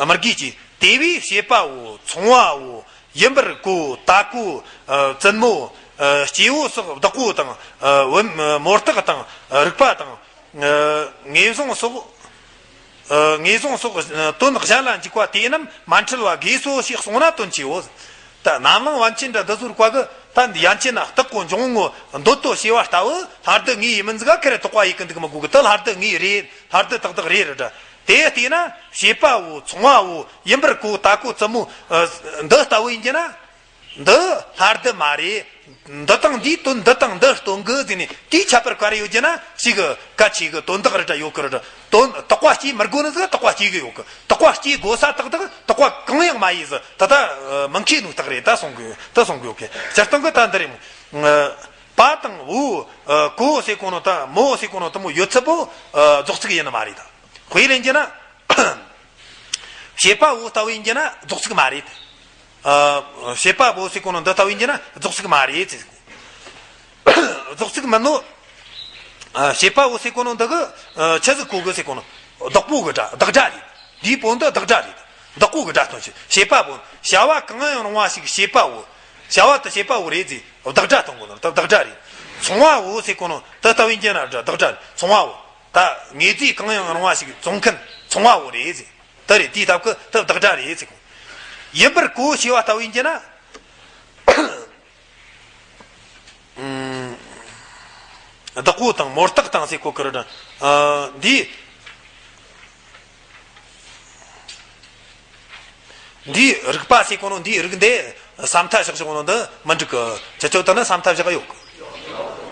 མི་དགོས་ཀྱི། དེ་བས་བྱེད་པ་བོ་ཚོང་བ་བོ་ཡིན་པར་གོ། ད་གོ། བཙུན་མོ། སྐྱེ་བོ་སོགས་བདག་པོ་དང་། བུམ། མོ་རྟགས་དང་། རིག་པ་དང་། ངེས་བཟུང་སོགས། ངེས་བཟུང་སོགས་དོན་གཞན་ལ་འཇུག་པ་དེ་རྣམས་མ་འཁྲུལ་བ་དགོས་སོ་ཞེས་གསུངས་ན་དོན་ཆེའོ། ད་ནམ་ལངས་པ་ཕྱིན་འདྲ་འདི་ཚོར་བཀའ་གི། ད་འདི་ཡན་ཆད་ན་རྟགས་གོ་འབྱུང་ངོ་འདོད་དོ་ཞེས་པ་ལྟ་བུ་སླར་དུ་ངའི་ཡིན་མིན་ཟིག་ག་ཁེར་དོགས་པ་ཡེ་གི་འདུག་མི་དགོས་གི། ད་སླར་དུ་ངའི་རེད། སླར་དུ་ཏག་ཏག་རེད་རེད་དྲ། དེ་བལྟས་ན་བྱེད་པ་བོ་ཚོང་བ་བོ་ཡིན་པར་གོ། ད་གོ། བཙུན་མོ། འདི་ལྟ་བུ་ཡིན་གྱི་ན། འདི་སླར་དུ་མ་རེད། འདི་དང་འདིའི་དོན་འདི་དང་འདི་སྟོན་གི་ཟེར་ནས་དེའི་ཁྱད་པར་ག་རེ་ཡོད་ཀྱི་ན། ཞིག་གི་གལ་ཆེ་གི་དོན་དག་རེ་འདྲ་ཡོད་གི་རེད། དོན་དོགས་པ་སྐྱེ་མི་དགོས་ནི་ཟིག་དོགས་པ་སྐྱེ་གི་ཡོད་གི། དོགས་པ་སྐྱེ་དགོས་ས་ཏག་ཏག་དོགས་པ་གང་ཡང་མ་ཡིན་ཟིག་ད་ལྟ་མི་མཁས་ནོ་རྟགས་རེད། ད་གསུང་གི་ད་གསུང་གི་ཡོད་གི། སྤྱིར་བཏང་གི་ད་འདི་རེད་མོ། པ་དང་བོ། གོ་ཟེར་གོ་ནོ་ད་མོ་ཟེར་གོ་ནོ་དེ་མོ་ཡོད་ཚད་པོ་རྫོགས་ཚིག་ཡིན་ནི་མ་རེད་ད། དཔེ་ལེན་རྒྱུ་ན། བྱེད་པ་བོ་ལྟ་བུ་ཡིན་རྒྱུ་ན་རྫོགས་ཚིག་མ་རེད། ཨ། བྱེད་པ་བོ་ཟེར་གོ་ནོ་འདི་ལྟ་བུ་ཡིན་རྒྱུ་ན་རྫོགས་ཚིག་མ་རེད་ཟེར། རྫོགས་ཚིག་མིན་ནོ། ཨ། བྱེད་པ་བོ་ཟེར་གོ་ནོ་འདི་གི། ཨ། ཆི་ཟིག་གོ་གི་ཟེར་གོ་ནོ། བདག་པོ་གི་སྒྲ། བདག་སྒྲ་རེད། འདིའི་བོ་འདི་བདག་སྒྲ་རེད། བདག་པོ་གི་སྒྲ་སྟོན་བྱེད། བྱེད་པ་བོ། བྱ་བ་གང་ཡང་རུང་བ་ཞིག་བྱེད་པ་བོ། བྱ་བ་དེ་བྱེད་པ་བོ་རེད་ཟེར། བདག་སྒྲ་སྟོན་གོ་ནོ་ད་བདག་སྒྲ་རེད། ཚོང་བ་བོ་ཟེར་གོ་ནོ་འདི་ལྟ་བུ་ཡིན་རྒྱུ་ན་སྒྲ། བདག་སྒྲ་རེད། ཚོང་བ་བོ། ད་དངོས་རྫས་གང་ཡང་རུང་བ་ཞིག་བཙོང་མཁན་ཚོང་བ་བོ་རེད་ཟེར། དེ་རེད། དེའི་སྟབས་ཀྱིས་དེ་བདག་སྒྲ་རེད་ཟེར་གོ། ཡིན་པར་གོ་ཞེས་པ་ལྟ་བུ་ཡིན་རྒྱུ་ན། ཨུམ། བདག་པོ་དང་མོ་རྟགས་དང་ཟེར་གོ་གི་རེད། ཨ། འདི། འདིའི་རིགས་པ་ཟེར་གོ་ནོ། འདིའི་རིགས་འདི་ས་མཐའ་བཞག་བཞག་ནོ་འདི་མི་འགྲིག་གི། ཁྱེད་ཚོ་ལྟ་ན་ས་མཐའ་བཞག་ཡོད་གི།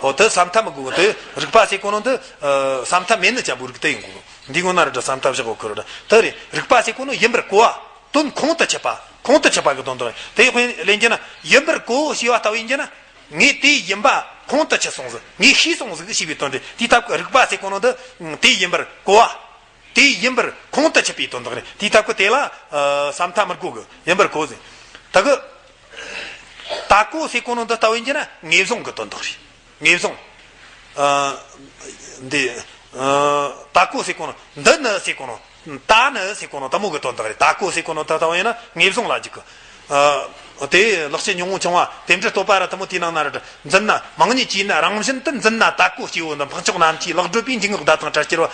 འོ་དེ་ས་མཐའ་མི་དགོས་གི། དེ་རིགས་པ་ཟེར་གོ་ནོ་འདི། ཨ། ས་མཐའ་མེད་ནི་ཅན་པོའི་རིགས་དེ་ཡིན་དགོས་གི། འདི་ངོ་ན་རེ་འདྲ་ས་མཐའ་བཞག་གོ་གི་རེད། དེ་རེད། རིགས་པ་ཟེར་གོ་ནོ་ཡིན་པར་གོ་བ། དོན་ཁོང་དུ་ཆུད་པ། ཁོང་དུ་ཆུད་པ་གི་དོན་དག་རེད། དེ་དཔེ་ལེན་རྒྱུ་ན་ཡིན་པར་གོ་ཞེས་པ་ལྟ་བུ་ཡིན་རྒྱུ་ན། ངས་དེ་ཡིན་པ་ཁོང་དུ་ཆུད་སོང་ཟིག་ངས་ཤེས་སོང་ཟིག་ཞེས་པའི་དོན་རེད། དེའི་སྟབས་ཀྱིས་རིགས་པ་ཟེར་གོ་ནོ་འདི་དེ་ཡིན་པར་གོ་བ། དེ་ཡིན་པར་ཁོང་དུ་ཆུད་པའི་དོན་དག་རེད། དེའི་སྟབས་ཀྱིས་དེ་ལ། ཨ། ས་མཐའ་མི་དགོས་གི། ཡིན་པར་གོ་ཟེར། ད་གི། ད་གོ་ཟེར་གོ་ནོ་འདི་ལྟ་བུ་ཡིན་རྒྱུ་ན་ངེས་བཟུང་གི་དོན་དག་རེད། ངེས་བཟུང་། ཨ། འདི། ཨ། ད་གོ་ཟེར་གོ་ནོ། འདི་ནི་ཟེར་གོ་ནོ། ད་ནི་ཟེར་གོ་ནོ་དེ་མོ་གི་དོན་དག་རེད། ད་གོ་ཟེར་གོ་ནོ་ད་ལྟ་བུ་ཡིན་ན་ངེས་བཟུང་ལ་འཇུག་གི། ཨ། དེ་ལེགས་བཤད་ཉུང་ངུ་ཆུང་བ་དེ་འདྲ་བསྟོད་པ་ར་དེ་མོ་དེའི་ནང་ན་ར་འཛིན་ན། མང་ཉིད་ཀྱིས་ནི་རང་བཞིན་དུ་འཛིན་ན། ད་གོ་སྐྱེ་བོ་འདི་འཕགས་མཆོག་རྣམས་ཀྱིས་ལེགས་བགྲོད་པའི་འཇུག་ངོགས་བརྡ་དང་བྲལ་གྱུར་པ།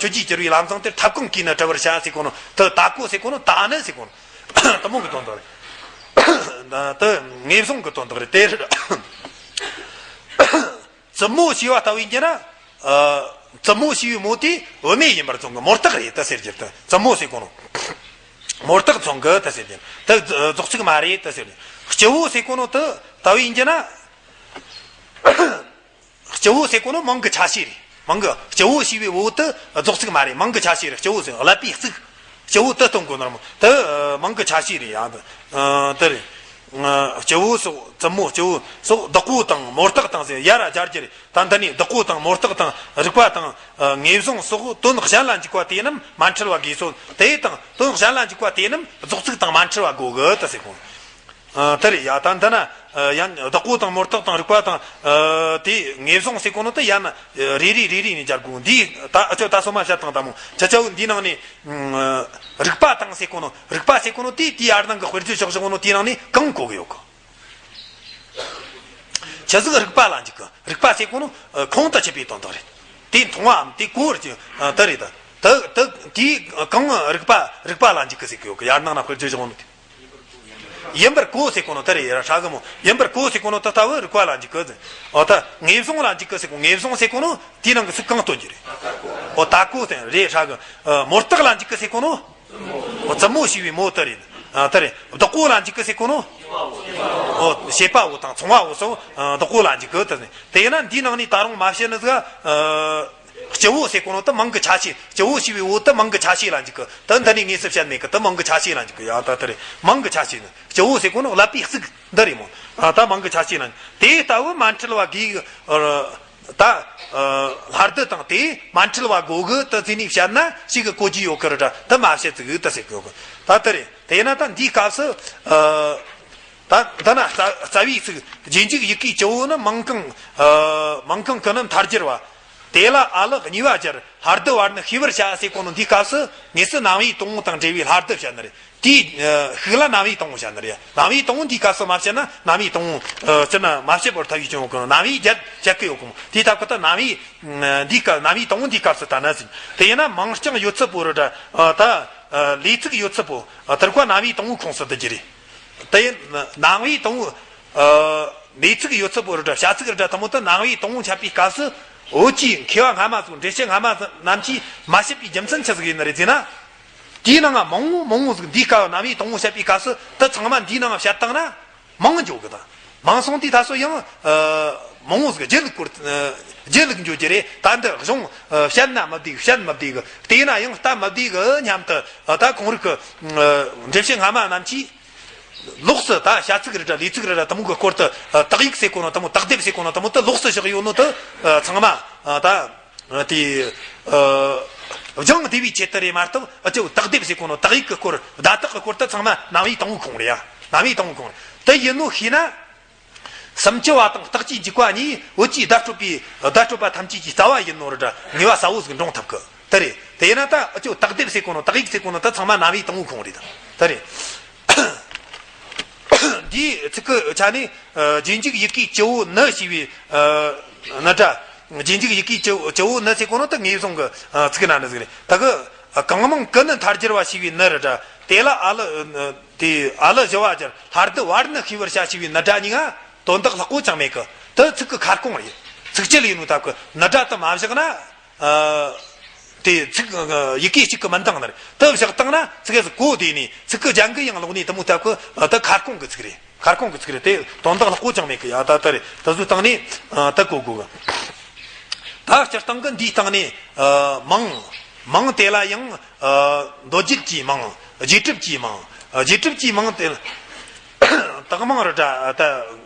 ཆོས་ཀྱིས་གྱུར་པའི་ལམ་བཟང་དེར་ཐབས་གང་གིས་ནི་བྲལ་བར་བྱ་ཟེར་གོ་ནོ་དེ། ད་གོ་ཟེར་གོ་ནོ་ད་ནི་ཟེར་གོ་ནོ་དེ་མོ་གི་དོན་དག་རེད། དེ་ངེས་བཟུང་གི་དོན་དག་རེད། དེ་རེད། བཙུན་མོ་ཞེས་པ་ལྟ་བུ་ཡིན་རྒྱུ་ན། ཨ། བཙུན་མོ་ཞེས་པའི་མོ་དེ་བུད་མེད་ཡིན་པར་བཙོང་གི། མོ་རྟགས་རེད་ད་ཟེར་རྒྱུ་དེ། བཙུན་མོ་ཟེར་གོ་ནོ། མོ་རྟགས་བཙོང་གི་ད་ཟེར་རྒྱུ་དེ་རྫོགས་ཚིག་མ་རེད་ད་ཟེར་རྒྱུ། སྐྱེ་བོ་ཟེར་གོ་ནོ་དེ་ལྟ་བུ་ཡིན་རྒྱུ་ན། སྐྱེ་བོ་ཟེར་གོ་ནོ་མིང་གི་ཆ་ཤས་རེད། མིང་གི། སྐྱེ་བོ་ཞེས་པའི་བོ་དེ་རྫོགས་ཚིག་མ་རེད། མིང་གི་ཆ་ཤས་རེད། སྐྱེ་བོ་ཟེར་ཀླད་པའི་གཙུག་སྐྱེ་བོ་དེ་སྟོན་གོ་ནོ་རེད་མོ། དེ་མིང་གི་ཆ་ཤས་རེད་ཡ། དེ་དེ་རེད། སྐྱེ་བོ་སོགས་བཙུན་མོ་སྐྱེ་བོ་སོགས་བདག་པོ་དང་མོ་རྟགས་དང་ཟེར་ཡར་སྦྱར་རྒྱུ་རེད། ད་འདི་ནས་བདག་པོ་དང་མོ་རྟགས་དང་རིགས་པ་དང་། ཨ། ངེས་བཟུང་སོགས་དོན་གཞན་ལ་འཇུག་པ་དེ་རྣམས་མ་འཁྲུལ་བ་དགོས་སོ། དེ་དང་དོན་གཞན་ལ་འཇུག་པ་དེ་རྣམས་རྫོགས་ཚིག་དང་མ་འཁྲུལ་བ་དགོས་གི་ད་ཟེར་གོ། ཨ། དེ་རེད་ཡ། ད་འདི་ན། ཨ། ཡང་བདག་པོ་དང་མོ་རྟགས་དང་རིགས་པ་དང་། ཨ། དེ་ངེས་བཟུང་ཟེར་གོ་ནོ་དེ་ཡང་ན་རེ་རེ་རེ་རེ་ནས་སྦྱར་དགོས། འདི་ད་ཨ་ཅོ་ད་སོ་མ་བཤད་དང་ད་མོ་ཆ་ཆའོ་འདི་ནང་ནས། ཨ། རིགས་པ་དང་ཟེར་གོ་ནོ། རིགས་པ་ཟེར་གོ་ནོ་དེ་དེའི་ཨར་ནང་གི་དཔེར་བརྗོད་བཞག་བཞག་ནོ་དེའི་ནང་ནས་གང་གོ་གི་ཡོད་གི། ཆི་ཟིག་རིགས་པ་ལ་འཇུག་གི། རིགས་པ་ཟེར་གོ་ནོ་ཁོང་དུ་ཆུད་པའི་དོན་དག་རེད། དེ་མཐོང་བའམ་དེ་གོ་བར་གྱི། ཨ། དེ་རེད་ད། དེ་དེ་དེའི་གང་རིགས་པ་རིགས་པ་ལ་འཇུག་གི་ཟེར་གི་ཡོད་གི། ཡར་ནང་ན་དཔེར་བརྗོད་བྱུང་ནོ་དེ། ཡིན་པར་གོ་ཟེར་གོ་ནོ་དེ་རེད་ཡ། ཧྲ་གི་མོ། ཡིན་པར་གོ་ཟེར་གོ་ནོ་དེ་ལྟ་བུ་རིགས་པ་ལ་འཇུག་གི་ཟེར། འོ་ད་ངེས་བཟུང་ལ་འཇུག་གི་ཟེར་གོ། ངེས་བཟུང་ཟེར་གོ་ནོ་དེའི་ནང་གི་ཚིག་གང་སྟོན་རྒྱུ་རེད། འོ་ད་གོ་ཟེར་རེད་ཧྲ་གི། ཨ། མོ་རྟགས་ལ་འཇུག་གི་ཟེར་གོ་ནོ། འོ་བཙུན་མོ་ཞེས་པའི་མོ་དེ་རེད། ཨ། དེ་རེད། བདག་པོ་ལ་འཇུག་གི་ཟེར་གོ་ནོ། འོ་བྱེད་པ་བོ་དང་ཚོང་བ་བོ་སོགས། ཨ། བདག་པོ་ལ་འཇུག་གི་དེ་ནི། དེས་ན་འདིའི་ནང་ནས་ད་རུང་མ་བཤད་ནི་ཟིག་ཨ། སྐྱེ་བོ་ཟེར་གོ་ནོ་དེ་མིང་གི་ཆ་ཤས། སྐྱེ་བོ་ཞེས་པའི་བོ་དེ་མིང་གི་ཆ་ཤས་ལ་འཇུག་གི། དེ་འདི་ནས་ངེས་སུ་བཤད་མེད་གི། དེ་མིང་གི་ཆ་ཤས་ལ་འཇུག་གི་ཡ། ད་དེ་རེད། མིང་གི་ཆ་ཤས་ནི། སྐྱེ་བོ་ཟེར་གོ་ནོ་ཀླད་པའི་གཙུག་འདི་རེད་མོ། ཨ། ད་མིང་གི་ཆ་ཤས་ལ་འཇུག་དེ་ལྟ་བུ་མ་འཁྲུལ་བ་དགོས་གི། ཨ། ད་ལྷ་རྡུལ་དང་དེ་མ་འཁྲིལ་བ་དགོས་གི་ད་ཟེར་ནས་བཤད་ན་ཞིག་གི་གོ་རྒྱུ་ཡོད་གི་རེད་དྲ། ད་མ་བཤད་ཟིག་གི་ད་ཟེར་གི་ཡོད་གི། ད་དེ་རེད། དེ་ཡིན་ན་ད་འདིའི་སྐབས་སུ་ད་ད་ན་རྩ་བའི་ཚིག་རྗེས་འཇུག་ཡི་གེ་བཅུ་བོ་ནི་མིང་གང་མིང་གང་གི་ནི་མཐར་གྱུར་བ། དེ་ལ་ཨ་ལི་གཉིས་པ་སྦྱར། ལྷ་རྡུལ་བར་ནི་ཤེས་པར་བྱ་ཟེར་གོ་ནོ་འདིའི་སྐབས་སུ་དངོས་སུ་རྣམ་དབྱེ་དང་པོ་དང་འབྲེལ་བའི་ལྷ་རྡུལ་བཤད་ནི་རེད། དེའི་ཤུགས་ལ་རྣམ་དབྱེ་དང་པོ་བཤད་ནི་རེད། རྣམ་དབྱེ་དང་པོ་འདིའི་སྐབས་སུ་མ་བཤད་ན་རྣམ་དབྱེ་དང་པོ་སྤྱིར་ན་མ་བཤད་པར་ཐལ་བའི་སྐྱོན་ཡོད་གི། རྣམ་དབྱེ་རྒྱ་རྒྱ་གི་ཡོད་གི་མོ། དེའི་སྟབས་ཀྱིས་ད་རྣམ་དབྱེ་འདིའི་སྐབས་རྣམ་དབྱེ་དང་པོ་འདིའི་སྐབས་སུ་ད་ན་ཟིན། དེ་ཡིན་ན་མིང་རྐྱང་ཡོད་ཚད་པོ་རེད་དྲ། ད་ལས་ཚིག་ཡོད་ཚད་པོ་དེར་ཀ་རྣམ་དབྱེ་དང་པོའི་ཁོངས་སུ་བསྡུ་རྒྱུ་རེད། དེ་ཡིན་རྣམ་དབྱེ་དང་པོ་ཨ་མེ་ཚིག་ཡོད་ཚད་པོ་རེད་དྲ། བྱ་ཚིག་རེད་དྲ། དེ་མོ་དེ་རྣམ་དབྱེ་དང་པོ་འཆད་པའི་སྐབས་སུ་འོ་ཅི་མཁས་པ་སྔ་མ་ཚོ་འགྲེལ་བཤད་སྔ་མ་རྣམས་ཀྱིས་མ་བཤད་པའི་རྒྱུ་མཚན་ཆི་ཟིག་ཡིན་ནི་རེད་ཟེར་ན། དེའི་ནང་ང་མང་བོ་མང་བོ་ཟིག་འདིའི་སྐབས་རྣམ་དབྱེ་དང་པོ་བཤད་པའི་སྐབས་སུ་དེ་ཚང་མ་འདིའི་ནང་ང་བཤད་བཏང་ན་མང་འགྱོ་གི། ད་མང་སོང་དུས་ད་སོ་ཡང་ཨ་མང་བོ་ཟིག་རྒྱུད་ལ་སྐོར་ཨ་རྒྱུད་ལ་འགྱོ་རྒྱུ་རེད། ད་འདི་གཞུང་ཨ་བཤད་ན་མི་བདེ་གི། བཤད་མི་བདེ་གི། བལྟས་ན་ཡང་ལྟ་མི་བདེ་གི་སྙམ་དུ་ཨ་ད་ཁོང་རིག་གི་ཨ་འགྲེལ་བཤད་སྔ་མ་རྣམས་ཀྱིས། ལོགས་སུ་ད་བྱ་ཚིག་རེད་དྲ། ལས་ཚིག་རེད་དྲ། དེ་མོ་གི་སྐོར་དུ་ཨ་དག་ཡིག་ཟེར་གོ་ནོ། དེ་མོ་དག་སྡེབ་ཟེར་གོ་ནོ། དེ་མོ་དེ་ལོགས་སུ་བཞག་ཡོད་ནོ་དེ་ཨ་ཚང་མ་ཨ་ད་དེ་ཨ་སྦྱང་བདེ་བའི་ཆེད་དུ་རེད་མ་གཏོགས། ཨ་ཅོ་དག་སྡེབ་ཟེར་གོ་ནོ་དག་ཡིག་གི་སྐོར། བརྡ་དག་གི་སྐོར་དེ་ཚང་མ་རྣམ་དབྱེ་དང་པོའི་ཁོངས་རེད་ཡ། རྣམ་དབྱེ་དང་པོའི་ཁོངས་རེད། དེ་ཡིན་ནོ་ཤེས་ན། སུམ་ཅུ་པ་དང་རྟགས་ཀྱི་འཇུག་པ་གཉིས་འོ་ཅི་བརྡ་སྤྲོད་པའི་བརྡ་སྤྲོད་པ་ཐམས་ཅད་ཀྱི་རྩ་བ་ཡིན་ནོ་རེད་དྲ། ངེས་པ་གསལ་བོ་ཟིག་འདྲོངས་ཐུབ་གི། དེ་རེད། དེ་ཡིན་ན་ད་ཨ་ཅོ་དག་སྡེབ་ཟེར་གོ་ནོ་དག་ཡིག་ཟེར་གོ་ནོ་ད་ཚང་མ་རྣམ་དབྱེ་དང་པོའི་ཁོངས་རེད། ད་དེ་རེད། འདིའི་ཚིག་གི་ཆ་ནས་ཨ་རྗེས་འཇུག་ཡི་གེ་བཅུ་བོ་ནི་ཞེས་པའི་ཨ་ནི་སྒྲ། རྗེས་འཇུག་ཡི་གེ་བཅུ་བཅུ་བོ་ནི་ཟེར་གོ་ནོ་ད་ངེས་བཟུང་གི་ཨ་ཚིག་ན་ནི་ཟིག་རེད། ད་གི་ཨ་གང་མིང་གི་ནི་མཐར་གྱུར་བ་ཞེས་པའི་ནི་རེད་དྲ། དེ་ལ་ཨ་ལི་ཨ་དེ་ཨ་ལི་བཞི་བ་སྦྱར། ལྷ་རྡུལ་བར་ནི་ཤེས་པར་བྱ་ཞེས་པའི་ནི་སྒྲ་གཉིས་ཀ་དོན་དག་ལྷག་པོ་ཅང་མེད་གི། དེ་ཚིག་གི་ཁ་སྐོང་རེད། ཚིགས་བཅད་ལ་ཡིན་ནོ་སྟབས་ཀྱིས་ནི་སྒྲ་དེ་མ་བཞག་ན། ཨ་དེ་ཚིག་ཡི་གེ་གཅིག་གི་མིན་བཏང་ནི་རེད། དེ་བཞག་བཏང་ན་ཚིག་གི་གོ་བདེ་ནས་ཚིག་གི་རྒྱན་གི་ཡང་ལོག་ནས། དེ་མོ་སྟབས་ཀྱིས་ཨ་དེ་ཁ་སྐོང་གི་ཚིག་རེད། ཁ་སྐོང་གི་ཚིག་རེད། དེ་དོན་དག་ལྷག་པོ་ཅང་མེད་གི་ཡ། ད་ལྟ་རེད། དེ་ཚོའི་སྟེང་ནས་ཨ་དེ་གོ་དགོས་གི། ད་སྤྱིར་བཏང་གི་འདིའི་སྟེང་ནས་ཨ་མིང་མིང་དེ་ལ་ཡང་ཨ་མདོ་རྒྱུད་ཀྱི་མིང་། རྗེས་གྲུབ་ཀྱི་མིང་། རྗེས་གྲུབ་ཀྱི་མིང་དེ་དག་མིང་རེད་དྲ། ད་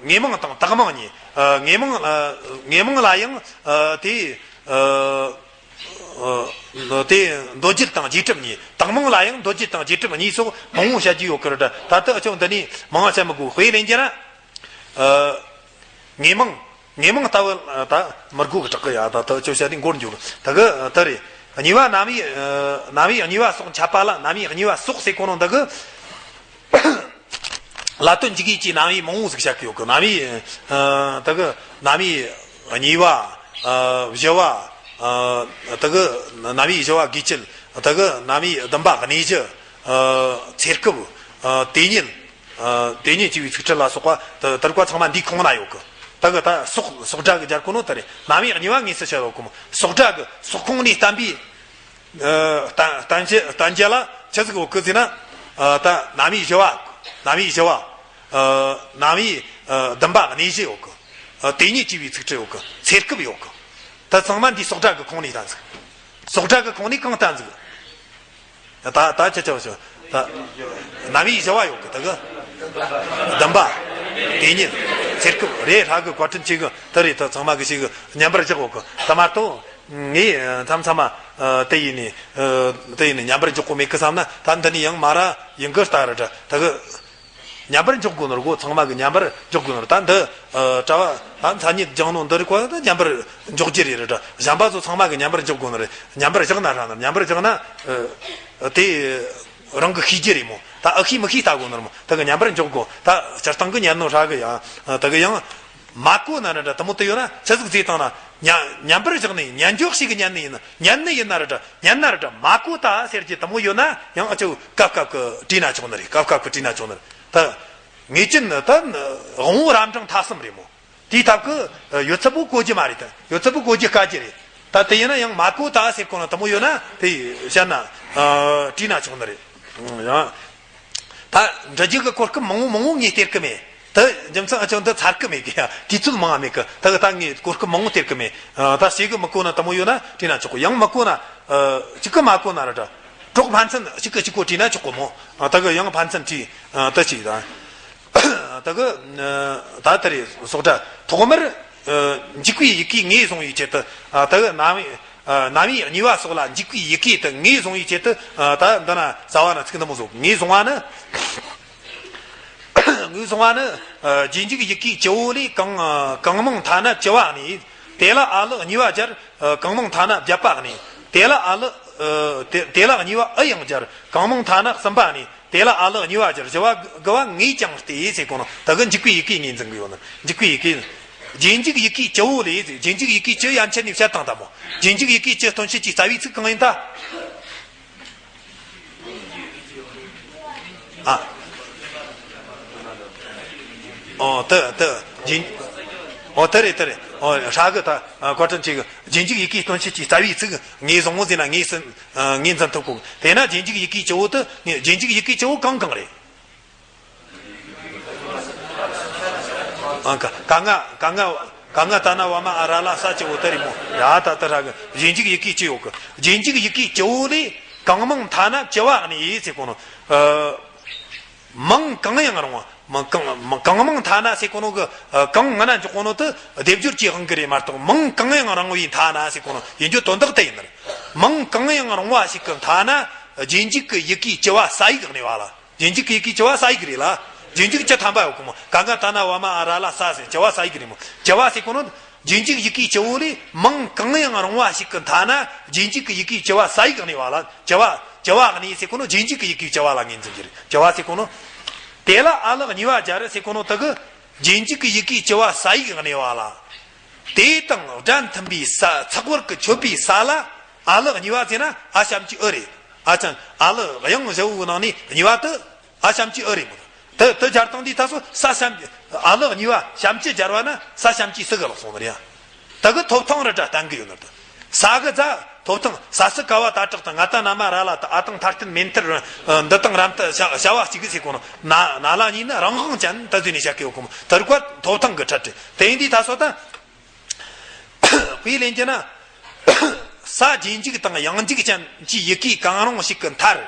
དངོས་མིང་དང་དག་མིང་གཉིས། ཨ་དངོས་མིང་ཨ་དངོས་མིང་ལ་ཡང་ཨ་དེ་ཨ་ཨ་དེ་མདོ་རྒྱུད་དང་རྗེས་གྲུབ་གཉིས། དག་མིང་ལ་ཡང་མདོ་རྒྱུད་དང་རྗེས་གྲུབ་གཉིས་སོགས་མང་བོ་བཤད་རྒྱུ་ཡོད་གི་རེད་དྲ། ད་ལྟ་ཨ་ཅོ་འདི་ནས་མང་བ་བཤད་མི་དགོས། དཔེ་ལེན་རྒྱུ་ན་ཨ་དངོས་མིང་། དངོས་མིང་ལྟ་བུ་ད་མི་དགོས་གི་དྲག་གི་ཡ། ད་ལྟ་ཨ་ཅོ་བཤད་དེ་འགོར་འགྱོ་གི། ད་གི་ད་རེད། གཉིས་པ་རྣམ་དབྱེ་ཨ་རྣམ་དབྱེ་གཉིས་པ་སོགས་འཆད་པ་ལ། རྣམ་དབྱེ་གཉིས་པ་སོགས་ཟེར་གོ་ནོ་འདི་གི་ལ་དོན་འཇུག་ཡུལ་གྱི་རྣམ་དབྱེ་མང་བོ་ཟིག་བཤད་གི་ཡོད་གི། རྣམ་དབྱེ་ཨ་ད་གི་རྣམ་དབྱེ་གཉིས་པ་ཨ་བཞི་བ་ཨ་ད་གི་རྣམ་དབྱེ་བཞི་བ་དགོས་ཆེད། ད་གི་རྣམ་དབྱེ་བདུན་པ་གནས་གཞི་ཨ་ཚེ་སྐབས་ཨ་དེ་ཉིད། ཨ་དེ་ཉིད་ཅེས་པའི་ཚིག་ཁྲིད་ལ་སོགས་པ་དེ་དེར་ཀ་ཚང་མ་འདིའི་ཁོངས་ན་ཡོད་གི། ད་གི་ད་སོགས་སོགས་སྒྲ་གི་སྦྱར་གོ་ནོ་དེ་རེད། རྣམ་དབྱེ་གཉིས་པ་དངོས་སུ་བཤད་ཡོད་གི་མོ། སོགས་སྒྲ་གི་སོགས་ཁོངས་ནས་བསྟན་པའི་ཨ་བསྟན་བསྟན་བྱེད་བསྟན་བྱེད་ལ་ཆི་ཟིག་ཡོད་གི་ཟེར་ན། ཨ་ད་རྣམ་དབྱེ་བཞི་བ། རྣམ་དབྱེ་བཞི་བ། ཨ་རྣམ་དབྱེ་ཨ་བདུན་པ་གནས་གཞི་ཡོད་གི། ཨ་དེ་ཉིད་ཅེས་པའི་ཚིག་ཁྲིད་ཡོད་གི། ཚེ་སྐབས་ཡོད་གི། ད་ཚང་མ་འདིའི་སོགས་སྒྲ་གི་ཁོངས་ནས་བསྟན་ཟིག། སོགས་སྒྲ་གི་ཁོངས་ནས་གང་བསྟན་ཟིག། ད་ད་ཆ་ཆ་བ་ཆ་ད་རྣམ་དབྱེ་བཞི་བ་ཡོད་གི། ད་གི་བདུན་པ། དེ་ཉིད། ཚེ་སྐབས་རེད། ཧྲ་གི་བཀའ་དྲིན་ཆེ་གི། ད་རེད། ད་ཚང་མ་གི་ཞིག་གི་མཉམ་པར་བཞག་ཡོད་གི། ད་མ་གཏོགས་ངས་མཚམས་མཚམས་མ་དེ་ཡིན་ནི་དེ་ཡིན་ནི་མཉམ་པར་འཇོག་གོ་མེད་གི་བསམ་ན། ད་འདི་ནི་ཡང་མ་ར་ཡིན་གི་ལྟ་ར་འདྲ། ད་གི་མཉམ་པར་འཇོག་དགོས་ནོ་རེད་གོ། ཚང་མ་གི་མཉམ་པར་འཇོག་དགོས་ནོ་རེད། ད་འདི་ཨ་གྲྭ་བ་ད་མཚན་ཉིད་སྦྱངས་ནོ་འདི་རིགས་ཀ་ད་མཉམ་པར་འཇོག་རྒྱུ་རེད་རེད་དྲ། གཞན་པ་ཚོ་ཚང་མ་གི་མཉམ་པར་འཇོག་དགོས་ནོ་རེད། མཉམ་པར་བཞག་ན་ཧྲ་ནོ། མཉམ་པར་བཞག་ན་ཨ་དེ་རང་གི་ཤེས་རྒྱུ་རེད་མོ། ད་ཨ་ཤེས་མི་ཤེས་ལྟ་དགོས་ནོ་རེད་མོ། ད་གི་མཉམ་པར་འཇོག་དགོས། ད་སྤྱིར་བཏང་གི་ཉན་ནོ་ཧྲ་གི་ཡ། ད་གི་ཡང་མ་གོ་ན་རེད་དྲ། དེ་མོ་དེ་ཡོད་ན་ཆི་ཟིག་བཟོས་བཏང་ན། ཉ་མཉམ་པར་བཞག་ནས་ཉན་འཇོག་ཞིག་གི་ཉན་ནི་ཡིན། ཉན་ནི་ཡིན་ན་རེད་དྲ། ཉན་ན་རེད་དྲ། མ་གོ་ད་ཟེར་གྱི་དེ་མོ་ཡོད་ན་ཡང་ཨ་ཅོ་སྐབས་སྐབས་གི་དྲིས་ན་ཆོག་ནི་རེད། སྐབས་སྐབས་གི་དྲིས་ན་ཆོག་ནི་རེད། ད་ངེས་ཅན་ནི་ད་དབང་པོ་རབ་འབྲིང་ཐ་གསུམ་རེད་མོ། དེའི་ཐབས་ཀྱིས་ཡོད་ཚད་པོ་གོ་རྒྱུ་མ་རེད། ད་ཡོད་ཚད་པོ་གོ་རྒྱུ་དཀའ་རྒྱུ་རེད། ད་དེ་ཡིན་ན་ཡང་མ་གོ་ད་ཟེར་གོ་ན་དེ་མོ་ཡོད་ན་དེ་བཤད་ན་ཨ་དྲིས་ན་ཆོག་ནི་རེད། ཡང་ད་འབྲི་རྒྱུ་གི་གོ་སྐབས་མང་བོ་མང་བོ་ངས་སྟེར་གི་མེད། ད་རྒྱུ་མཚན་ཨ་ཅང་ད་ཚར་གི་མེད་གི་ཡ། དུས་ཚོད་མང་བ་མེད་གི། ད་གི་ད་ངས་གོ་སྐབས་མང་བོ་སྟེར་གི་མེད། ཨ་ད་ཞེ་གི་མི་གོ་ན་དེ་མོ་ཡོད་ན་དྲིས་ན་ཆོག་གི། ཡང་མི་གོ་ན་ཨ་གཅིག་གི་མ་གོ་ན་ར་འདྲ། གྲོགས་ཕན་ཚུན་གཅིག་གི་གཅིག་གོ་དྲིས་ན་ཆོག་གི་མོ། ཨ་ད་གི་ཡང་ཕན་ཚུན་དྲིས། ཨ་ད་ཅིག་ད། ད་གི་ཨ་ད་དེ་རེད། སོགས་སྒྲ་ཐོག་མར་ འཇུག་པའི་ཡི་གེ་ངོས་བཟུང་བའི་ཆེད་དུ། ད་གི་རྣམ་རྣམ་དབྱེ་གཉིས་པ་སོགས་ལ་འཇུག་པའི་ཡི་གེ་དེ་ངོས་བཟུང་བའི་ཆེད་དུ། ད་འདི་ན་རྩ་བ་ན་ཚིག་འདི་མོ་བཟོ། ངོས་བཟུང་བ་ནི། ངོས་བཟུང་བ་ནི། རྗེས་འཇུག་ཡི་གེ་བཅུ་བོ་ལས་གང་གང་མིང་ཐ་ན་བཅུ་བ་གནས། དེ་ལ་ཨ་ལགས་གཉིས་པ་སྦྱར། གང་མིང་ཐ་ན་བརྒྱད་པ་གནས། དེ་ལ་ཨ་ལགས། དེ་དེ་ལ་གཉིས་པ་ཨུ་ཡང་སྦྱར། གང་མིང་ཐ་ན་གསུམ་པ་གནས། དེ་ལ་ཨ་ལགས་གཉིས་པ་སྦྱར། བཞི་བ་དགུ་བ་ངོས་ཀྱང་སྟེ་ཟེར་གོ་ནོ། ད་གི་འཇུག་པའི་ཡི་གེ་ངོས་འཛིན་གི་ཡོད་ནི། འཇུག་པའི་ཡི་གེ། རྗེས་འཇུག་ཡི་གེ་བཅུ་བོ་ལས་ཟེར། རྗེས་འཇུག་ཡི་གེ་བཅུ་ཡན་ཆད་ནས་བཤད་སྟངས་དང་མོ། རྗེས་འཇུག་ཡི་གེ་བཅུ་སྟོན་བྱེད་ཀྱི་རྩ་བའི་ཚིག་གང་ཡིན་ད། ཨ། ཨོ་ད་ད་རྗེས། ཨོ་ད་རེད་ད་རེད། ཨོ་ཧྲ་གི་ད། ཨ། བཀའ་དྲིན་ཆེ་གི། རྗེས་འཇུག་ཡི་གེ་སྟོན་བྱེད་ཀྱི་རྩ་བའི་ཚིག་ངོས་བཟུང་བོ་ཟེར་ན་ངོས་ཟིན། ངོས་འཛིན་ཐུབ་གོ། དེས་ན་རྗེས་འཇུག་ཡི་གེ་བཅུ་བོ་དེ། རྗེས་འཇུག་ཡི་གེ་བཅུ་བོ་གང་གང་རེད། ཨ། ག་ག་ང་ག་ང་ག་ང་ད་ན་བ་མ་ཨ་ར་ལ་ས་བཅུ་བོ་ད་རེད་མོ། ཡ་ད་ད་ཧྲ་གི། རྗེས་འཇུག་ཡི་གེ་བཅུ་ཡོད་གི། རྗེས་འཇུག་ཡི་གེ་བཅུ་བོ་ལས་གང་མིང་ཐ་ན་བཅུ་བ་གནས་ཟེར་གོ་ནོ། ཨ། མིང་གང་ཡང་རུང་བ། མིང་གང་མིང་གང་མིང་ཐ་ན་ཟེར་གོ་ནོ་གི། ཨ། གང་ང་ན་འཇོག་གོ་ནོ་དེ་སྡེབ་སྦྱོར་གྱི་དབང་གིས་རེད་མ་གཏོགས། མིང་གང་ཡང་རུང་བའི་ཐ་ན་ཟེར་གོ་ནོ་ཡིན་རྒྱུ་དོན་དག་དེ་ཡིན་ནི་རེད། མིང་གང་ཡང་རུང་བ་ཞིག་གི་ཐ་ན་རྗེས་འཇུག་གི་ཡི་གེ་བཅུ་བ་ས་ཡིག་གནས་པ་ལ། རྗེས་འཇུག་གི་ཡི་གེ་བཅུ་བ་ས་ཡིག་རེད་ལ། རྗེས་འཇུག་བཅུ་ཐམ་པ་ཡོད་གི་མོ། ག་ང་ད་ན་བ་མ་ཨ་ར་ལ་ས་ཟེར། བཅུ་བ་ས་ཡིག་རེད་མོ། བཅུ་བ་ཟེར་གོ་ནོ། རྗེས་འཇུག་ཡི་གེ་བཅུ་བོ་ལས་མིང་གང་ཡང་རུང་བ་ཞིག་གི་ཐ་ན་རྗེས་འཇུག་གི་ཡི་གེ་བཅུ་བ་ས་ཡིག་གནས་པ་ལ། བཅུ་བ་བཅུ་བ་གནས་ཟེར་གོ་ནོ། རྗེས་འཇུག་གི་ཡི་གེ་བཅུ་བ་ལ་ངོས་འཛིན་གྱི་རེད། བཅུ་བ་ཟེར་གོ་ནོ། དེ་ལ་ཨ་ལགས་གཉིས་པ་སྦྱར་ཟེར་གོ་ནོ་དེ་གི། རྗེས་འཇུག་གི་ཡི་གེ་བཅུ་བ་ས་ཡིག་གནས་པ་ལ། དེ་དང་སྒྲ་མཐུན་པའི་ས་ཚེག་བར་གྱི་མཆོད་པའི་ས་ལ་ཨ་ལགས་གཉིས་པ་ཟེར་ན་ཨ་ཞབས་ཀྱུ་ཨུ་རེད། ཨ་ཅང་ཨ་ལགས་དབྱངས་བཞི་བོའི་ནང་ནས་གཉིས་པ་དེ་ཨ་ཞབས་ཀྱུ་ཨུ་རེད་མོ། དེ་དེ་སྦྱར་སྟངས་འདི་ད་སོ་ས་ཞབས་ཀྱུ། ཨ་ལགས་གཉིས་པ་ཞབས་ཀྱུ་སྦྱར་བ་ན་ས་ཞབས་ཀྱུ་སུ་གི་ལགས་སོང་ནི་རེད་ཡ། ད་གི་ཐོབ་ཐང་ར་འདྲ་བསྟན་གི་ཡོད་ནི་རེད། ས་གི་ཛ་ཐོབ་ཐང་། ས་སུ་ཀ་བ་ད་དྲག་དང་ང་ད་ན་མ་ར་ལ་ད་ཨ་དང་མཐའ་རྟེན་མེ་མཐར་འདི་དང་ར་མཐའ་བྱ་བ་གཅིག་གི་ཟེར་གོ་ནོ། ན་ན་ལ་གཉིས་ནི་རང་དབང་ཅན་ད་ཟེར་ནས་བཤད་གི་ཡོད་གོ་མོ། དེར་ཀ་ཐོབ་ཐང་གི་ཁྲལ་དེ་དེ་ཡིན་དུས་ད་སོ་ད། དཔེ་ལེན་རྒྱུ་ན། ས་རྗེས་འཇུག་དང་ཡང་འཇུག་ཅན་གྱི་ཡི་གེ་གང་རུང་ཞིག་གི་མཐར།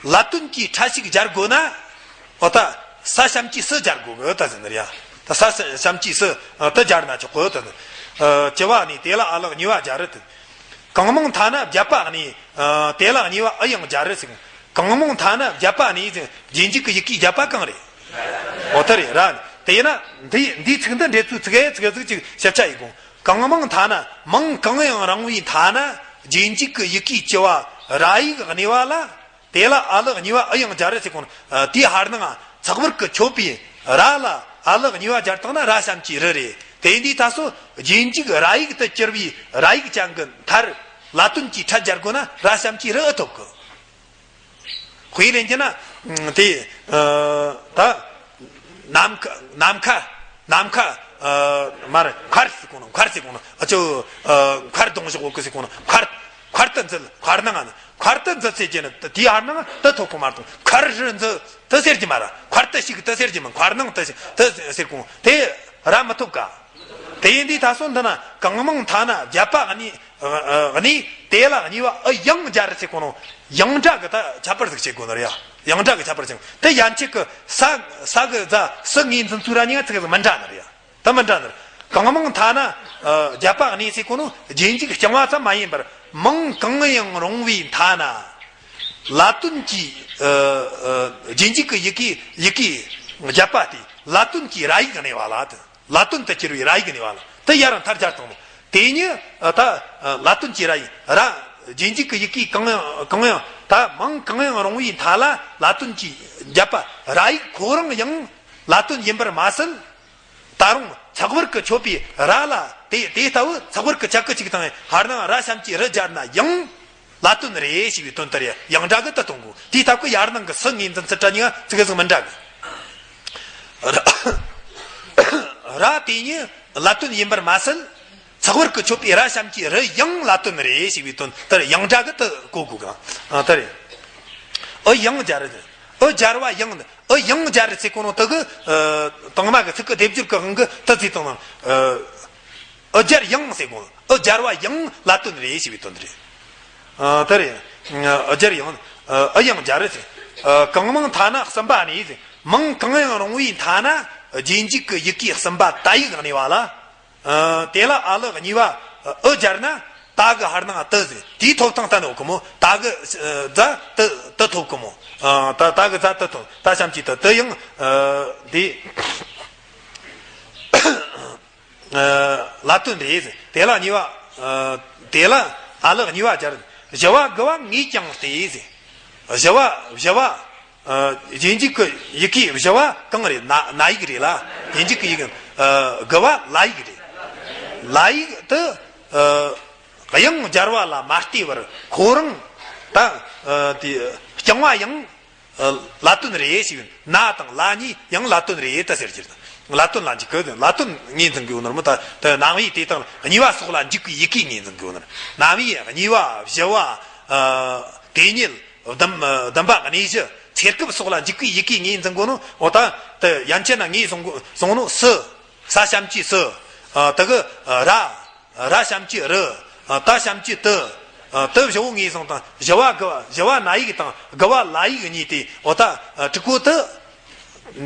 ལ་དོན་གྱི་ཕྲད་ཞིག་སྦྱར་དགོས་ན། འོ་ད། ས་ཞབས་ཀྱུ་སུ་སྦྱར་དགོས་གི་ད་ཟེར་ནི་རེད་ཡ། ད་ས་ཞབས་ཀྱུ་སུ་དེ་སྦྱར་ན་ཆོག་གི་ད་ཟེར། བཅུ་བ་ནས་དེ་ལ་ཨ་ལགས་གཉིས་པ་སྦྱར་རེད། གང་མིང་ཐ་ན་བརྒྱད་པ་ནས། དེ་ལ་གཉིས་པ་ཨུ་ཡང་སྦྱར་རེད་ཟེར། གང་མིང་ཐ་ན་བརྒྱད་པ་ནས་ཟེར། རྗེས་འཇུག་གི་ཡི་གེ་བརྒྱད་པ་གང་རེད། འོ་ད་རེད་ར། དེས་ན་འདི་འདིའི་ཚིག་འདི་འགྲེལ་ཚུལ་ཚིག་ཨེ་ཚིག་ཨེ་ཚིག་ཅིག་ཞིབ་ཆ་ཡིན་དགོངས། གང་མིང་ཐ་ན། མིང་གང་ཡང་རུང་བའི་ཐ་ན་རྗེས་འཇུག་གི་ཡི་གེ་བཅུ་བ་ར་ཡིག་གནས་པ་ལ། དེ་ལ་ཨ་ལགས་གཉིས་པ་ཨུ་ཡང་སྦྱར་རེད་ཟེར་གོ་ནོ། དེའི་ཧར་ནང་ཚེག་བར་གྱི་མཆོད་པའི་ར་ལ་ཨ་ལགས་གཉིས་པ་སྦྱར་བཏང་ན་ར་ཞབས་ཀྱུ་རུ་རེད། དེ་འདི་ད་སོ་རྗེས་འཇུག་ར་ཡིག་ཏུ་གྱུར་པའི་ར་ཡིག་ཅན་གྱི་མཐར་ལ་དོན་གྱི་ཕྲད་སྦྱར་དགོས་ན་ར་ཞབས་ཀྱུ་རུ་ཨུ་ཐོབ་གི། དཔེ་ལེན་རྒྱུ་ན། དེ། ད། ནམ་མཁའ་ནམ་མཁའ་ནམ་མཁའ། མར་མཁར་ཟེར་གོ་ནོ། མཁར་ཟེར་གོ་ནོ། ཨ་ཅོ། མཁར་གདོང་བཞག་གོ་གི་ཟེར་གོ་ནོ། མཁར་མཁར་དུ་འཛུལ། མཁར་ནང་ང་ནི་མཁར་དུ་འཛུལ་ཟེར་གྱི་ནི་དེའི་ཧར་ནང་དུ་ཐོབ་གོ་མ་གཏོགས་མཁར་རུ་འཛུལ་དུ་ཟེར་གྱི་མ་ར། མཁར་དུ་ཞུགས་དུ་ཟེར་གྱི་མ། མཁར་ནང་དུ་ཞུགས་དུ་ཟེར་གོ་དེ་ར་མི་ཐོབ་ག། དེ་ཡིན་དུས་ད་སོ་འདི་ན་གང་མིང་ཐ་ན་བརྒྱད་པ་གནས། གནས་དེ་ལ་གཉིས་པ་ཨུ་ཡང་སྦྱར་ཟེར་གོ་ནོ། ཡང་སྒྲ་གི་ད་ཁྱད་པར་ཟིག་བྱེད་དགོས་ནི་རེད་ཡ། ཡང་སྒྲ་གི་ཁྱད་པར་ཟིག་དེ་ཡན་ཆད་གི་ས་ས་གི་ཛ་སུ་ངོས་འཛིན་ཚུལ་ར་གཉིས་ཀ་ཚིག་ཟིག་མི་འདྲ་ནི་རེད་ཡ། ད་མི་འདྲ་ནི་རེད། གང་མིང་ཐ་ན་བརྒྱད་པ་གནས་ཟེར་གོ་ནོ་རྗེས་འཇུག་རྐྱང་བ་ཙམ་མ་ཡིན་པར་མིང་གང་ཡང་རུང་བའི་ཐ་ན་ལ་དོན་གྱི་རྗེས་འཇུག་གི་ཡི་གེ་ཡི་གེ་བརྒྱད་པ་དེ་ལ་དོན་གྱི་ར་ཡིག་གནས་པ་ལ་དེ། ལ་དོན་དུ་གྱུར་བའི་ར་ཡིག་གནས་པ་ལ་དེ་ཡར་མཐར་སྦྱར་བཏང་ནོ། དེ་ཉིད་ད་ལ་དོན་གྱི་ར་ཡིག་ར། རྗེས་འཇུག་གི་ཡི་གེ་གང་ཡང་གང་ཡང་ད་མིང་གང་ཡང་རུང་བའི་མཐའ་ལ་ལ་དོན་གྱི་བརྒྱད་པ་ར་ཡིག་ཁོ་རང་ཡང་ལ་དོན་ཡིན་པར་མ་ཟད། ད་རུང་ཚེག་བར་གྱི་མཆོད་པའི་ར་ལ་དེ་དེ་ལྟ་བུ་ཚེག་བར་གྱི་ཆ་གི་གཅིག་དང་ཧར་ནང་ར་ཞབས་ཀྱུ་རུ་སྦྱར་ན་ཡང་། ལ་དོན་རེད་ཞེས་པའི་དོན་དེ་རེད། ཡང་སྒྲ་གི་དེ་གཏོང་དགོས། དེའི་སྟབས་ཀྱིས་ཡར་ནང་གི་སུ་ངོས་འཛིན་ཚུལ་ར་གཉིས་ཀ་ཚིག་ཟིག་མི་འདྲ་གི། ར་དེ་ཉིད་ལ་དོན་ཡིན་པར་མ་ཟད། ཚེག་བར་གྱི་མཆོད་པའི་ར་ཞབས་ཀྱུ་རུ་ཡང་ལ་དོན་རེད་ཞེས་པའི་དོན་དེར་ཡང་སྒྲ་གི་དེ་གོ་དགོས་གི། ཨ་དེ་རེད། ཨུ་ཡང་སྦྱར་རེད། ཨུ་སྦྱར་བ་ཡང་ནི། ཨུ་ཡང་སྦྱར་རེད་ཟེར་གོ་ནོ་དེ་གི། དང་མ་གི་ཚིག་གི་སྡེབ་སྦྱོར་གི་དབང་གིས་དེ་ཚིག་དང་ནང་། ཨུ་སྦྱར་ཡང་ཟེར་གོ། ཨུ་སྦྱར་བ་ཡང་ལ་དོན་རེད་ཞེས་པའི་དོན་རེད། ཨ་དེ་རེད། ཨུ་སྦྱར་ཡང་། ཨུ་ཡང་སྦྱར་རེད་ཟེར། གང་མིང་ཐ་ན་གསུམ་པ་ནས་ཟེར། མིང་གང་ཡང་རུང་བའི་ཐ་ན་རྗེས་འཇུག་གི་ཡི་གེ་གསུམ་པ་ད་ཡིག་གནས་པ་ལ། ཨ། དེ་ལ་ཨ་ལི་གཉིས་པ་ཨུ་སྦྱར་ན་ད་གི་ཧར་ནང་ཏི་ཟེར། དེའི་ཐོབ་ཐང་བསྟན་ནོ་གི་མོ། ད་གི་ཛ་ཏི་ཏི་ཐོབ་གི་མོ། ཨ། ད་ད་གི་ཛ་ཏི་ཐོབ། ད་ཞབས་ཀྱུ་ཏི། དེ་ཡང་ཨ་དེ་ཨ་ལ་དོན་རེད་ཟེར། དེ་ལ་གཉིས་པ། ཨ། དེ་ལ་ཨ་ལི་གཉིས་པ་སྦྱར། བཞི་བ་དགུ་བ་ངེས་ཀྱང་སྟེ་ཟེར། བཞི་བ་བཞི་བ། ཨ། རྗེས་འཇུག་གི་ཡི་གེ་བཞི་བ་གང་རེད། ན་ན་ཡིག་རེད་ལ། རྗེས་འཇུག་གི་ཡི་གེ་ཨ་དགུ་བ་ལ་ཡིག་རེད། ལ་ཡིག་དེ་ཨ་དབྱངས་སྦྱར་བ་ལ་མ་ལྟོས་པར་ཁོ་རང་ད་ཨ་དེ་རྐྱང་བ་ཡང་ཨ་ལ་དོན་རེད་ཞེས། ན་དང་ལ་གཉིས་ཡང་ལ་དོན་རེད་ད་ཟེར་རྒྱུ་རེད། ལ་དོན་ལ་འཇུག་གི། ལ་དོན་ངོས་འཛིན་གི་ཡོད་ནོ་མོ། ད་ད་རྣམ་དབྱེ་དེ་དང་གཉིས་པ་སོགས་ལ་འཇུག་གི་ཡི་གེ་ངོས་འཛིན་གི་ཡོད་ནོ། རྣམ་དབྱེ་གཉིས་པ་བཞི་བ། ཨ། དེ་ཉིད། བདུན་བདུན་པ་གནས་གཞི་ཚེ་སྐབས་སོགས་ལ་འཇུག་པའི་ཡི་གེ་ངོས་འཛིན་དགོས་ནོ། འོ་ད་དེ་ཡན་ཆད་ན་ངོས་བཟུང་དགོས་བཟུང་ནོ། སི། ས་ཞབས་ཀྱུ་སི། ཨ། དེ་གི་ར། ར་ཞབས་ཀྱུ་རི། ཨ། ཏ་ཞབས་ཀྱུ་ཏི། ཨ། དེ་བཞི་བོ་ངོས་བཟུང་དང་། བཞི་བ་དགུ་བ། བཞི་བ་ན་ཡིག་དང་དགུ་བ་ལ་ཡིག་གཉིས་ཏེ། འོ་ད་ཨ་དྲུག་པོ་དེ་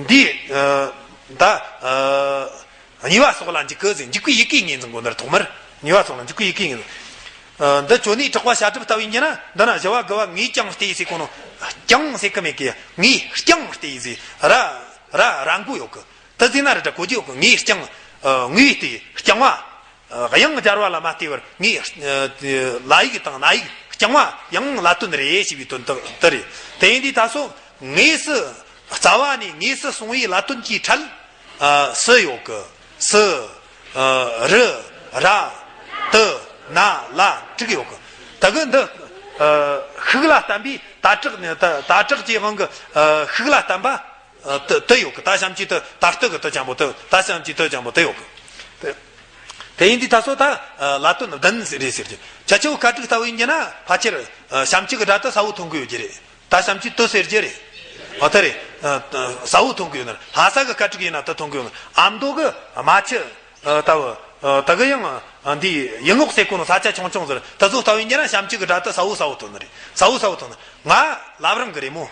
འདི་ཨ་ད་ཨ་གཉིས་པ་སོགས་ལ་འཇུག་གི་ཟེར། འཇུག་པའི་ཡི་གེ་ངོས་འཛིན་དགོས་ནོ་རེད། ཐོག་མར་གཉིས་པ་སོགས་ལ་འཇུག་པའི་ཡི་གེ་ངོས་འཛིན། ཨ། འདི་ཅོ་ནེ་གྲགས་པ་བྱ་གྲུབ་ལྟ་བུ་ཡིན་རྒྱུ་ན། འདི་ན་བཞི་བ་དགུ་བ་ངེས་ཀྱང་སྟེ་ཟེར་གོ་ནོ། ཀྱང་ཟེར་གི་མེད་གི། ངེས་ཀྱང་སྟེ་ཟེར། ར་ར་ར་མགོ་ཡོད་གི། དེ་ཟེར་ན་ར་འདྲ་གོ་རྒྱུ་ཡོད་གི། ངེས་ཀྱང་། ཨ། ངེས་ཏེ་རྐྱང་བ། ཨ། དབྱངས་སྦྱར་བ་ལ་མ་ལྟོས་པར་ངེས། ཨ། ལ་ཡིག་དང་ན་ཡིག་རྐྱང་བ་ཡང་ལ་དོན་རེད་ཞེས་པའི་དོན་དག་དེ་རེད། དེ་ཡིན་དུས་ད་སོ་ངེས་སི། རྩ་བ་ནས་ངེས་སི་གསུང་བའི་ལ་དོན་གྱི་ཕྲད། ཨ། སི་ཡོད་གི། སི། ཨ། རི། ར། ཏི། ན། ལ། དྲུག་ཡོད་གི། ད་གི་འདི། ཨ། ཤུགས་ལ་བརྟེན་པའི་ད་དྲག་ནི་ད་ད་དྲག་གི་དབང་གི། ཨ། ཤུགས་ལ་བརྟེན་པ། ཨ། ཏི་ཏི་ཡོད་གི། ད་ཞབས་ཀྱུ་ཏི། ད་ལྟ་གི་ཏི་ཅན་པོ་ཏི། ད་ཞབས་ཀྱུ་ཏི་ཅན་པོ་ཏི་ཡོད་གི། དེ་ཡིན་དུས་ད་སོ་ད་ཨ་ལ་དོན་བདུན་རེད་ཟེར་རྒྱུ། ཁྱེད་ཆོ་སྐད་རིགས་ལྟ་བུ་ཡིན་རྒྱུ་ན་ཕལ་ཆེར་ཨ་ཞབས་ཀྱུ་གི་སྒྲ་དེ་གསལ་བོ་ཐོན་གི་ཡོད་རྒྱུ་རེད། ད་ཞབས་ཀྱུ་ཏི་ཟེར་རྒྱུ་རེད། འོ་དེ་རེད། ཨ། གསལ་བོ་ཐོན་གི་ཡོད་ནི། ལྷ་ས་གི་སྐད་རིགས་ཡིན་ན་ད་ཐོན་གི་ཡོད་ནི། ཨ་མདོ་གི་རྨ་ཆུ། ཨ། ལྟ་བུ། ཨ། ད་གི་ཡང་། ཨ། འདི་ཡི་ངོག་ཟེར་གོ་ནོ་ས་ཆ་ཆུང་ཆུང་ཟེར། ད་ཚོ་ལྟ་བུ་ཡིན་རྒྱུ་ན་ཞབས་ཀྱུ་གི་སྒྲ་དེ་གསལ་བོ་གསལ་བོ་ཐོན་ནི་རེད། གསལ་བོ་གསལ་བོ་ཐོན་ནི། ང་བླ་བྲང་གི་རེད་མོ།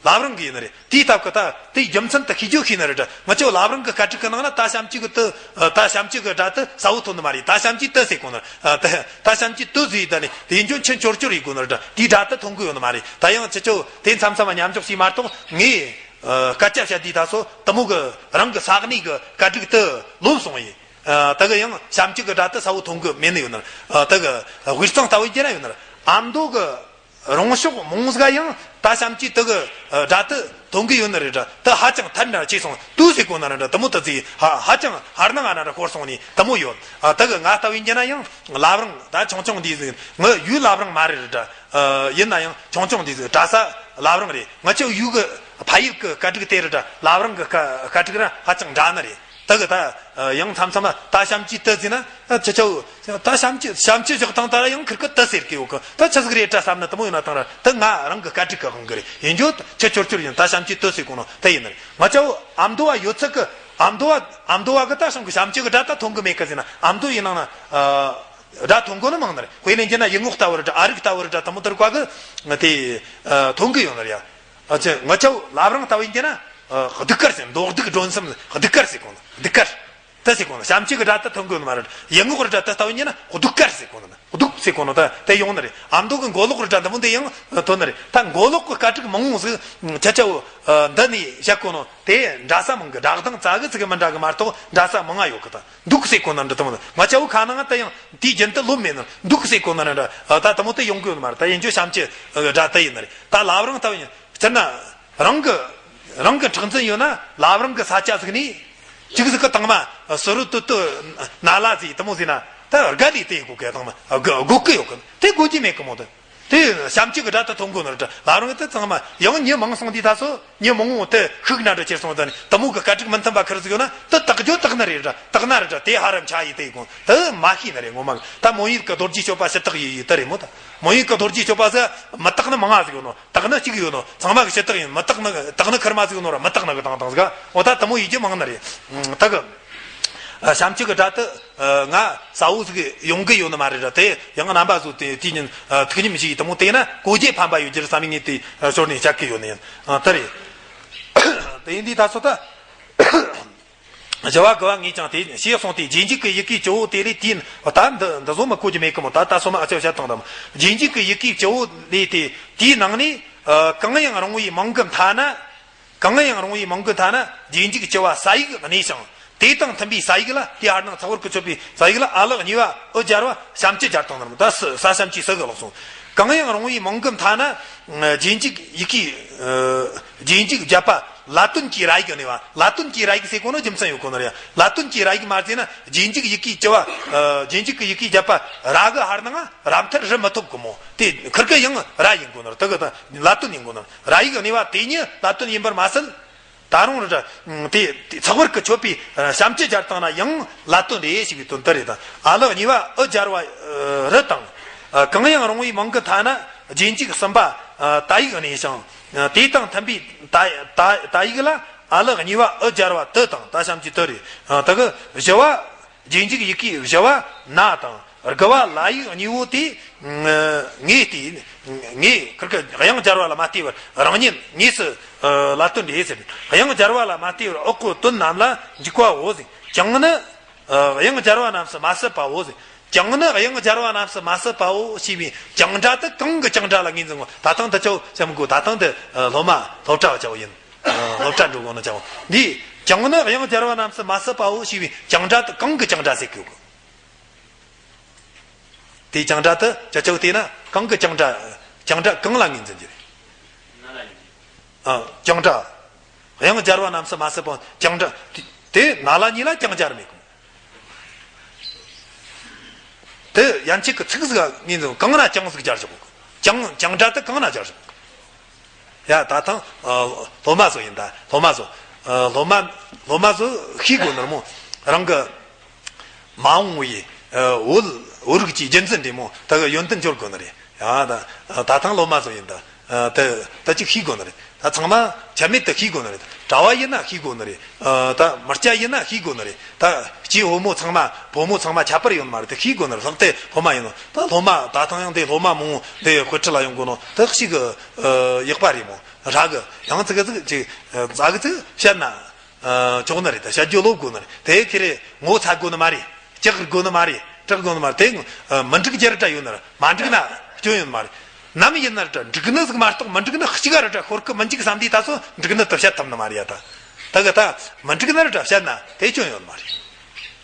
བླ་བྲང་གི་ཡིན་ནི་རེད། དེའི་སྟབས་ཀྱིས་ད་དེའི་རྒྱུ་མཚན་དེ་ཤེས་རྒྱུ་ཤེས་ནི་རེད་དྲ། ང་ཚོ་བླ་བྲང་གི་སྐད་རིགས་ཀྱི་ནང་ན་ད་ཞབས་ཀྱུ་གི་ཏི། ད་ཞབས་ཀྱུ་གི་སྒྲ་དེ་གསལ་བོ་ཐོན་ནི་མ་རེད། ད་ཞབས་ཀྱུ་ཏི་ཟེར་གོ་ནི། ཨ། ད་ད་ཞབས་ཀྱུ་ཏི་ཟེར། ད་ནི་དེ་འཇོན་ཆེན་ཅོར་ཅོར་ཡིན་གོ་ནི་རེད་དྲ། དེའི་སྒྲ་དེ་ཐོན་གི་ཡོད་ནི་མ་རེད། ད་ཡང་ཁྱེད་ཆོ་དེ་མཚམས་མཚམས་མཉམ་འཇོག་བྱས་མ་གཏོགས། ངས་ཨ་སྐད་ཆ་བཤད་དུས་ད་སོ་དེ་མོ་གི་རང་གི་ས་གནས་གི་སྐད་རིགས་དེ་ལོབས་སོང་ཡིན། ཨ། ད་གི་ཡང་ཞབས་ཀྱུ་གི་སྒྲ་དེ་གསལ་བོ་ཐོན་གི་མེད་ནི་ཡོད་ནི། ཨ། ད་གི་དབུས་གཙང་ལྟ་བུ་ཡིན་རྒྱུ་ན་ཡོད་ནི། ཨ་མདོ་གི་རོང་ཕྱོགས་མང་ཟིག་ཡང་ད་ཞབས་ཀྱུ་ཏི་གི་སྒྲ་དེ་ཐོན་གི་ཡོད་ནི་རེད་དྲ། དེ་ཧ་ཅང་ཐད་འདྲ་ཆེ་སོང་། ཏུ་ཟེར་གོ་ནི་རེད་དྲ། དེ་མོ་དེ་ཚོས་ཧ་ཧ་ཅང་ཧར་སྣང་ང་ན་འདྲ་ཤོར་སོང་ནི་དེ་མོ་ཡོད། ཨ། ད་གི་ང་ལྟ་བུ་ཡིན་རྒྱུ་ན་ཡང་བླ་བྲང་ད་ཆུང་ཆུང་འདི་ཟིག། ངའི་ཡུལ་བླ་བྲང་མ་རེད་དྲ། ཨ། ཡིན་ན་ཡང་ཆུང་ཆུང་འདི་ཟིག། གྲྭ་ས་བླ་བྲང་རེད། ང་ཚོའི་ཡུལ་གི་ཕ་ཡུལ་གི་སྐད་རིགས་དེ་རེད་དྲ། བླ་བྲང་གི་སྐད་སྐད་རིགས་ར་ཧ་ཅང་འདྲ་ནི་རེད། ད་གི་ད་ཡང་མཚམས་མཚམས་ད་ཞབས་ཀྱུ་ཏི་ཟེར་ན། ཨ། ཁྱེད་ཆོ་ད་ཞབས་ཀྱུ་ཞབས་ཀྱུ་བཞག་སྟངས་ད་ར་ཡང་ཁིར་ཀི་ཏི་ཟེར་གི་ཡོད་གི། ད་ཆི་ཟིག་རེད་དྲ་བསམ་ན་དེ་མོ་ཡོད་ན་ཐང་ར། ད་ང་རང་གི་སྐད་རིགས་གི་དབང་གི་རེད། ཡིན་རྒྱུ་ཆི་ཅོར་ཅོར་ཡིན། ད་ཞབས་ཀྱུ་ཏི་ཟེར་གོ་ནོ་དེ་ཡིན་ནི་རེད། ང་ཚོ་ཨ་མདོ་བ་ཡོད་ཚད་གི། ཨ་མདོ་བ་ཨ་མདོ་བ་གི་ད་ཞང་གི་ཞབས་ཀྱུ་གི་སྒྲ་ད་ཐོན་གི་མེད་གི་ཟེར་ན། ཨ་མདོ་ཡིན་ནང་ན། ཨ། སྒྲ་ཐོན་གོ་ནི་མང་ནི་རེད། དཔེ་ལེན་རྒྱུ་ན་ཡུལ་ངོགས་ལྟ་བུ་རེད་དྲ། ཨ་རིག་ལྟ་བུ་རེད་དྲ། དེ་མོ་དེར་བཀའ་གི་དེ་ཐོན་གི་ཡོད་ནི་རེད་ཡ། ཨ་ཅེ། ང་ཚོ་བླ་བྲང་ལྟ་བུ་ཡིན་རྒྱུ་ན། ཨ། གདུགས་དཀར་ཟེར། མདོ་གདུགས་སྒྲོལ་གསུམ། གདུགས་དཀར་ཟེར་གོ་ནི། གདུགས་དཀར། ད་ཟེར་གོ་ནི། ཞབས་ཀྱུ་གི་སྒྲ་ད་ཐོན་གི་ཡོད་ནི་མ་རེད། ཡུལ་ངོགས་རེད་དྲ། ད་ལྟ་བུ་ཡིན་རྒྱུ་ན་གདུགས་དཀར་ཟེར་གོ་ནི། གདུགས་ཟེར་གོ་ནི་ད་དེ་ཡོང་ནི་རེད། ཨ་མདོ་གི་མགོ་ལོག་རེད་དྲ། འདི་མོ་འདི་ཡང་ཐོན་ནི་རེད། ད་མགོ་ལོག་གི་སྐད་རིགས་མང་བོ་ཟིག་ཁྱེད་ཆོ། ཨ། འདི་ནས་བཤད་གོ་ནོ་དེ་འདྲ་ས་མང་གི། སྒྲ་གདངས་ཙག་གི་ཙིག་གི་མི་འདྲ་གི་མ་གཏོགས་འདྲ་ས་མང་ང་ཡོད་གི། ད་གདུགས་ཟེར་གོ་ནི་འདི་དེ་མོ། ང་ཚོ་ཁ་ནང་ད་ཡང་དེའི་རྒྱུན་དུ་ལོབས་མེད་ནི། གདུགས་ཟེར་གོ་ནི་འདྲ། ཨ། ད་དེ་མོ་དེ་ཡོང་གི་ཡོད་ནི་མ་རེད། ད་ཡིན་རྒྱུ་ཞབས་ཀྱུ་གི་སྒྲ་དེ་ཡིན་ནི་རེད། ད་བླ་བྲང་ལྟ་བུ་ཡིན། སྤྱིར་ན་རང་གི་རང་གི་མཁྲེགས་འཛིན་ཡོད་ན་བླ་བྲང་གི་ས་ཆ་ཟིག་ནས་ཅིག་ཟིག་གི་དང་མ་སུ་རུ་ཏུ་ཏུ་ན་ལ་ཟིག་དེ་མོ་ཟིག་ན་ད་དགའ་ལས་དེ་དགོས་གི། དང་མ་དགོས་གི་ཡོད་གི། དེ་དགོས་ཀྱི་མེད་གི་མོ། དེ་དེ་ཞབས་ཀྱུ་གི་སྒྲ་ད་ཐོན་གོ་ནི་རེད་དྲ། བླ་བྲང་དེ་ཚང་མ་ཡང་མྱི་མང་སོང་དུས་ད་སོ་མྱི་མང་བོ་དེ་ཤུགས་ན་འདྲ་ཁྱེར་སོང་ད་ནི་དེ་མོ་གི་སྐད་རིགས་མི་མཐུན་པ་ཁིར་ཟིག་ཡོད་ན་དེ་དག་རྒྱུ་དག་ནི་རེད་དྲ། དག་ན་རེད་དྲ། དེ་ཧ་རམ་ཆ་ཡི་དེ་དགོས་དེ་མ་ཤེས་ནི་རེད། ངོ་མ་ད་མོན་ཡུལ་གི་རྡོ་རྗེ་གཅོད་པ་ཞུ་དག་ཡི་ཡི་དེ་རེད་མོ། ད་མོན་ཡུལ་གི་རྡོ་རྗེ་གཅོད་པ་ཟེར་མི་དག་ནི་མང་ང་ཟིག་ཡོད་ནོ། དག་ནི་གཅིག་ཡོད་ནོ། ཚང་མ་གི་ཞུ་དག་ཡིན། མི་དག་ནི་དག་ནི་ཁེར་མ་ཟིག་ཡོད་ནོ་ར། མི་དག་ནི་གི་དང་དང་ཟིག། འོ་ད་དེ་མོ་ཡི་གེ་མང་ནི་རེད། ད་གི་ཞབས་ཀྱུ་གི་སྒྲ་དེ་ང་གསལ་བོ་ཟིག་ཡོང་གི་ཡོད་ནི་མ་རེད་དྲ། དེ་ཡང་རྣམ་པ་ཚོ་དེ་དུས་ཉིན་ཐུགས་ཉིད་ཞིག་དེ་མོ་དེ་ན་གོ་རྒྱུ་ཕན་པ་ཡོད་རྒྱུ་རེད་བསམ་ངས་དེ་ཞོར་ནས་བཤད་གི་ཡོད་ནི་ཡིན། དེ་རེད། དེ་ཡིན་དུས་ད་སོ་ད། བཞི་བ་དགུ་བ་ངས་ཀྱང་དེ་ཞེས་གསུངས་ཏེ། རྗེས་འཇུག་གི་ཡི་གེའི་སྤྱི་བོ་དེ་ལས་དེའི། ད་འདི་འདི་བཟོ་མི་གོ་རྒྱུ་མེད་གི་མོ། ད་ད་སོ་མ་ཨ་ཅག་བཤད་སྟངས་དང་། རྗེས་འཇུག་གི་ཡི་གེའི་སྤྱི་བོ་ལས་དེ་དེའི་ནང་ནས། ཨ། གང་ཡང་རུང་བའི་མིང་གི་མཐའ་ན། གང་ཡང་རུང་བའི་མིང་གི་མཐའ་ན་རྗེས་འཇུག་སྤྱི་བ་ས་ཡིག་གནས་ཤིང་། དེ་དང་མཐུན་པའི་ས་ཡིག་ལ། དེའི་ཧར་ནང་ཚེག་བར་གྱིས་ཆོད་པའི་ས་ཡིག་ལ་ཨ་ལགས་གཉིས་པ་ཨུ་སྦྱར་བ་ཞབས་ཀྱུ་སྦྱར་སྟངས་ནི་རེད་མོ། ད་ས་ས་ཞབས་ཀྱུའི་ས་གི་ལོག་སོང་། གང་ཡང་རུང་བའི་མིང་གི་མཐའ་ན། ཨ། རྗེས་འཇུག་ཡི་གེ། ཨ། རྗེས་འཇུག་བརྒྱད་པ་ལ་དོན་གྱི་ར་ཡིག་གནས་པ། ལ་དོན་གྱི་ར་ཡིག་ཟེར་གོ་ནོ་རྒྱུ་མཚན་ཡོད་གོ་ནི་རེད། ལ་དོན་གྱི་ར་ཡིག་མ་བརྩིས་ན་རྗེས་འཇུག་ཡི་གེའི་སྤྱི་བ། ཨ། རྗེས་འཇུག་གི་ཡི་གེའི་བརྒྱད་པ་ར་གི་ཧར་ནང་ར་མཐར་རི་མི་ཐོབ་གི་མོ། དེ་ཁིར་ཀི་ཡང་ར་ཡིན་གོ་ནི་རེད། དེ་གི་ད་ལ་དོན་ཡིན་གོ་ནི་རེད། ར་ཡིག་གནས་པ་དེ་ཉིད་ལ་དོན་ཡིན་པར་མ་ཟད། ད་རུང་ར། དེ་དེ་ཚེག་བར་གྱིས་ཆོད་པའི་ཞབས་ཀྱུ་སྦྱར་སྟངས་ན་ཡང་ལ་དོན་རེད་ཞེས་པའི་དོན་དེ་རེད། ད་ཨ་ལགས་གཉིས་པ་ཨུ་སྦྱར་བ་རི་དང་། གང་ཡང་རུང་བའི་མིང་གི་མཐའ་ན་རྗེས་འཇུག་གསུམ་པ་ཏ་ཡིག་གནས་ཤིང་། དེ་དང་མཐུན་པའི་ཏ་ཏ་ཏ་ཡིག་ལ་ཨ་ལགས་གཉིས་པ་ཨུ་སྦྱར་བ་ཏུ་དང་། ད་ཞབས་ཀྱུ་ཏུ་རེད། ད་གི་བཞི་བ། རྗེས་འཇུག་ཡི་གེ་བཞི་བ་ན་དང་དགུ་བ་ལ་ཡིག་གཉིས་པོ་དེ། ངས་དེ། ངས་ཁིར་ཀི་དབྱངས་སྦྱར་བ་ལ་མ་ལྟོས་པར་རང་ཉིད་དངོས་སུ་ལ་དོན་རེད་ཟེར། དབྱངས་སྦྱར་བ་ལ་མ་ལྟོས་པར་འོག་གི་དོན་རྣམས་ལ་འཇུག་པའོ་ཟེར། ཀྱང་ནི། དབྱངས་སྦྱར་བ་རྣམས་སུ་མ་ཟད་པའོ་ཟེར། ཀྱང་ནི་དབྱངས་སྦྱར་བ་རྣམས་སུ་མ་ཟད་པའོ་ཞེས་པའི་ཀྱང་སྒྲ་དེ་གང་གི་ཀྱང་སྒྲ་ལ་ངོས་འཛིན་གོ། ད་ཐེངས་དེ་ཆོ་བྱམས་གོ། ད་ཐེངས་དེ་སློབ་མ་སློབ་གྲྭ་བ་ཆོ་ཡིན། སློབ་གྲྭ་འགྲོ་གོ་ནི་ཆོ། འདི་ཀྱང་ནི་དབྱངས་སྦྱར་བ་རྣམས་སུ་མ་ཟད་པའོ་ཞེས་པའི་ཀྱང་སྒྲ་དེ་གང་གི་ཀྱང་སྒྲ་ཟེར་གོ། དེའི་ཀྱང་སྒྲ་དེ་ཅ་ཅོག་དེ་ན་གང་གི་ཀྱང་སྒྲ། ཀྱང་སྒྲ་གང་ལ་ངོས་འཛིན་གྱི་རེད། ཨ། ཀྱང་སྒྲ། དབྱངས་སྦྱར་བ་རྣམས་སུ་མ་ཟད་པའོ། ཀྱང་སྒྲ་དེ་དེ་ན་ལ་གཉིས་ལ་ཀྱང་སྦྱར་མེད་གོ། དེ་ཡན་ཆད་ཀྱི་ཚིག་ཟིག་ངོས་འཛིན། གང་ན་ཀྱང་ཟིག་སྦྱར་ཆོག་གོ། ཀྱང་ཀྱང་སྒྲ་དེ་གང་ན་སྦྱར་ཆོག་གོ། ཡ། ད་ཐེངས་སློབ་མ་ཚོ་ཡིན། ད་སློབ་མ་ཚོ། སློབ་མ་སློབ་མ་ཚོ་ཤེས་དགོས་ནི་རེད་མོ། རང་གི་མ་འོངས་པའི་བོད་བོད་རིགས་ཀྱི་རྒྱུན་འཛིན་འདི་མོ་ད་གི་ཡོན་ཏན་འབྱོར་དགོས་ནི་རེད། ཡ། ད་ད་ཐེངས་སློབ་མ་ཚོ་ཡིན། ད་ད་ད་ཅིག་ཤེས་དགོས་ནི་རེད། ད་ཚང་མ་ཆ་མེད་དུ་ཤེས་དགོས་ནི་རེད། གྲྭ་བ་ཡིན་ན་ཤེས་དགོས་ནི་རེད། ད་མི་སྐྱ་ཡིན་ན་ཤེས་དགོས་ནི་རེད། ད་སྐྱེས་ཕོ་མོ་ཚང་མ་ཕོ་མོ་ཚང་མ་ཁྱད་པར་ཡོད་ནི་མ་རེད། དེ་ཤེས་དགོས་ནི་རེད། ལྷག་དེ་སློབ་མ་ཡིན་ནོ། ད་སློབ་མ་ད་ཐེངས་ཡང་དེ་སློབ་མ་མང་པོ་དེ་དཔེ་ཁྲིད་ལ་ཡོང་དགོས་ནོ་དེ་ཞིག་གི་ཡག་པ་རེད་མོ། ར་གི་ཡང་ཙི་གི་ཙི་ཅིག་ཙ་གི་ཙི་བཤད་ན་ཆོག་ནི་རེད། ད་བཤད་རྒྱུ་ལོབས་དགོས་ནི་རེད། དེ་ཁེ་རེ་ངོ་ཚ་དགོས་ནི་མ་རེད། སྐྲག་དགོས་ནི་མ་རེད། སྐྲག་དགོས་ནི་མ་རེད། དེ་མི་འགྲིག་རྒྱུ་ར་འདྲ་ཡོད་ནི་རེད། མ་འགྲིག་ན་སྐྱོན་ཡོད་ནི་མ་རེད། ནམ་ཡིན་ན་ར་འདྲ་འགྲིག་ནི་ཟིག་མ་གཏོགས་མི་འགྲིག་ནི་གཅིག་ག་ར་འདྲ་ཤོར་གི་མི་འཇུག་བསམ་དུས་ད་སོ་འགྲིག་ནི་དེ་བཤད་ཐུབ་ནི་མ་རེད་ཡ། ད་ད་གི་ད་མི་འགྲིག་ནི་ར་འདྲ་བཤད་ན་དེ་སྐྱོན་ཡོད་ནི་མ་རེད།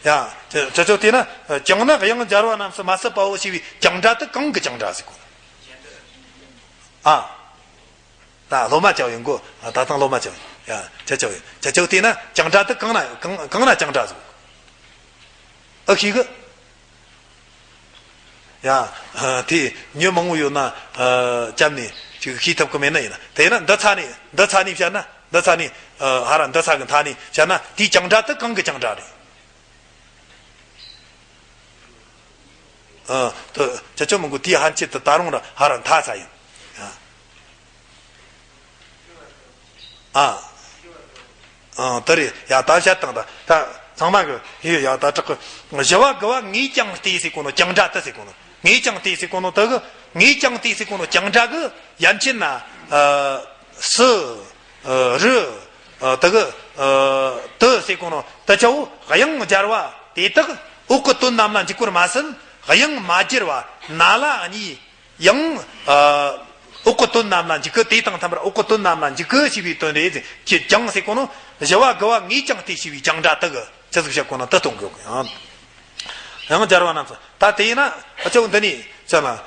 ཡ། ཅ་ཅོག་དེ་ན་ཀྱང་ནི་དབྱངས་སྦྱར་བ་རྣམས་སུ་མ་ཟད་པའོ་ཞེས་པའི་ཀྱང་སྒྲ་དེ་གང་གི་ཀྱང་སྒྲ་ཟེར་གོ། ཨ། ད་སློབ་མ་ཅག་ཡིན་གོ། ད་ཐེངས་སློབ་མ་ཅག་ཡིན། ཡ། ཅ་ཅོག་ཡིན། ཅ་ཅོག་དེ་ན་ཀྱང་སྒྲ་དེ་གང་ན་གང་གང་ན་ཀྱང་སྒྲ་ཟེར་གོ། ཨ་ཤེས་གི། ཡ། དེ་མྱི་མང་པོ་ཡོད་ན་བཅབ་ནས་ཅིག་ཤེས་ཐུབ་གི་མེད་ན་ཡིན་ན། དེ་ན་འདི་ཚ་ནས་འདི་ཚ་ནས་བཤད་ན། འདི་ཚ་ནས་ཧ་ར་འདི་ཚ་གི་མཐའ་ནས་བཤད་ན་དེའི་ཀྱང་སྒྲ་དེ་གང་གི་ཀྱང་སྒྲ་རེད། ཨ། དེ་ཅ་ཅོག་མང་པོ་དེའི་ཧན་ཆེད་དུ་ད་རུང་ར་ཧ་ར་མཐའ་ས་ཡིན། ཨ། ཨ། དེ་རེད་ཡ། ད་བཤད་དང་ད་ད་ཚང་མ་གི་ཡོད་ཡ། ད་དྲག་གི་བཞི་བ་དགུ་བ་ངས་ཀྱང་བལྟས་ཟེར་གོ་ནོ་ཀྱང་སྒྲ་དེ་ཟེར་གོ་ནོ། ངས་ཀྱང་བལྟས་ཟེར་གོ་ནོ་དེ་གི་ངས་ཀྱང་བལྟས་ཟེར་གོ་ནོ་ཀྱང་སྒྲ་གི་ཡན་ཆད་ན། ཨ། སུ། ཨ། རི། ཨ། དེ་གི། ཨ། དུ་ཟེར་གོ་ནོ་དེ་ཆ་བོ་དབྱངས་སྦྱར་བ་དེ་དག་འོག་གི་དོན་རྣམས་ལ་འཇུག་པར་མ་ཟད་དབྱངས་མ་སྦྱར་བ་ན་ལ་གཉིས། ཡང་། ཨ། འོག་གི་དོན་རྣམས་ལ་འཇུག་གི། དེ་དང་མཐུན་པར་འོག་གི་དོན་རྣམས་ལ་འཇུག་གི་ཞེས་པའི་དོན་རེད། ཀྱི་ཀྱང་ཟེར་གོ་ནོ་བཞི་བ་དགུ་བ་ངས་ཀྱང་བལྟས་ཞེས་པའི་ཀྱང་སྒྲ་དེ་གི་ཅི་ཟིག་བཤད་གོ་ན་དེ་སྟོན་དགོས་གི། ཡང་ཡང་སྦྱར་བ་རྣམས་སུ། ད་དེ་ཡིན་ན་ཨ་ཅོ་འདི་ནས་བཤད་ན། ཨ།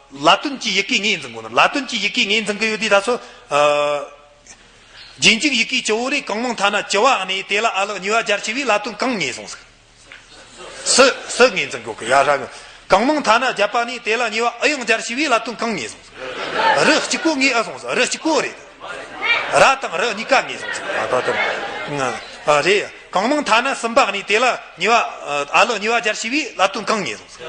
ལ་དོན་གྱི་ཡི་གེ་ངོས་འཛིན་དགོས་ན། ལ་དོན་གྱི་ཡི་གེ་ངོས་འཛིན་གི་ཡོད་དུས་ད་སོ། ཨ། རྗེས་འཇུག་ཡི་གེའི་སྤྱི་བོ་རེ་གང་མིང་མཐའ་ན་ཅི་བ་གནས། དེ་ལ་ཨ་ལགས་གཉིས་པ་སྦྱར་ཞེས་པའི་ལ་དོན་གང་ངོས་བཟུང་ཟིག་སུ། སུ་ངོས་འཛིན་དགོས་གི་ཡ་ཧྲ་གི། གང་མིང་མཐའ་ན་བརྒྱད་པ་ནས་དེ་ལ་གཉིས་པ་ཨུ་ཡང་སྦྱར་ཞེས་པའི་ལ་དོན་གང་ངོས་བཟུང་ཟིག་རི་གཅིག་པོ་ངོས་ཨ་སོང་ཟིག་རི་གཅིག་པོ་རེད། ར་དང་རི་གཉིས་ཀ་ངོས་བཟུང་ཟིག་ཨ་ད་ད། ཨ་རེད། གང་མིང་མཐའ་ན་གསུམ་པ་ནས་དེ་ལ་གཉིས་པ་ཨ་ལགས་གཉིས་པ་སྦྱར་ཞེས་པའི་ལ་དོན་གང་ངོས་བཟུང་ཟིག་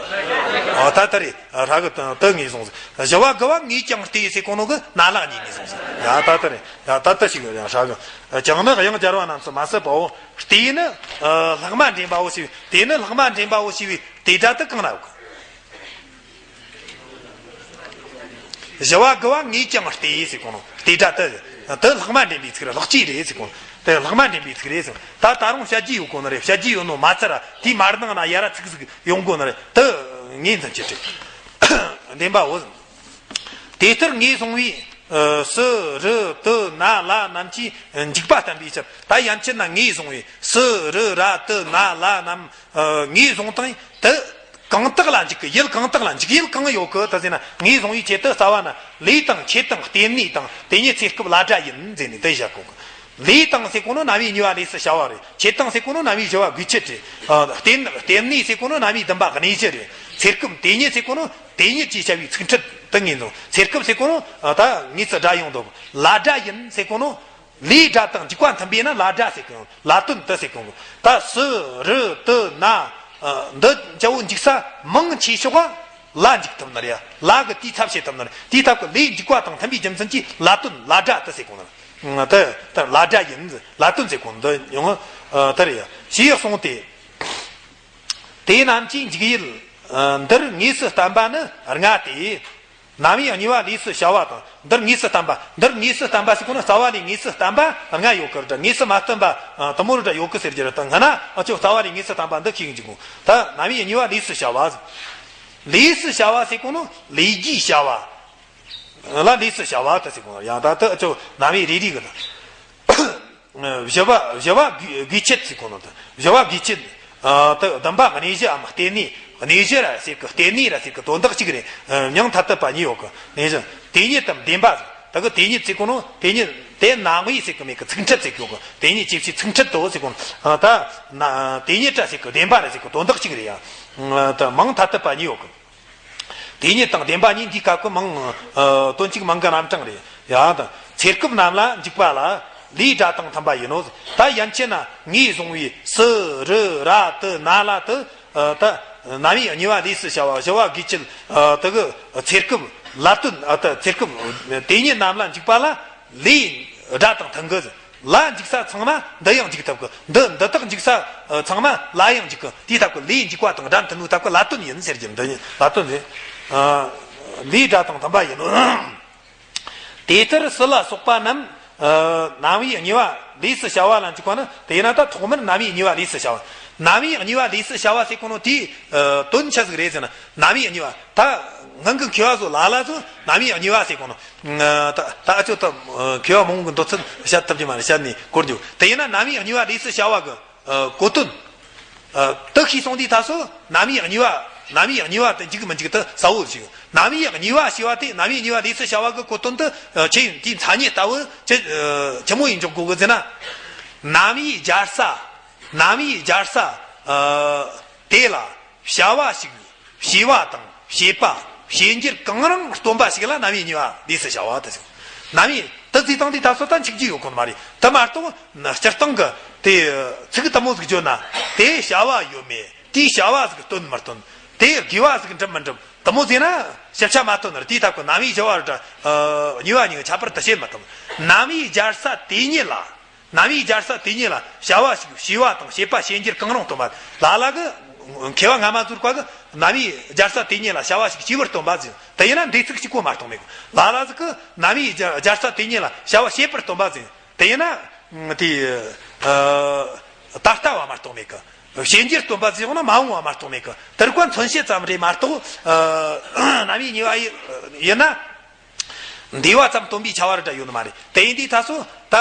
ཨ་ད་ད་རེད། ཧྲ་གི་དུ་ངོས་བཟུང་ཟིག་བཞི་བ་དགུ་བ་ངས་ཀྱང་བལྟས་ཟེར་གོ་ནོ་གི་ན་ལ་གཉིས་ངོས་བཟུང་ཟིག་ཡ་ད་ད་རེད། ཡ་ད་ད་ཞིག་ཡ་ཧྲ་གི། ཀྱང་ནི་དབྱངས་སྦྱར་བ་རྣམས་སུ་མ་ཟད་པའོ། བལྟས་ནི་ལྷག་མ་འདྲེན་པའོ་ཞེས་པའི། བལྟས་ནི་ལྷག་མ་འདྲེན་པའོ་ཞེས་པའི་བལྟས་སྒྲ་དེ་གང་ན་ཡོད་གི། བཞི་བ་དགུ་བ་ངས་ཀྱང་བལྟས་ཟེར་གོ་ནོ་བལྟས་སྒྲ་དེ་དེ་ལྷག་མ་འདྲེན་པའི་ཚིག་རེད། ལྷག་བཅས་རེད་ཟེར་གོ་ནོ། དེ་ལྷག་མ་འདྲེན་པའི་ཚིག་རེད་ཟེར། ད་ད་རུང་བཤད་རྒྱུ་ཡོད་གོ་ནི་རེད། བཤད་རྒྱུ་ཡོད་ནོ་མ་ཚར་ར་དེའི་མར་ནང་ན་ཡ་ར་ཚིག་ཟིག་ཡོང་གོ་ནི་རེད། དེ་ངས་འཛིན་གྱི་རེད། བདེན་པའོ་ཟེར། དེ་ལྟར་ངོས་བཟུང་བའི་ཨ་སི་རི་ཏི་ན་ལ་རྣམས་ཀྱིས་འཇིགས་པ་བསྟན་པའི་ཕྱིར། ད་ཡན་ཆད་ན་ངོས་བཟུང་བའི་སི་རི་ར་ཏི་ན་ལ་རྣམས་ཨ་ངོས་བཟུང་དང་དུ་གང་དག་ལ་འཇིགས་ཀྱི། ཡུལ་གང་དག་ལ་འཇིགས། ཡུལ་གང་ཡོད་གི་དུ་ཟེར་ན། ངོས་བཟུང་བའི་ཆེད་དུ་རྩ་བ་ན་ལས་དང་ཆོས་དང་རྟེན་གནས་དང་དེ་ཉིད་ཚེ་སྐབས་ལ་དགྲ་ཡིན་ཟེར་ནས་དེ་བཞག་གོ་གི། ལས་དང་ཟེར་གོ་ནོ་རྣམ་དབྱེ་གཉིས་པ་ལས་སུ་བྱ་བ་རེད། ཆོས་དང་ཟེར་གོ་ནོ་རྣམ་དབྱེ་བཞི་པ་དགོས་ཆེད་རེད། ཨ་རྟེན་རྟེན་གནས་ཟེར་གོ་ནོ་རྣམ་དབྱེ་བདུན་པ་གནས་གཞི་རེད། ཚེ་སྐབས་དེ་ཉིད་ཟེར་གོ་ནོ་དེ་ཉིད་ཅེས་བྱ་བའི་ཚིག་ཕྲད་དུ་ངོས་འཛིན། ཚེ་སྐབས་ཟེར་གོ་ནོ་ཨ་ད་ངེས་སུ་དགྲ་ཡོང་འདུག། ལ་དགྲ་ཡིན་ཟེར་གོ་ནོ། ལས་དགྲ་དང་འཇིགས་པ་མཐུན་པས་ན་ལ་དགྲ་ཟེར་གོ། ལ་དོན་དུ་ཟེར་གོ། ད་སི་རི་ཏི་ན་ཨ་འདི་འཇའ་བོ་འཇིགས་ས་མང་ཆེ་ཤོས་ལ་འཇིགས་ཐུབ་ནི་རེད། ལ་གི་དེའི་ཚབ་བྱེད་ཐུབ་ནི་རེད། དེའི་ཐབས་ཀྱི་ལས་འཇིགས་པ་དང་མཐུན་པའི་རྒྱུ་མཚན་གྱིས་ལ་དོན་ལ་དགྲ་དུ་ཟེར་གོ་ནི་རེད། དེ་ལྟར་ལ་དགྲ་ཡིན། ལ་དོན་ཟེར་གོ་འདི་ཡང་ཨ་དེ་རེད། ཞེས་གསུངས་ཏེ། དེ་རྣམས་ཀྱི་འཇིགས་ཡུལ་ཨ་འདིར་དངོས་སུ་བསྟན་པ་ནི་ལྔ་སྟེ། རྣམ་དབྱེ་གཉིས་པ་ལས་སུ་བྱ་བ་དང་། འདིར་དངོས་སུ་བསྟན་པ། འདིར་དངོས་སུ་བསྟན་པ་ཟེར་གོ་ནོ་རྩ་བ་ལས་དངོས་སུ་བསྟན་པ་ལྔ་ཡོད་ཀི་རེད། དངོས་སུ་མ་བསྟན་པ་ཨ་དུ་མོ་རེ་འདྲ་ཡོད་ཀི་ཟེར་རྒྱུ་རེད། ད་སྔ་ན་ཨ་ཅོ་རྩ་བ་ལས་དངོས་སུ་བསྟན་པ་འདི་ཤེས་ཀྱི་འཇུག་གོ། ད་རྣམ་དབྱེ་གཉིས་པ་ལས་སུ་བྱ་བ། ལས་སུ་བྱ་བ་ཟེར་གོ་ནོ་ལས་ཀྱི་བྱ་བ་ལ་ལས་སུ་བྱ་བ་དུ་ཟེར་གོ་ནོ། ཡང་ད་དུ་ཨ་ཅོ་རྣམ་དབྱེ་རེ་རེ་གི་ད། བཞི་པ་བཞི་པ་དགོས་ཆེད་ཟེར་གོ་ནོ་དང་། བཞི་པ་དགོས་ཆེད། ཨ་ད་བདུན་པ་གནས་གཞིའམ་རྟེན་གནས། གནས་གཞི་ར་ཟེར་གི། རྟེན་གནས་ར་ཟེར་གི། དོན་དག་གཅིག་རེད། ཨ་མིང་ཐ་དད་པ་གཉིས་ཡོད་གི། གནས་གཞི་དེ་ཉིད་དམ་བདེན་པ་ཟེར། ད་གི་དེ་ཉིད་ཟེར་གོ་ནོ་དེ་ཉིད་དེ་རྣམ་དབྱེ་ཟེར་གི་མེད་གི། ཚིག་ཕྲད་ཟེར་གི་ཡོད་གི། དེ་ཉིད་ཅེས་བྱའི་ཚིག་ཕྲད་དོ་ཟེར་གོ་ནོ། ཨ་ད་ན་དེ་ཉིད་ར་ཟེར་གི། བདེན་པ་ར་ཟེར་གི། དོན་དག་གཅིག་རེད་ཡ། ཨ་ད་མིང་ཐ་དད་པ་གཉིས་ཡོད་གི། དེ་ཉིད་དང་བདེན་པ་གཉིས་འདིའི་སྐབས་ཀྱི་མིང་། ཨ་དོན་གཅིག་མིང་གི་རྣམ་གྲངས་རེད་ཡ། ད་ཚེ་སྐབས་རྣམས་ལ་འཇིགས་པ་ལ་ལས་དགྲ་དང་མཐུན་པ་ཡིན་ནོ། ད་ཡན་ཆད་ན་ངོས་བཟུང་བའི་སི་རི་ར་ཏི་ན་ལ་དུ་ཨ་ད་རྣམ་དབྱེ་གཉིས་པ་ལས་སུ་བྱ་བ། བཞི་པ་དགོས་ཆེད་ཨ་དུ་གི་ཚེ་སྐབས་ལ་དོན། ཨ་ད་ཚེ་སྐབས་དེ་ཉིད་རྣམས་ལ་འཇིགས་པ་ལ་ལས་དགྲ་དང་མཐུན་གི། ལ་འཇིགས་ས་ཚང་མ་འདི་ཡང་འཇིགས་ཐུབ་གི། འདི་འདི་དག་འཇིགས་ས་ཨ་ཚང་མ་ལ་ཡང་འཇིགས་གི། དེའི་སྟབས་ཀྱིས་ལས་འཇིགས་པ་དང་དགྲ་མཐུན་པའི་སྟབས་ཀྱིས་ལ་དོན་ཡིན་ཟེར་གྱི། འདི་ལ་དོན་ཟེར། ཨ་ལས་དགྲ་དང་མཐུན་པ་ཡིན་ནོ། དེ་ལྟར་སི་ལ་སོགས་པ་རྣམས་ཨ་རྣམ་དབྱེ་གཉིས་པ་ལས་སུ་བྱ་བ་ལ་འཇུག་པ་ནི། དེས་ན་ད་ཐོག་མར་རྣམ་དབྱེ་གཉིས་པ་ལས་སུ་བྱ་བ། རྣམ་དབྱེ་གཉིས་པ་ལས་སུ་བྱ་བ་ཟེར་གོ་ནོ་དེའི་ཨ་དོན་ཆི་ཟིག་རེད་ཟེར་ན། རྣམ་དབྱེ་གཉིས་པ། ད་སྔོན་གྱི་མཁས་པ་ཚོ་ལ་ལ་ཚོ་རྣམ་དབྱེ་གཉིས་པ་ཟེར་གོ་ནོ། ད་ད་ཨ་ཅོ་ད་མཁས་པ་མང་པོ་གི་འདོད་ཚུལ་བཤད་ཐུབ་ཀྱི་མ་རེད། བཤད་ནས་གོ་རྒྱུ། དེ་ཡིན་ན་རྣམ་དབྱེ་གཉིས་པ་ལས་སུ་བྱ་བ་གི་གོ་དོན་དུ་ཤེས་སོང་དུས་ད་སོ་རྣམ་དབྱེ་གཉིས་པ། རྣམ་དབྱེ་གཉིས་པ་དེ་འཇིག་མི་འཇིག་ད་གསལ་བོ་ཞིག། རྣམ་དབྱེ་གཉིས་པ་ཞེས་པ་དེ། རྣམ་དབྱེ་གཉིས་པ་ལས་སུ་བྱ་བ་གི་གོ་དོན་དུ་ཆི་ཡིན་དེའི་མཚན་ཉིད་ལྟ་བུ་ཆི་ཆི་མོ་ཡིན་འཇོག་དགོས་གི་ཟེར་ན། རྣམ་དབྱེ་སྦྱར་ས། རྣམ་དབྱེ་སྦྱར་ས་དེ་ལ་བྱ་བ་ཞིག་བྱས་པ་དང་བྱེད་པ་བྱེད་འགྱུར་གང་རུང་སྟོན་པ་ཞིག་ལ་རྣམ་དབྱེ་གཉིས་པ་ལས་སུ་བྱ་བ་དེ་ཟེར། རྣམ་དབྱེ་དུ་བརྩིས་བཏང་དུས་ད་སོ་ད་འཆུག་རྒྱུ་ཡོད་ཁོ་ན་མ་རེད། དེ་མ་གཏོགས་སྤྱིར་བཏང་གི་དེ་ཚིག་དུ་མོ་ཟིག་བརྗོད་ན་དེ་བྱ་བ་ཡོད་མེད། དེའི་བྱ་བ་ཟིག་སྟོན་མི་སྟོན། དེའི་དགེ་བ་ཟིག་འགྲུབ་མི་འགྲུབ། དུ་མོ་ཟེར་ན་ཞིབ་ཆ་མ་སྟོན་ནི་རེད། དེའི་ཐབས་ཀྱི་རྣམ་དབྱེ་བྱ་བ་ར་གཉིས་པ་གཉིས་ཀྱི་ཁྱད་པར་དུ་བྱེད་མི་ཐུབ། རྣམ་དབྱེ་སྦྱར་ས་དེ་ཉིད་ལ། རྣམ་དབྱེ་སྦྱར་ས་དེ་ཉིད་ལ་བྱ་བ་ཞིག་བྱས་པ་དང་བྱེད་པ་བྱེད་འགྱུར་གང་རུང་སྟོན་པ། ལ་ལ་གི་མཁས་པ་སྔ་མ་ཚོའི་བཀའ་གི་རྣམ་དབྱེ་སྦྱར་ས་དེ་ཉིད་ལ་བྱ་བ་ཞིག་བྱས་པར་སྟོན་པ་ཟེར། དེ་ཡིན་ན་འདི་ཚིག་གཅིག་པོ་མ་གཏོགས་མེད་གི། ལ་ལ་ཟིག་གི་རྣམ་དབྱེ་སྦྱར་ས་དེ་ཉིད་ལ་བྱ་བ་བྱེད་པར་སྟོན་པ་ཟེར། དེ་ཡིན་ན་དེ་ཨ་ད་ལྟ་བ་མ་གཏོགས་མེད་གི། བྱེད་འགྱུར་སྟོན་པ་ཟེར་ཡོང་ན་མ་འོངས་པ་མ་གཏོགས་མེད་གི། དེ་རིགས་པ་མཚོན་བྱེད་ཙམ་རེད་མ་གཏོགས་ཨ་རྣམ་དབྱེ་གཉིས་པ་ཡི་ཡིན་ན། འདས་པ་ཙམ་སྟོན་པའི་ཁྱད་པར་ར་ཡོད་ནི་མ་རེད། དེ་ཡིན་དུས་ད་སོ་ད་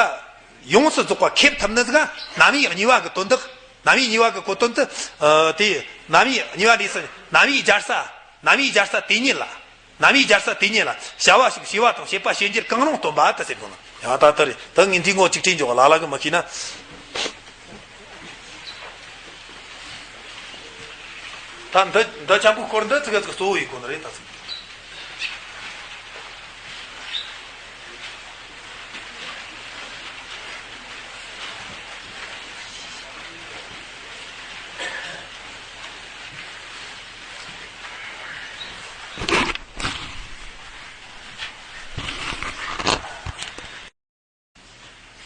ཡོངས་སུ་རྫོགས་པ་ཁེབས་ཐུབ་ནི་ཟིག་ག་རྣམ་དབྱེ་གཉིས་པ་གི་དོན་དག། རྣམ་དབྱེ་གཉིས་པ་གི་གོ་དོན་དུ་ཨ་དེ་རྣམ་དབྱེ་གཉིས་པ་ལས་སུ་རྣམ་དབྱེ་སྦྱར་ས། རྣམ་དབྱེ་སྦྱར་ས་དེ་ཉིད་ལ། རྣམ་དབྱེ་སྦྱར་ས་དེ་ཉིད་ལ་བྱ་བ་ཞིག་བྱས་པ་དང་བྱེད་པ་བྱེད་འགྱུར་གང་རུང་སྟོན་པ་དེ་ཟེར་དགོས་ན། ཡང་ད་ལྟ་རེད། ད་ངས་འདི་ངོ་གཅིག་ཁྲིད་འཇོག་ལ་ལ་གི་མི་ཤེས་ན། ད་འདི་འདི་ཆེན་པོའི་སྐོར་འདི་ཙི་གེ་ཙི་གེ་གཙོ་བོ་ཡིན་དགོས་ནི་རེད་ད་ཚིག།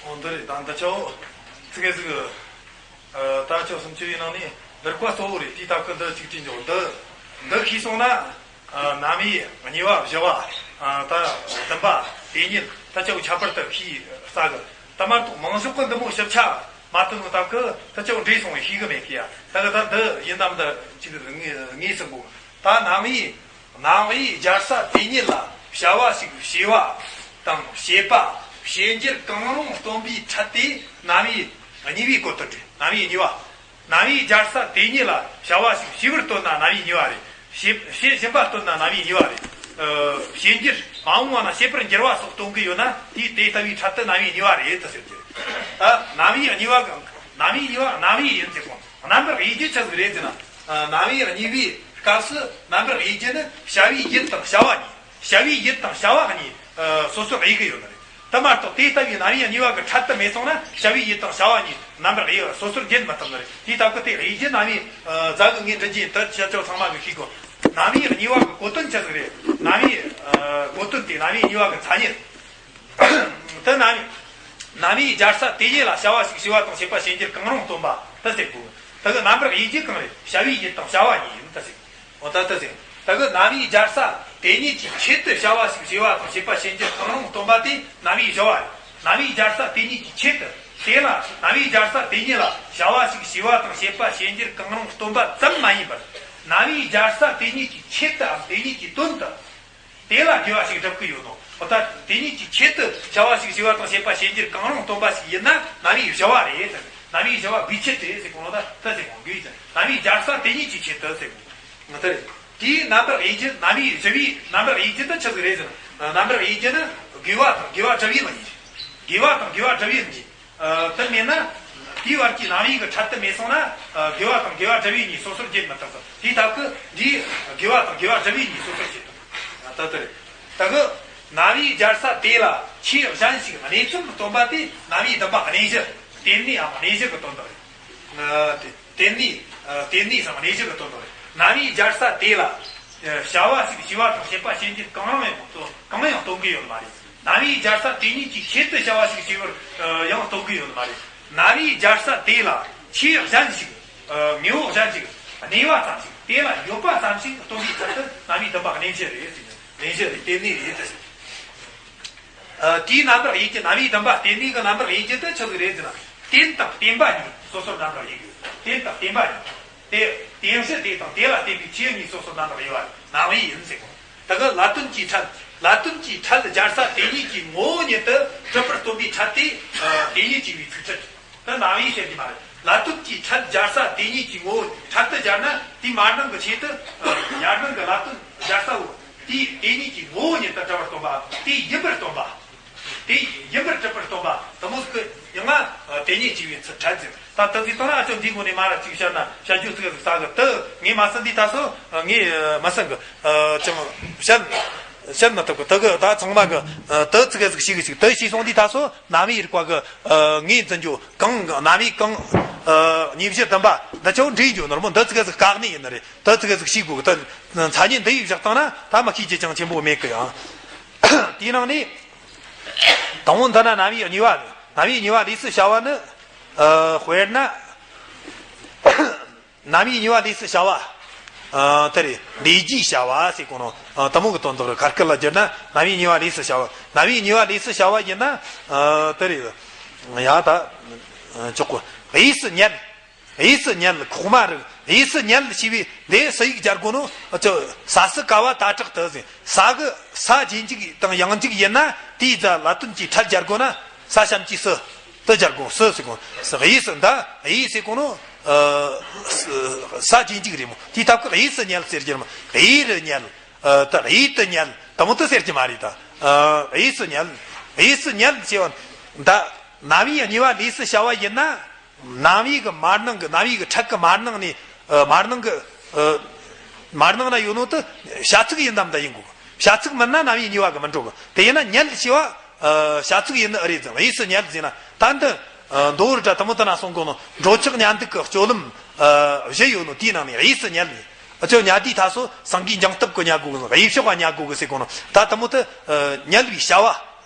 འོ་འདི་རེད། ད་འདི་ཆོ་ཙི་གེ་ཙི་གེ་ཨ་ད་ཆོ་སུམ་ཅུ་ཡི་ནང་ནས་འདིར་བཀའ་གཙོ་བོ་རེད། དེའི་སྟབས་ཀྱིས་འདི་གཅིག་ཁྲིད་འཇོག། འདི་འདི་ཤེས་སོང་ན་ཨ་རྣམ་དབྱེ་གཉིས་པ་བཞི་པ་ཨ་ད་བདུན་པ་དེ་ཉིད་ད་ཆོ་ཁྱད་པར་དུ་ཤེས་ས་གི། ད་མ་གཏོགས་མང་ཤོས་ཀྱི་འདི་མོ་ཞིབ་ཆ་མ་བཏོན་ནོ་སྟབས་ཀྱིས་ད་ཅིག་འདྲེས་སོང་བས་ཤེས་གི་མེད་གི་ཡ། ད་གི་ད་འདི་ཡིན་ནམ་ད་ཅིག་ངེས་ངེས་སུ་འགོ། ད་རྣམ་དབྱེ། རྣམ་དབྱེ་སྦྱར་ས་དེ་ཉིད་ལ་བྱ་བ་ཞིག་བྱེད་པ་དང་བྱེད་པ་བྱེད་འགྱུར་གང་རུང་སྟོན་པའི་ཕྲད་དེ་རྣམ་དབྱེ་གཉིས་པའི་གོ་དོན་ཏེ། རྣམ་དབྱེ་གཉིས་པ། རྣམ་དབྱེ་སྦྱར་ས་དེ་ཉིད་ལ་བྱ་བ་ཞིག་བྱེད་པར་སྟོན་ན་རྣམ་དབྱེ་གཉིས་པ་རེད། བྱེད་བྱེད་བཞིན་པ་སྟོན་ན་རྣམ་དབྱེ་གཉིས་པ་རེད། ཨ། བྱེད་འགྱུར་མ་འོངས་པ་ན་བྱེད་པར་འགྱུར་བ་སོགས་སྟོན་གྱི་ཡོད་ན་དེའི་དེ་ལྟ་བུའི་ཕྲད་དུ་རྣམ་དབྱེ་གཉིས་པ་རེད་དུ་ཟེར་གྱི་རེད། ཨ། རྣམ་དབྱེ་གཉིས་པ་གི་རྣམ་དབྱེ་གཉིས་པ་རྣམ་དབྱེ་ཡིན་ཟེར་གོ། རྣམ་པར་དབྱེ་རྒྱུ་ཆི་ཟིག་རེད་ཟེར་ན། ཨ། རྣམ་དབྱེ་གཉིས་པའི་སྐབས་སུ་རྣམ་པར་དབྱེ་རྒྱུ་ནི་བྱ་བའི་ཡུལ་དང་བྱ་བ་གཉིས། བྱ་བའི་ཡུལ་དང་བྱ་བ་གཉིས། ཨ། སོ་སོར་དབྱེ་གི་ཡོད་ནི་རེད། དེ་མ་གཏོགས་དེ་ལྟ་བུའི་རྣམ་དབྱེ་གཉིས་པ་གི་ཕྲད་དུ་མེད་སོང་ན་བྱ་བའི་ཡུལ་དང་བྱ་བ་གཉིས་རྣམ་པར་དབྱེ་བ་སོ་སོར་བརྒྱན་མི་ཐུབ་ནི་རེད། དེའི་སྟབས་ཀྱིས་དེ་དབྱེ་རྒྱུ་རྣམ་དབྱེ། ཨ། རྫ་གི་ངོས་འདྲི་རྒྱུ་ཡིན། དེ་ཁྱེད་ཚོ་ཚང་མ་གིས་ཤེས་དགོས། རྣམ་དབྱེ་གཉིས་པ་གི་གོ་དོན་ཆི་ཟིག་རེད། རྣམ་དབྱེ། ཨ། གོ་དོན་དེ་རྣམ་དབྱེ་གཉིས་པ་གི་མཚན་ཉིད། དེ་རྣམ་རྣམ་དབྱེ་སྦྱར་ས་དེ་ཉིད་ལ་བྱ་བ་ཞིག་བྱེད་པ་དང་བྱེད་པ་བྱེད་འགྱུར་གང་རུང་སྟོན་པ་དེ་ཟེར་དགོས། དེ་གི་རྣམ་པར་དབྱེ་རྒྱུ་གང་རེད། བྱ་བའི་ཡུལ་དང་བྱ་བ་གཉིས་ཡིན་དེ་ཟེར། འོ་ད་དེ་ཟེར། དེ་གི་རྣམ་དབྱེ་སྦྱར་ས་དེ་ཉིད་ཀྱི་ཆེད་དུ་བྱ་བ་ཞིག་བྱེད་པ་དང་བྱེད་པ་བྱེད་འགྱུར་གང་རུང་སྟོན་པ་དེ་རྣམ་དབྱེ་བྱ་བ་རེད། རྣམ་དབྱེ་སྦྱར་ས་དེ་ཉིད་ཀྱི་ཆེད་དུ། དེ་ལ་རྣམ་དབྱེ་སྦྱར་ས་དེ་ཉིད་ལ་བྱ་བ་ཞིག་བྱེད་པ་དང་བྱེད་པ་བྱེད་འགྱུར་གང་རུང་སྟོན་པ་ཙམ་མ་ཡིན་པར། རྣམ་དབྱེ་སྦྱར་ས་དེ་ཉིད་ཀྱི་ཆེད་དུའམ་དེ་ཉིད་ཀྱི་དོན་དུ། དེ་ལ་དགེ་བ་ཞིག་སྒྲུབ་ཀྱི་ཡོད་ནོ། འོ་ད་དེ་ཉིད་ཀྱི་ཆེད་དུ་བྱ་བ་ཞིག་བྱེད་པ་དང་བྱེད་པ་བྱེད་འགྱུར་གང་རུང་སྟོན་པ་ཞིག་ཡིན་ན་རྣམ་དབྱེ་བྱ་བ་རེད། རྣམ་དབྱེ་བྱ་བ་དགོས་ཆེད་དུ་ཟེར་གོ་ནོ་ད་ད་ཟེར་གོ་དགོས་ཀྱི། རྣམ་དབྱེ་སྦྱར་ས་དེ་ཉིད་ཀྱི་ཆེད་དུ་ཟེར་གོ་ནོ་ད་རེད། དེའི་རྣམ་པར་དབྱེ་རྒྱུ། རྣམ་དབྱེ་བྱ་བའི་རྣམ་པར་དབྱེ་རྒྱུ་ད་ཆི་ཟིག་རེད་ཟེར་ན། རྣམ་པར་དབྱེ་རྒྱུ་ནི་དགེ་བ་དང་དགེ་བ་སྒྲུབ་ཡུལ་གཉིས། དགེ་བ་དང་དགེ་བ་སྒྲུབ་ཡུལ་གཉིས། ཨ། དེ་མེད་ན། དེའི་བར་གྱི་རྣམ་དབྱེ་གི་ཕྲད་དུ་མེད་སོང་ན། ཨ། དགེ་བ་དང་དགེ་བ་སྒྲུབ་པའི་གཉིས་སོ་སོར་བརྗེ་མི་ཐུབ་ཙང་དེའི་སྟབས་ཀྱིས་འདིའི་དགེ་བ་དང་དགེ་བ་སྒྲུབ་པའི་གཉིས་སོ་སོར་བརྗེ་ཐུབ། ད་ལྟ་རེད། ད་གི་རྣམ་དབྱེ་སྦྱར་ས་དེ་ལ་ཆོས་གཞན་ཞིག་གནས་ཚུལ་སྟོན་པ་དེ་རྣམ་དབྱེ་བདུན་པ་གནས་གཞི། དེ་ནས་ཡང་གནས་གཞི་གི་དོན་དག་རེད། ཨ། དེ། དེ་ནས། ཨ། དེ་ནས་སམ་གནས་གཞི་གི་དོན་དག་རེད། རྣམ་དབྱེ་སྦྱར་ས་དེ་ལ། ཨ། བྱ་བ་ཞིག་བྱེད་པ་དང་བྱེད་པ་བྱེད་འགྱུར་གང་རུང་ཡང་སྟོན་གང་ཡང་སྟོན་གྱི་ཡོད་མ་རེད། རྣམ་དབྱེ་སྦྱར་ས་དེ་ཉིད་ཀྱི་ཆེད་དུ་བྱ་བ་ཞིག་བྱེད་པར། ཨ། ཡང་སྟོན་གྱི་ཡོད་མ་རེད། རྣམ་དབྱེ་སྦྱར་ས་དེ་ལ་ཆོས་གཞན་ཞིག་ཨ། དངོས་པོ་གཞན་ཞིག་གནས་པ་ཙམ་ཞིག་དེ་ལ་ཡོད་པ་ཙམ་ཞིག་སྟོན་པའི་ཚུལ་དུ་རྣམ་དབྱེ་བདུན་པ་གནས་གཞི་རེད་ཟེར། གནས་གཞི་རེད། དེ་ནས་རེད་དེ། ཨ། དེའི་རྣམ་པར་དབྱེ་རྒྱུ། རྣམ་དབྱེ་བདུན་པ་དེ་ནས་གི་རྣམ་པར་དབྱེ་རྒྱུ་དེ་ཆི་ཟིག་རེད་ཟེར་ན། རྟེན་དང་བརྟེན་པ་གཉིས་སོ་སོར་རྣམ་པར་དབྱེ་དགོས། རྟེན་དང་བརྟེན་པ་གཉིས། དེ་རྟེན་གཞི་དེ་དང་དེ་ལ་བརྟེན་པའི་ཆོས་གཉིས་སོ་སོར་རྣམ་པར་དབྱེ་བ་རྣམ་དབྱེ་ཡིན་ཟེར་གོ། ད་གི་ལ་དོན་གྱི་ཕྲད། ལ་དོན་གྱི་ཕྲད་སྦྱར་ས་དེ་ཉིད་ཀྱི་ངོ་བོ་ཉིད་དུ་གྲུབ་པར་སྟོན་པའི་ཕྲད་དེ། ཨ། དེ་ཉིད་ཀྱི་བའི་ཚིག་ཕྲད། དེ་རྣམ་དབྱེ་བཤད་ཀྱི་མ་རེད། ལ་དོན་གྱི་ཕྲད་སྦྱར་ས་དེ་ཉིད་ཀྱི་ངོ་བོ་ཕྲད་དུ་སྦྱར་ན་དེའི་མར་ནང་གི་ཆེད་དུ། ཨ། ཡར་ནང་གི་ལ་དོན་སྦྱར་ས་འོ། དེའི་དེ་ཉིད་ཀྱི་ངོ་བོ་ཉིད་དུ་གྲུབ་པར་སྟོན་པ། དེ་ཡིན་པར་སྟོན་པ། དེ་ཡིན་པར་གྲུབ་པར་སྟོན་པ་དེ་མོ་ཟིག་གི་ཡང་ང་དེ་ཉིད་ཀྱི་བའི་ཚིག་ཕྲད་ཟེར། ད་དེ་ཟིག་དང་ན་ཨ་ཅོ་འདིའི་སྒོ་ནས་མ་ར་ཅིག་བཤད་ན་བཤད་རྒྱུ་ཚིག་ཟིག་ས་གི་དེ་ངས་མ་སེམས་འདི་ད་སོ་ངས་མ་སེམས་གི་ཅང་བཤད་བཤད་མ་ཐུབ་གི། དེ་གི་ད་ཚང་མ་གི་དེ་ཚིག་ཟིག་ཤེས་གི་ཅིག་དེ་ཤེས་སོང་འདི་ད་སོ་རྣམ་དབྱེ་རིག་པ་གི་ངས་འཛིན་རྒྱུ་གང་རྣམ་དབྱེ་གང་། ཨ། ཉིས་བཞི་བདུན་པ་འདི་ཆོ་འདྲེས་འགྱོ་ནོ་ར་མོ་འདི་ཚིག་ཟིག་བཀག་ནི་ཡིན་ནི་རེད། འདི་ཚིག་ཟིག་ཤེས་དགོས་གི། ད་མཚན་ཉིད་འདི་ཡིས་བཞག་བཏང་ན་ད་མི་ཤེས་རྒྱུ་ཅང་ཆེན་པོ་མེད་གི་ཡང་། དེའི་ནང་ནས་དང་པོ་འདི་ན་རྣམ་དབྱེ་གཉིས་པ་རེད། རྣམ་དབྱེ་གཉིས་པ་ལས་སུ་བྱ་བ་ནི། ཨ། དཔེར་ན། རྣམ་དབྱེ་གཉིས་པ་ལས་སུ་བྱ་བ། ཨ། དེ་རེད། ལས་རྒྱུའི་བྱ་བ་ཟེར་གོ་ནོ། ཨ། དེ་མོ་གི་དོན་དག་རེད། ཁ་སྐད་ལ་བསྒྱུར་ན་རྣམ་དབྱེ་གཉིས་པ་ལས་སུ་བྱ་བ། རྣམ་དབྱེ་གཉིས་པ་ལས་སུ་བྱ་བ་ཡིན་ན། ཨ། དེ་རེད། ཡ་ད། ཨ། ཆོག་གོ། དབྱིས་སུ་ཉལ། དབྱིས་སུ་ཉལ། ཁོག་མ་རུལ། དབྱིས་སུ་ཉལ་ཞེས་པའི་འདི་སུ་ཡིག་སྦྱར་དགོས་ནོ། ཨ། ཅོ། ས་སུ་ཀ་བ་ཏ་དྲག་ཏུ་ཟེར། ས་གི་ས་རྗེས་འཇུག་དང་ཡང་འཇུག་ཡིན་ན་དེའི་རྫ་ལ་དོན་གྱི་ཕྲད་སྦྱར་དགོས་ན་ས་ཞབས་ཀྱུ་སུ། དེ་སྦྱར་དགོས། སུ་ཟེར་གོ། དབྱིས་སུ་འདི་དབྱིས་ཟེར་གོ་ནོ། ཨ། ས་ས་རྗེས་འཇུག་རེད་མོ། དེའི་སྟབས་ཀྱིས་དབྱིས་སུ་ཉལ་ཟེར་རྒྱུ་རེད་མོ། དབྱིས་རུ་ཉལ། ཨ། ད་དབྱིས་དུ་ཉལ་དེ་མོ་དེ་ཟེར་རྒྱུ་མ་རེད་ད། ཨ། དབྱིས་སུ་ཉལ། དབྱིས་སུ་ཉལ་ཟེར་བ་འདི་རྣམ་དབྱེ་གཉིས་པ་ལས་སུ་བྱ་བ་ཡིན་ན། རྣམ་དབྱེ་གི་མར་ནང་གི་རྣམ་དབྱེ་གི་ཕྲད་གི་མར་ནང་ནས། ཨ། མར་ནང་གི། ཨ། མར་ནང་ན་ཡོད་ནོ་དེ་བྱ་ཚིག་ཡིན་དམ་ད་ཡིན་དགོས། བྱ་ཚིག་མིན་ན་རྣམ་དབྱེ་གཉིས་པ་གི་མི་འགྲོ་གི། དེ་ཡིན་ན་ཉལ་ཞེས་པ། ཨ། བྱ་ཚིག་ཡིན་ནི་ཨེ་རེད་ཟེར། དབྱིས་སུ་ཉལ་ཟེར་ན་ད་འདི། ཨ། མདོ་བོར་འདྲ་དེ་མོ་དེ་ན་གསུང་གོ་ནོ། འགྲོ་འཆག་ཉལ་འདུག་གི་སྤྱོད་ལམ། ཨ། བཞི་ཡོད་ནོ་དེའི་ནང་ནས་དབྱིས་སུ་ཉལ་ནས། ཨ་ཅོ་ཉལ་དུས་ད་སོ་སེང་གེའི་འགྱིང་སྟབས་གི་ཉལ་དགོས་གི། དབྱིབས་ཕྱོགས་ག་ཉལ་དགོས་གི་ཟེར་གོ་ནོ། ད་དེ་མོ་དེ། ཨ། ཉལ་བའི་བྱ་བ།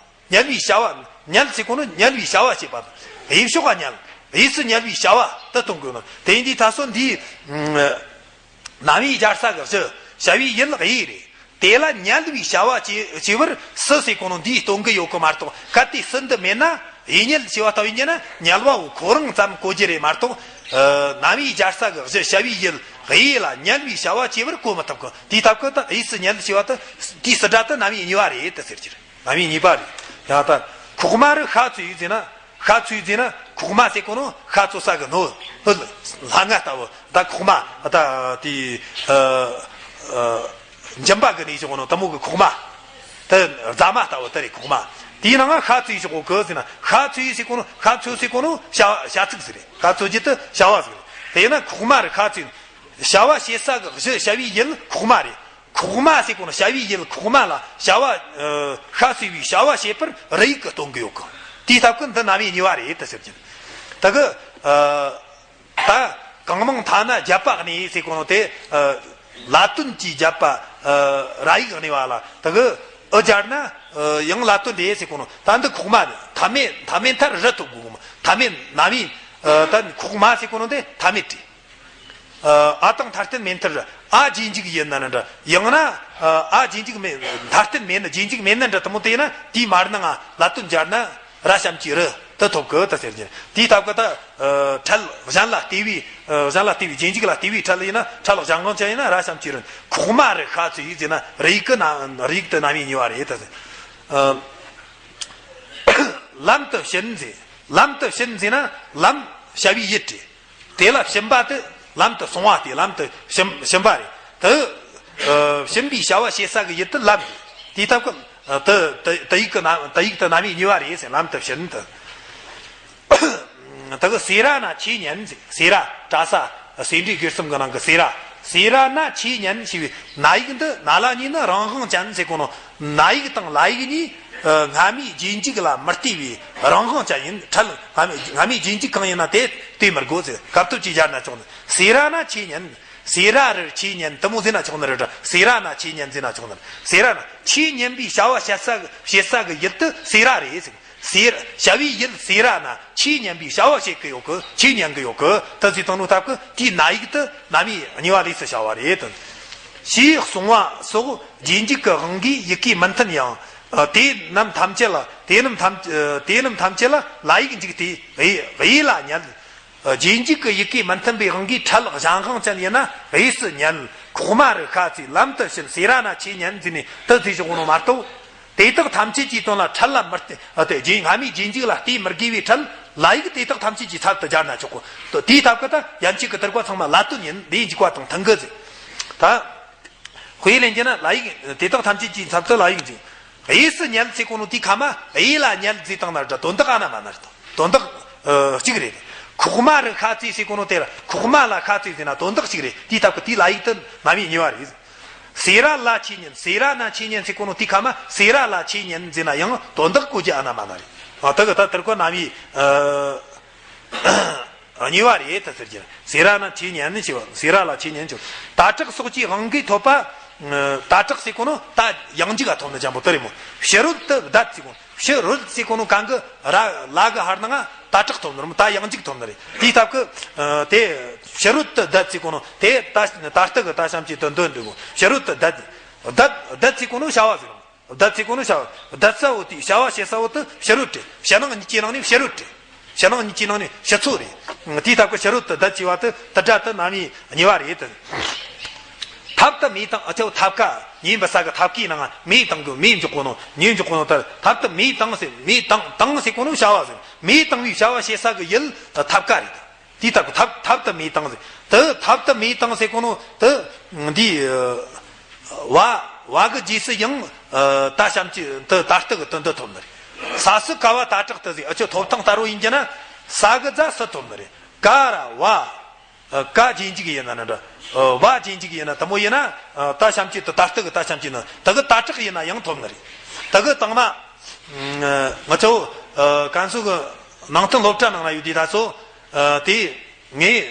ཉལ་བའི་བྱ་བ། ཉལ་ཟེར་གོ་ནོ་ཉལ་བའི་བྱ་བ་བྱེད་པ། དབྱིབས་ཕྱོགས་ག་ཉལ། དབྱིས་སུ་ཉལ་བའི་བྱ་བ་དེ་སྟོན་དགོས་ནོ། དེ་ཡིན་དུས་ད་སོ་འདི། ཨ། རྣམ་དབྱེ་སྦྱར་ས་གི་གཞི། བྱ་བའི་ཡུལ་དབྱིས་རེད། དེ་ལ་ཉལ་བའི་བྱ་བ་བྱེད་བྱེད་པར་སུ་ཟེར་གོ་ནོ་འདིས་སྟོན་གི་ཡོད་གི་མ་གཏོགས། གལ་ཏེ་སུ་འདི་མེད་ན་ དབྱེ་ཉལ་ཞེས་པ་ལྟ་བུ་ཡིན་ན་ཉལ་བའོ་ཁོ་རང་ཙམ་གོ་རྒྱུ་རེད་མ་གཏོགས། ཨ། རྣམ་དབྱེ་སྦྱར་ས་གི་གཞི་བྱ་བའི་ཡུལ་དབྱེ་ལ་ཉལ་བའི་བྱ་བ་སྐྱེ་བར་གོ་མི་ཐུབ་གི། དེའི་སྟབས་ཀྱིས་ད་དབྱེ་སུ་ཉལ་ཞེས་པ་དེ་དེའི་སྒྲ་དེ་རྣམ་དབྱེ་གཉིས་པ་རེད་དེ་ཟེར་གྱི་རེད། རྣམ་དབྱེ་གཉིས་པ་རེད། ཡང་ད་ཁོག་མ་རུ་ཤ་ཚུད་ཡོད་ཟེར་ན། ཤ་ཚུད་ཟེར་ན་ཁོག་མ་ཟེར་གོ་ནོ་ཤ་ཚུད་ས་གི་སྣོད་སྣོད་ལྷ་ང་ལྟ་བུ་ད་ཁོག་མ་ད་དེ་ཨ་ཨ་འཇིམ་པ་གི་ནས་བྱུང་ནོ་དེ་མོ་གི་ཁོག་མ། དེ་རྫ་མ་ལྟ་བུ་དེ་རེད། ཁོག་མ་དེའི་ནང་ང་ཤ་ཚུད་བཞག་གོ་གི་ཟེར་ན། ཤ་ཚུད་ཟེར་གོ་ནོ་ཤ་ཚུད་ཟེར་གོ་ནོ་བྱ་བྱ་ཚིག་ཟིག་རེད། ཤ་ཚུད་རྒྱུ་དེ་བྱ་བ་ཟིག་རེད། དེས་ན་ཁོག་མ་རུ་ཤ་ཚུད། བྱ་བ་བྱེད་ས་གི་གཞི་བྱ་བའི་ཡུལ་ཁོག་མ་རེད། ཁོག་མ་ཟེར་གོ་ནོ་བྱ་བའི་ཡུལ་ཁོག་མ་ལ་བྱ་བ་ཨ་ཤ་ཟེར་བའི་བྱ་བ་བྱེད་པར་རུ་ཡིག་གིས་སྟོན་གི་ཡོད་གི། དེའི་སྟབས་ཀྱིས་འདི་རྣམ་དབྱེ་གཉིས་པ་རེད་དེ་ཟེར་གྱི། ད་གི་ཨ་ད་གང་མང་ཐ་ན་བརྒྱབ་པ་གནས་ཟེར་གོ་ནོ་དེ་ཨ་ལ་དོན་གྱིས་བརྒྱབ་པ་ཨ་ར་ཡིག་གནས་པ་ལ་ད་གི་ཨུ་སྦྱར་ན་ཨ་ཡང་ལ་དོན་རེད་ཟེར་གོ་ནོ། ད་འདི་ཁོག་མ་རེད། མཐའ་མེད་མཐའ་མེད་མཐར་རུ་ཐོབ་དགོས་གི་མོ། མཐའ་མེད་རྣམ་དབྱེ་ཨ་ད་ཁོག་མ་ཟེར་གོ་ནོ་དེ་མཐའ་མེད་རེད། ཨ་དང་མཐའ་རྟེན་མེད་མཐར་ཨ་རྗེས་འཇུག་ཡིན་ན་འདྲ། ཡང་ན་ཨ་རྗེས་འཇུག་མེད་མཐའ་རྟེན་མེད་ན་རྗེས་འཇུག་མེད་ན་འདྲ་དེ་མོ་དེ་ཡིན་ན་དེའི་མར་ནང་ལ་དོན་སྦྱར་ན་ར་ཞབས་ཀྱུ་རུ་དེ་ཐོབ་གི་དེ་ཟེར་གྱི། དེའི་སྟབས་ཀྱིས་ད་ཨ་ཕྲད་གཞན་ལ་ལྟོས་པའི་ཨ་གཞན་ལ་ལྟོས་པའི་རྗེས་འཇུག་ལ་ལྟོས་པའི་ཕྲད་ཡིན་ན་ཕྲད་གཞན་གང་ཅི་ཡིན་ན་ར་ཞབས་ཀྱུ་རུ། ཁོག་མ་རུ་ཤ་ཚུད་ཡོད་ཟེར་ན་རུ་ཡིག་གི་ན་རུ་ཡིག་དེ་རྣམ་དབྱེ་གཉིས་པ་རེད་དེ་ཟེར། ཨ་ལམ་དུ་ཕྱིན་ཟེར། ལམ་དུ་ཕྱིན་ཟེར་ན་ལམ་བྱ་བའི་ཡུལ་རེད། དེ་ལ་ཕྱིན་པ་དེ་ལམ་དུ་སོང་བ་སྟེ་ལམ་དུ་ཕྱིན་ཕྱིན་པ་རེད། དེ་ཨ་ཕྱིན་པའི་བྱ་བ་བྱེད་ས་གི་ཡུལ་དེ་ལམ་རེད། དེའི་སྟབས་ཀྱིས་ཨ་དེ་དེ་དེ་ཡིག་གི་ན་དེ་ཡིག་དེ་རྣམ་དབྱེ་གཉིས་པ་རེད་ཟེར། ལམ་དུ་ཕྱིན་དེ། དེ་གི་སེ་ར་ན་ཆོས་ཉན་ཟེར། སེ་ར་གྲྭ་ས་སེ་འབྲས་དགེ་གསུམ་གི་ནང་གི་སེ་ར། སེ་ར་ན་ཆོས་ཉན་ཞེས་པའི་ན་ཡིག་འདི་ན་ལ་གཉིས་ནི་རང་དབང་ཅན་ཟེར་གོ་ནོ། ན་ཡིག་དང་ལ་ཡིག་གཉིས་ཨ་སྔ་མའི་རྗེས་འཇུག་ལ་མི་ལྟོས་པའི་རང་དབང་ཅན་ཡིན། ཕྲད་སྔ་མའི་སྔ་མའི་རྗེས་འཇུག་གང་ཡིན་ན་དེ་ལྟོས་མི་དགོས་ཟེར། སྐབས་ཐོབ་ཀྱིས་སྦྱར་ན་ཆོག་ནི། སེ་ར་ན་ཆོས་ཉན། སེ་ར་རུ་ཆོས་ཉན་དེ་མོ་ཟེར་ན་ཆོག་ནི་རེད་དྲ། སེ་ར་ན་ཆོས་ཉན་ཟེར་ན་ཆོག་ནི་རེད། སེ་ར་ན་ཆོས་ཉན་པའི་བྱ་བ་བྱེད་ས་གི་བྱེད་ས་གི་ཡུལ་དེ་སེ་ར་རེད་ཟེར། སེ་ར་བྱ་བའི་ཡུལ་སེ་ར་ན་ཆོས་ཉན་པའི་བྱ་བ་བྱེད་ཀྱི་ཡོད་གི། ཆོས་ཉན་གི་ཡོད་གི། དེ་ཟེར་དང་ནོ་སྟབས་ཀྱིས་དེའི་ན་ཡིག་དེ་རྣམ་དབྱེ་གཉིས་པ་ལས་སུ་བྱ་བ་རེད་དོ། ཞེས་གསུངས་པ་སོགས་རྗེས་འཇུག་གི་དབང་གིས་ཡི་གེ་མི་མཐུན་ཡང་། ཨ་དེ་རྣམས་ཐམས་ཅད་ལ་དེ་རྣམས་ཐམས་ཨ་དེ་རྣམས་ཐམས་ཅད་ལ་ལ་ཡིག་འཇུག་སྟེ་དབྱེ་དབྱེ་ལ་ཉལ། ཨ་རྗེས་འཇུག་གི་ཡི་གེ་མི་མཐུན་པའི་དབང་གིས་ཕྲད་གཞན་དབང་ཅན་ཡིན་ན་དབྱེ་སུ་ཉལ། ཁོག་མ་རུ་ཤ་ཚུད། ལམ་དུ་ཕྱིན། སེ་ར་ན་ཆོས་ཉན་ཟེར་ནས་དེ་ཟེར་བཞག་ནོ་མ་གཏོགས། དེ་དག་ཐམས་ཅད་ཀྱི་དོན་ལ་ཕྲད་ལ་མི་ལྟོས། ཨ་དེ་རྗེས་སྔ་མའི་རྗེས་འཇུག་ལ་ལྟོས་མི་དགོས་པའི་ཕྲད་ལ་ཡིག་དེ་དག་ཐམས་ཅད་ཀྱི་ཚབ་ཏུ་སྦྱར་ན་ཆོག་གོ། དེའི་སྟབས་ཀྱིས་ད་ཡན་ཆད་ཀྱི་དུར་བ་ཚང་མ་ལ་དོན་ཡིན། དེའི་འཇུག་པ་དང་མཐུན་གི་ཟེར། ད་དཔེ་ལེན་རྒྱུ་ན་ལ་ཡིག་དེ་དག་ཐམས་ཅད་ཀྱི་ཚབ་ཏུ་ལ་ཡིག་འཇུག། དབྱེ་སུ་ཉལ་ཟེར་གོ་ནོ་དེའི་ཁ་མ་དབྱེ་ལ་ཉལ་ཟེར་བཏང་ན་འདྲ། དོན་དག་ཨ་ན་མ་ན་རེད། དོན་དག་ཨ་གཅིག་རེད། ཁོག་མ་རུ་ཤ་ཚུད་ཟེར་གོ་ནོ་དེ་ལ་ཁོག་མ་ལ་ཤ་ཚུད་ཟེར་ན་དོན་དག་གཅིག་རེད། དེའི་སྟབས་ཀྱིས་དེའི་ལ་ཡིག་དེ་རྣམ་དབྱེ་གཉིས་པ་རེད། སེ་ར་ལ་ཆོས་ཉན། སེ་ར་ན་ཆོས་ཉན་ཟེར་གོ་ནོ་དེའི་ཁ་མ་སེ་ར་ལ་ཆོས་ཉན་ཟེར་ན་ཡང་དོན་དག་གོ་རྒྱུ་ཨ་ན་མ་ན་རེད། ཨ་དེ་གི་ད་དེར་གོ་རྣམ་དབྱེ་ཨ་གཉིས་པ་རེད་ད་ཟེར་གྱི། སེ་ར་ན་ཆོས་ཉན་ནི་ཞེས་པ། སེ་ར་ལ་ཆོས་ཉན་ཞེས་པ། ད་དྲག་སོགས་ཀྱི་དབང་གིས་ཐོབ་པ། ད་དྲག་ཟེར་གོ་ནོ་ད་ཡང་འཇུག་ག་ཐོབ་ནི་འཇམ་པོ་དེ་རེད་མོ། ཕྱི་རོལ་དུ་བསྡད་ཟེར་གོ་ནོ། ཕྱི་རོལ་ཟེར་གོ་ནོ་གང་གི་ར་ལ་གི་ཧར་ནང་ད་དྲག་ཐོབ་ནི་རེད་མོ། ད་ཡང་འཇུག་ཐོབ་ནི་རེད། དེའི་སྟབས་ཀྱིས་དེ་ཕྱི་རོལ་དུ་བསྡད་ཟེར་གོ་ནོ་དེ་ད་ད་ལྟ་གི་ད་ཤམ་གྱི་དོན་དོན་འདུག་གོ། ཕྱི་རོལ་དུ་བསྡད། བསྡད་བསྡད་ཟེར་གོ་ནོ་བྱ་བ་ཟེར་གོ་ནོ། བསྡད་ཚེ་གོ་ནོ་བྱ་བ། བསྡད་ས་བོ་དེ་བྱ་བ་བྱེད་ས་བོ་དེ་ཕྱི་རོལ་ཏེ། ཕྱི་ནང་གཉིས་ཀྱི་ནང་ནས་ཕྱི་རོལ་ཏེ། ཕྱི་ནང་གཉིས་ཀྱི་ནང་ནས་ཕྱི་ཚུལ་རེད། དེའི་སྟབས་ཀྱིས་ཕྱི་རོལ་དུ་བསྡད་ཅེས་པ་དེ་དེ་སྒྲ་དེ་རྣམ་དབྱེ་གཉིས་པ་རེད་དེ། ཐབ་ཏུ་མེ་བཏང་། ཨ་ཆོ་ཐབ་ཀ་ཉིན་པ་ས་གི་ཐབ་ཀའི་ནང་མེ་བཏང་གི། མེ་འཇོག་གོ་ནོ། མེ་འཇོག་གོ་ནོ་ལྟར་ཐབ་ཏུ་མེ་བཏང་ཟེར། མེ་བཏང་བཏང་ཟེར་གོ་ནོ་བྱ་བ་ཟེར། མེ་བཏང་བའི་བྱ་བ་བྱེད་ས་གི་ཡུལ་ཐབ་ཀ་རེད། དེའི་སྟབས་ཀྱིས་ཐབ་ཐབ་ཏུ་མེ་བཏང་ཟེར། དེ་ཐབ་ཏུ་མེ་བཏང་ཟེར་གོ་ནོ་དེ་འདི་བ་བ་གི་རྗེས་སུ་ཡང་ད་ཤམ་གྱི་དེ་ད་ལྟ་གི་དེ་འདི་ཐོབ་ནི་རེད། ས་སུ་ཀ་བ་ད་དྲག་ཏུ་ཟེར། ཨ་ཆོ་ཐོབ་ཐང་ལྟར་རོ་ཡིན་གྱི་ན་ས་གི་རྫ་སུ་ཐོབ་ནི་རེད། ཀ་ར་བ། ཀ་རྗེས་འཇུག་ཡིན་ན་ན་འདྲ། བ་རྗེས་འཇུག་ཡིན་ན་དེ་མོ་ཡིན་ན་ད་ཤམ་གྱི་དེ་ད་ལྟ་གི་ད་ཤམ་གྱི་ནི་དེ་གི་ད་དྲག་ཡིན་ན་ཡང་ཐོབ་ནི་རེད། དེ་གི་དང་མ་ང་ཚོ་ཀན་སུའུ་གི་ནང་བསྟན་སློབ་གྲྭ་ནང་ན་ཡོད་དུས་ད་ཚོ། ཨ་དེ་ངས་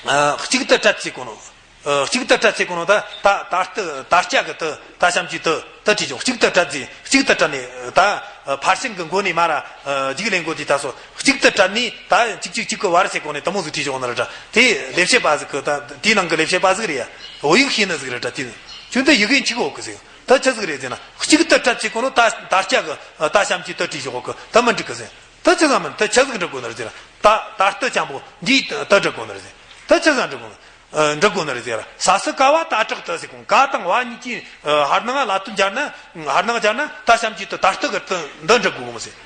ཨ་གཅིག་ཏུ་བྲལ་ཚེ་གོ་ནོ། ཨ་གཅིག་ཏུ་བྲལ་ཚེ་གོ་ནོ་ད་ད་ད་ལྟ་ད་ལྟ་གི་དེ་ད་ཤམ་གྱི་དེ་དེ་བྲིས་ཆོག། གཅིག་ཏུ་བྲལ་ཚེ་གཅིག་ཏུ་བྲལ་ནས་ད་ཕར་ཕྱིན་གི་མགོ་ནས་མར་ར་རྒྱུགས་ལེན་དགོས་དུས་ད་སོ་གཅིག་ཏུ་བྲལ་ནས་ད་གཅིག་གཅིག་གཅིག་གི་བར་ཟེར་གོ་ནས་དེ་མོ་ཟིག་བྲིས་ཆོག་ནི་རེད་དྲ། དེ་ལས་བྱེད་པ་ཟིག་གི་ད་དེའི་ནང་གི་ལས་བྱེད་པ་ཟིག་རེད་ཡ། བོད་ཡིག་ཤེས་ནི་ཟིག་རེད་དྲ། དེ་ཁྱོད་འདི་ཡི་གེ་འཆི་གི་འོག་གི་ཟིག། དེ་ཆི་ཟིག་རེད་ཟེར་ན། གཅིག་ཏུ་བྲལ་ཚེ་གོ་ནོ་ད་ད་སྐྱ་གི་ད་ཞབས་ཀྱུ་དེ་བྲིས་ཞོག་གི་དེ་མི་འགྲིག་གི་ཟེར། དེ་ཆི་ཟིག་མིན། དེ་ཆི་ཟིག་འགྲིག་གོ་ནི་རེད་ཟེར་ན། ད་ད་ལྟ་ཅན་པོ་འདིའི་དེ་འགྲིག་གོ་ནི་རེད་ཟེར། དེ་ཆི་ཟིག་འགྲིག་གོ་ནི། ཨ། འགྲིག་གོ་ནི་རེད་ཟེར། ས་སུ་ཀ་བ་ད་དྲག་ཏུ་ཟེར་གོ། ཀ་དང་བ་གཉིས་ཀྱི་ཨ་ཧར་ནང་ལ་དོན་སྦྱར་ན། ཧར་ནང་སྦྱར་ན་ད་ཞབས་ཀྱུ་དེ་ད་ལྟ་གི་དེ་འདི་འགྲིག་གོ་གི་མི་ཟེར།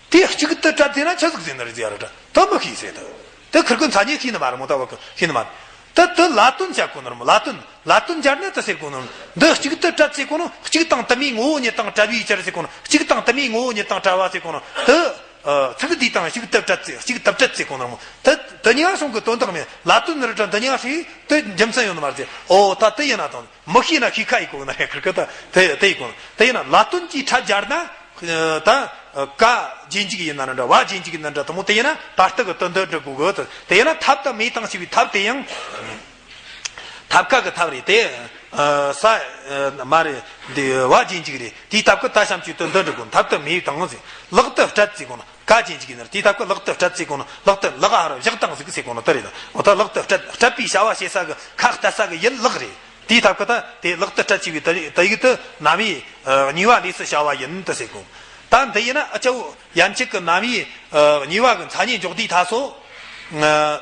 དེ་གཅིག་ཏུ་བྲལ་ཟེར་ན་ཆི་ཟིག་ཟེར་ནི་རེད་ཟེར་ར། ད་མི་ཤེས་ཟེར། ད་དེ་ཁིར་ཀུན་ཚ་ཉེ་ཤེས་ནི་མ་རེད་མོ། ད་བ་ཀི་ཤེས་ནི་མ་རེད། ད་དེ་ལ་དོན་བྱ་གོ་ནི་རེད་མོ། ལ་དོན་ལ་དོན་སྦྱར་ན་དེ་ཟེར་གོ་ནི་རེད། འདི་གཅིག་ཏུ་བྲལ་ཟེར་གོ་ནོ། གཅིག་དང་དུ་མའི་ངོ་བོ་ཉིད་དང་བྲལ་བའི་ཕྱིར་ཟེར་གོ་ནོ། གཅིག་དང་དུ་མའི་ངོ་བོ་ཉིད་དང་བྲལ་བ་ཟེར་གོ་ནོ། དེ་ཨ་ཚིག་འདི་དང་གཅིག་ཏུ་བྲལ་ཟེར། གཅིག་ཏུ་བྲལ་ཟེར་གོ་ནོ་རེད་མོ། དེ་དེ་གཉིས་ཀ་སོང་གི་དོན་དག་མེད། ལ་དོན་ནི་རེད་དྲ་འདི་གཉིས་ཀ་ཤེས་དེ་རྒྱུ་མཚན་ཡོད་ནི་མ་རེད་ཟེར། ཨོ་ད་དེ་ཡིན་ན་དང་མི་ཤེས་ན་ཤེས་ཁ་ཡིན་གོ་ནི་རེད། ཁིར་ཀི་ད་དེ་དེ་ཡིན་གོ་ནི། དེ་ཡིན་ན་ལ་དོན་གྱིས་ཕྲད་སྦྱར་ན། ད་ཀ་རྗེས་འཇུག་ཡིན་ན་འདྲ། བ་རྗེས་འཇུག་ཡིན་ན་འདྲ། དེ་མོ་དེ་ཡིན་ན་ད་ལྟ་གི་དོན་དུ་འགྲིག་གོ་གི། དེ་ཡིན་ན་ཐབས་དང་མེ་དང་ཞེས་པའི་ཐབས་དེ་ཡང་ཐབས་ཀ་གི་ཐབས་རེད་དེ། ཨ་ས་ཨ་མ་རེད། འདི་བ་རྗེས་འཇུག་རེད། དེའི་ཐབས་ཀྱི་ད་ཞབས་ཀྱུ་དོན་དུ་འགྲིག་གོ། ཐབས་དང་མེ་དང་ཟེར། ལག་ཏུ་སྤྲད་ཟེར་གོ་ནོ། ཀ་རྗེས་འཇུག་ཡིན་ན་དེའི་ཐབས་ཀྱི་ལག་ཏུ་སྤྲད་ཟེར་གོ་ནོ། ལག་ཏུ་ལག་ཧ་ར་བཞག་དང་ཟིག་ཟེར་གོ་ནོ་དེ་རེད། འོ་ད་ལག་ཏུ་སྤྲད། སྤྲད་པའི་བྱ་བ་བྱེད་ས་གི་ཁ་གཏད་ས་གི་ཡུལ་ལག་རེད། དེའི་ཐབས་ཀྱི་ད་དེ་ལག་ཏུ་སྤྲད་ཅེས་པའི་དེ་དེ་ཡིག་དེ་རྣམ་དབྱེ་གཉིས་པ་ལས་སུ་བྱ་བ་ཡིན་དུ་ཟེར་གོ། ད་འདི་ཡིན་ན་ཨ་ཅའོ་ཡན་ཆད་ཀྱི་རྣམ་དབྱེ་གཉིས་པ་གི་མཚན་ཉིད་འཇོག་དུས་ད་སོ། རྣམ་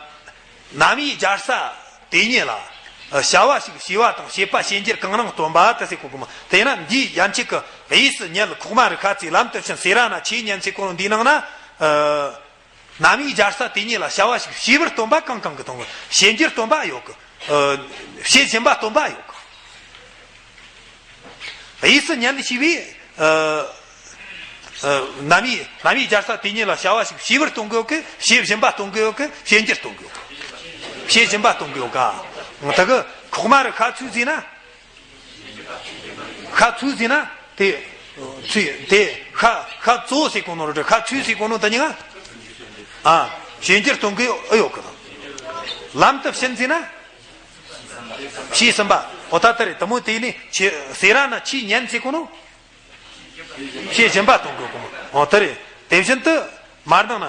དབྱེ་སྦྱར་ས་དེ་ཉིད་ལ་བྱ་བ་ཞིག་བྱས་པ་དང་བྱེད་པ་བྱེད་འགྱུར་གང་རུང་སྟོན་པ་དུ་ཟེར་གོ་གི་མོ། དེ་ཡིན་ན་འདིའི་ཡན་ཆད་ཀྱི་དབྱས་སུ་ཉལ། ཁོག་མ་རུ་ཁ་ཚིག། ལམ་དུ་ཕྱིན། སེ་ར་ན་ཆོས་ཉན་ཟེར་གོ་ནོ་འདིའི་ནང་ན། རྣམ་དབྱེ་སྦྱར་ས་དེ་ཉིད་ལ་བྱ་བ་ཞིག་བྱས་པར་སྟོན་པ་གང་གང་གི་སྟོན་གོ། བྱེད་འགྱུར་སྟོན་པ་ཡོད་གི། ཨ་བྱེད་བཞིན་པ་སྟོན་པ་ཡོད་གི། དབྱས་སུ་ཉལ་ཞེས་པའི་ཨ་ཨ་རྣམ་དབྱེ་རྣམ་དབྱེ་སྦྱར་ས་དེ་ཉིད་ལ་བྱ་བ་ཞིག་བྱས་པར་སྟོན་གོ་གི། བྱེད་བཞིན་པ་སྟོན་གོ་གི། བྱེད་འགྱུར་སྟོན་གོ་གི། བྱེད་བཞིན་པ་སྟོན་གོ་ག། དེ་གི་ཁོག་མ་རུ་ཁ་ཚུད་ཟེར་ན། ཁ་ཚུད་ཟེར་ན་དེ་ཚུད་དེ་ཁ་ཁ་ཚུད་ཟེར་གོ་ནོ་རེད། ཁ་ཚུད་ཟེར་གོ་ནོ་དེ་ཉིད་ཨ་བྱེད་འགྱུར་སྟོན་གོ་ཨེ་ཡོད་གི། ལམ་དུ་ཕྱིན་ཟེར་ན། བྱས་ཟིན་པ། འོ་ད་དེ་རེད། དེ་མོ་དེ་ནི་ཆོས་སེ་ར་ན་ཆོས་ཉན་ཟེར་གོ་ནོ། བྱེད་བཞིན་པ་སྟོན་གོ་གི་མོ། འོ་དེ་རེད། དེ་བཞིན་དུ་མར་ནང་ན་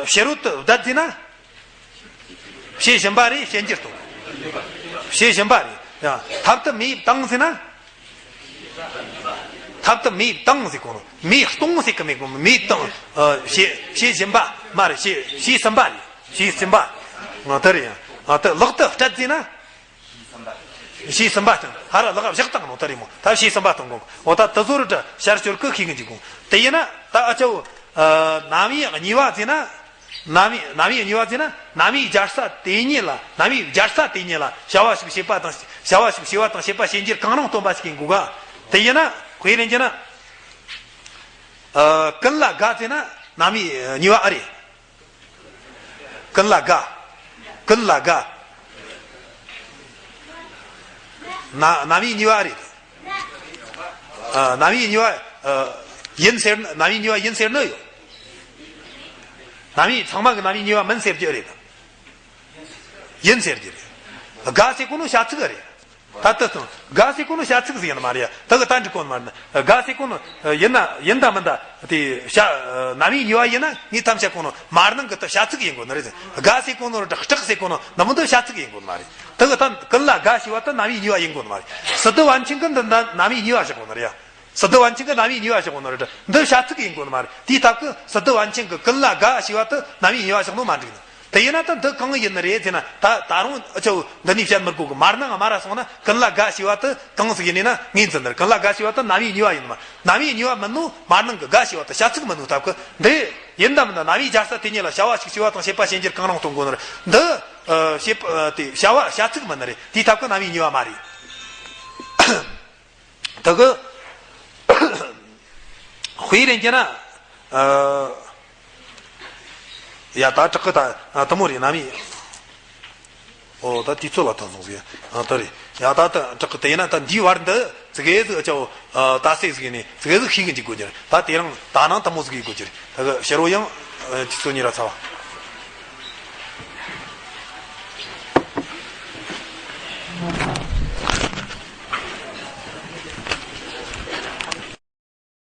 ཕྱི་རོལ་དུ་བསྡད་ཟེར་ན། བྱེད་བཞིན་པ་རེད། བྱེད་འགྱུར་སྟོན་གོ། བྱེད་བཞིན་པ་རེད། ཡ་ཐབས་དུ་མེ་བཏང་ཟེར་ན། ཐབས་དུ་མེ་བཏང་ཟེར་གོ་ནོ། མེ་གཏོང་ཟེར་གི་མེད་གོ། མེ་བཏང་། ཨ་བྱེད་བྱེད་བཞིན་པ་མ་རེད། བྱེད་བྱས་ཟིན་པ་རེད། བྱས་ཟིན་པ། ང་དེ་རེད། ཡང་ཨ་དེ་ལག་ཏུ་སྤྲད་ཟེར་ན། བྱས་ཟིན་པ་དང་ཧ་ར་ལག་བཞག་བཏང་ནོ་དེ་རེད་མོ། ད་བྱས་ཟིན་པ་གཏོང་གོ། འོ་ད་དེ་ཚོ་རུ་ད་ཤར་ཤོར་གི་ཤེས་གི་འཇུག་གོ། དེ་ཡིན་ན་ད་ཨ་ཅའོ་ཨ་རྣམ་དབྱེ་གཉིས་པ་ཟེར་ན། རྣམ་དབྱེ་རྣམ་དབྱེ་གཉིས་པ་ཟེར་ན་རྣམ་དབྱེ་སྦྱར་ས་དེ་ཉིད་ལ། རྣམ་དབྱེ་སྦྱར་ས་དེ་ཉིད་ལ་བྱ་བ་ཞིག་བྱེད་པ་དང་བྱ་བ་ཞིག་བྱས་པ་དང་བྱེད་པ་བྱེད་འགྱུར་གང་རུང་སྟོན་པ་ཞིག་ཡིན་དགོས་ག། དེ་ཡིན་ན་དཔེ་ལེན་གྱི་ན། ཨ་ཀུན་ལ་དགའ་ཟེར་ན་རྣམ་དབྱེ་གཉིས་པ་ཨེ་རེད། ཀུན་ལ་དགའ། ཀུན་ལ་དགའ། ན་རྣམ་དབྱེ་གཉིས་པ་ཨེ་རེད། ཨ་རྣམ་དབྱེ་གཉིས་པ་ཨ་ཡིན་ཟེར་ན། རྣམ་དབྱེ་གཉིས་པ་ཡིན་ཟེར་ནི་ཡོད། རྣམ་དབྱེ་ཚང་མ་གི་རྣམ་དབྱེ་གཉིས་པ་མིན་ཟེར་རྒྱུ་རེད། ཡིན་ཟེར་རྒྱུ་རེད། དགའ་ཟེར་གོ་ནོ་བྱ་ཚིག་རེད། ད་ལྟ་སོང་དགའ་ཟེར་གོ་ནོ་བྱ་ཚིག་ཟིག་ཡིན་ནི་མ་རེད། ད་གི་ད་འགྲིག་གོ་ནི་མ་རེད། དགའ་ཟེར་གོ་ནོ་ཡིན་ན་ཡིན་ད་མིན་ད་དེ་བྱ་རྣམ་དབྱེ་གཉིས་པ་ཡིན་ན་ངས་ཐམས་ཅད་གོ་ནོ་མར་ནང་གི་ད་བྱ་ཚིག་ཡིན་དགོས་ནི་རེད། དགའ་ཟེར་གོ་ནོ་ར་སྐྲག་ཟེར་གོ་ནོ་ནི་མོ་འདི་བྱ་ཚིག་ཡིན་དགོས་ནི་མ་རེད། ད་གི་ད་ཀུན་ལ་དགའ་ཞེས་པ་ད་རྣམ་དབྱེ་གཉིས་པ་ཡིན་དགོས་ནི་མ་རེད། སི་ཏུ་པཎ་ཆེན་གི་འདི་ད་རྣམ་དབྱེ་གཉིས་པ་བཞག་གོ་ནི་རེད་ཡ། སི་ཏུ་པཎ་ཆེན་གི་རྣམ་དབྱེ་གཉིས་པ་བཞག་གོ་ནི་རེད། འདི་བྱ་ཚིག་ཡིན་དགོས་ནི་མ་རེད། དེའི་སྟབས་ཀྱིས་སི་ཏུ་པཎ་ཆེན་གི་ཀུན་ལ་དགའ་ཞེས་པ་དེ་རྣམ་དབྱེ་གཉིས་པ་བཞག་ནོ་མ་འགྲིག་ནི། དེ་ཡིན་ན་ད་འདི་གང་ཡིན་ནི་རེད་ཟེར་ན། ད་ད་རུང་ཨ་ཅོ་འདི་ནས་བཤད་མི་དགོས་གི། མར་ནང་མར་ར་སོང་ན་ཀུན་ལ་དགའ་ཞེས་པ་དེ་གང་ཟིག་ཡིན་ནི་ན་ངོས་འཛིན་ནི་རེད། ཀུན་ལ་དགའ་ཞེས་པ་དེ་རྣམ་དབྱེ་གཉིས་པ་ཡིན་ནི་མ། རྣམ་དབྱེ་གཉིས་པ་མིན་ནོ་མར་ནང་གི་དགའ་ཞེས་པ་དེ་བྱ་ཚིག་མིན་ནོ་སྟབས་ཀྱིས་འདི་ཡིན་ད་མིན་ད་རྣམ་དབྱེ་སྦྱར་ས་དེ་ཉིད་ལ་བྱ་བ་ཞིག་བྱས་པ་དང་བྱེད་པ་བྱེད་འགྱུར་གང་རུང་སྟོན་དགོས་ནི་རེད། འདི་ཨ་བྱེད་པ་དེ་བྱ་བ་བྱ་ཚིག་མིན་ནི་རེད། དེའི་སྟབས་ཀྱིས་རྣམ་དབྱེ་གཉིས་པ་མ་རེད། ད་གི་དཔེ་ལེན་གྱི་ན། ཨ་ཡ་ད་དྲག་གི་ད་དེ་མོ་རེད་རྣམ་དབྱེ། ཨོ་ད་དུས་ཚོད་ལ་ཐོན་སོང་ཟིག་ཨ་ད་རེད་ཡ། ད་ད་དྲག་གི་དེ་ཡིན་ན་ད་འདིའི་བར་འདི་ཙི་གེ་ཟིག་ཨ་ཅའོ་ད་སེ་ཟིག་ནས་ཙི་གེ་ཟིག་ཤེས་གི་འཇུག་དགོས་ཀྱི་རེད། ད་དེ་རིང་ད་ནང་དེ་མོ་ཟིག་ཡིན་དགོས་ཀྱི་རེད། ད་གི་ཕྱི་རོ་ཡང་དུས་ཚོད་ཉེ་ར་ཚ་བ།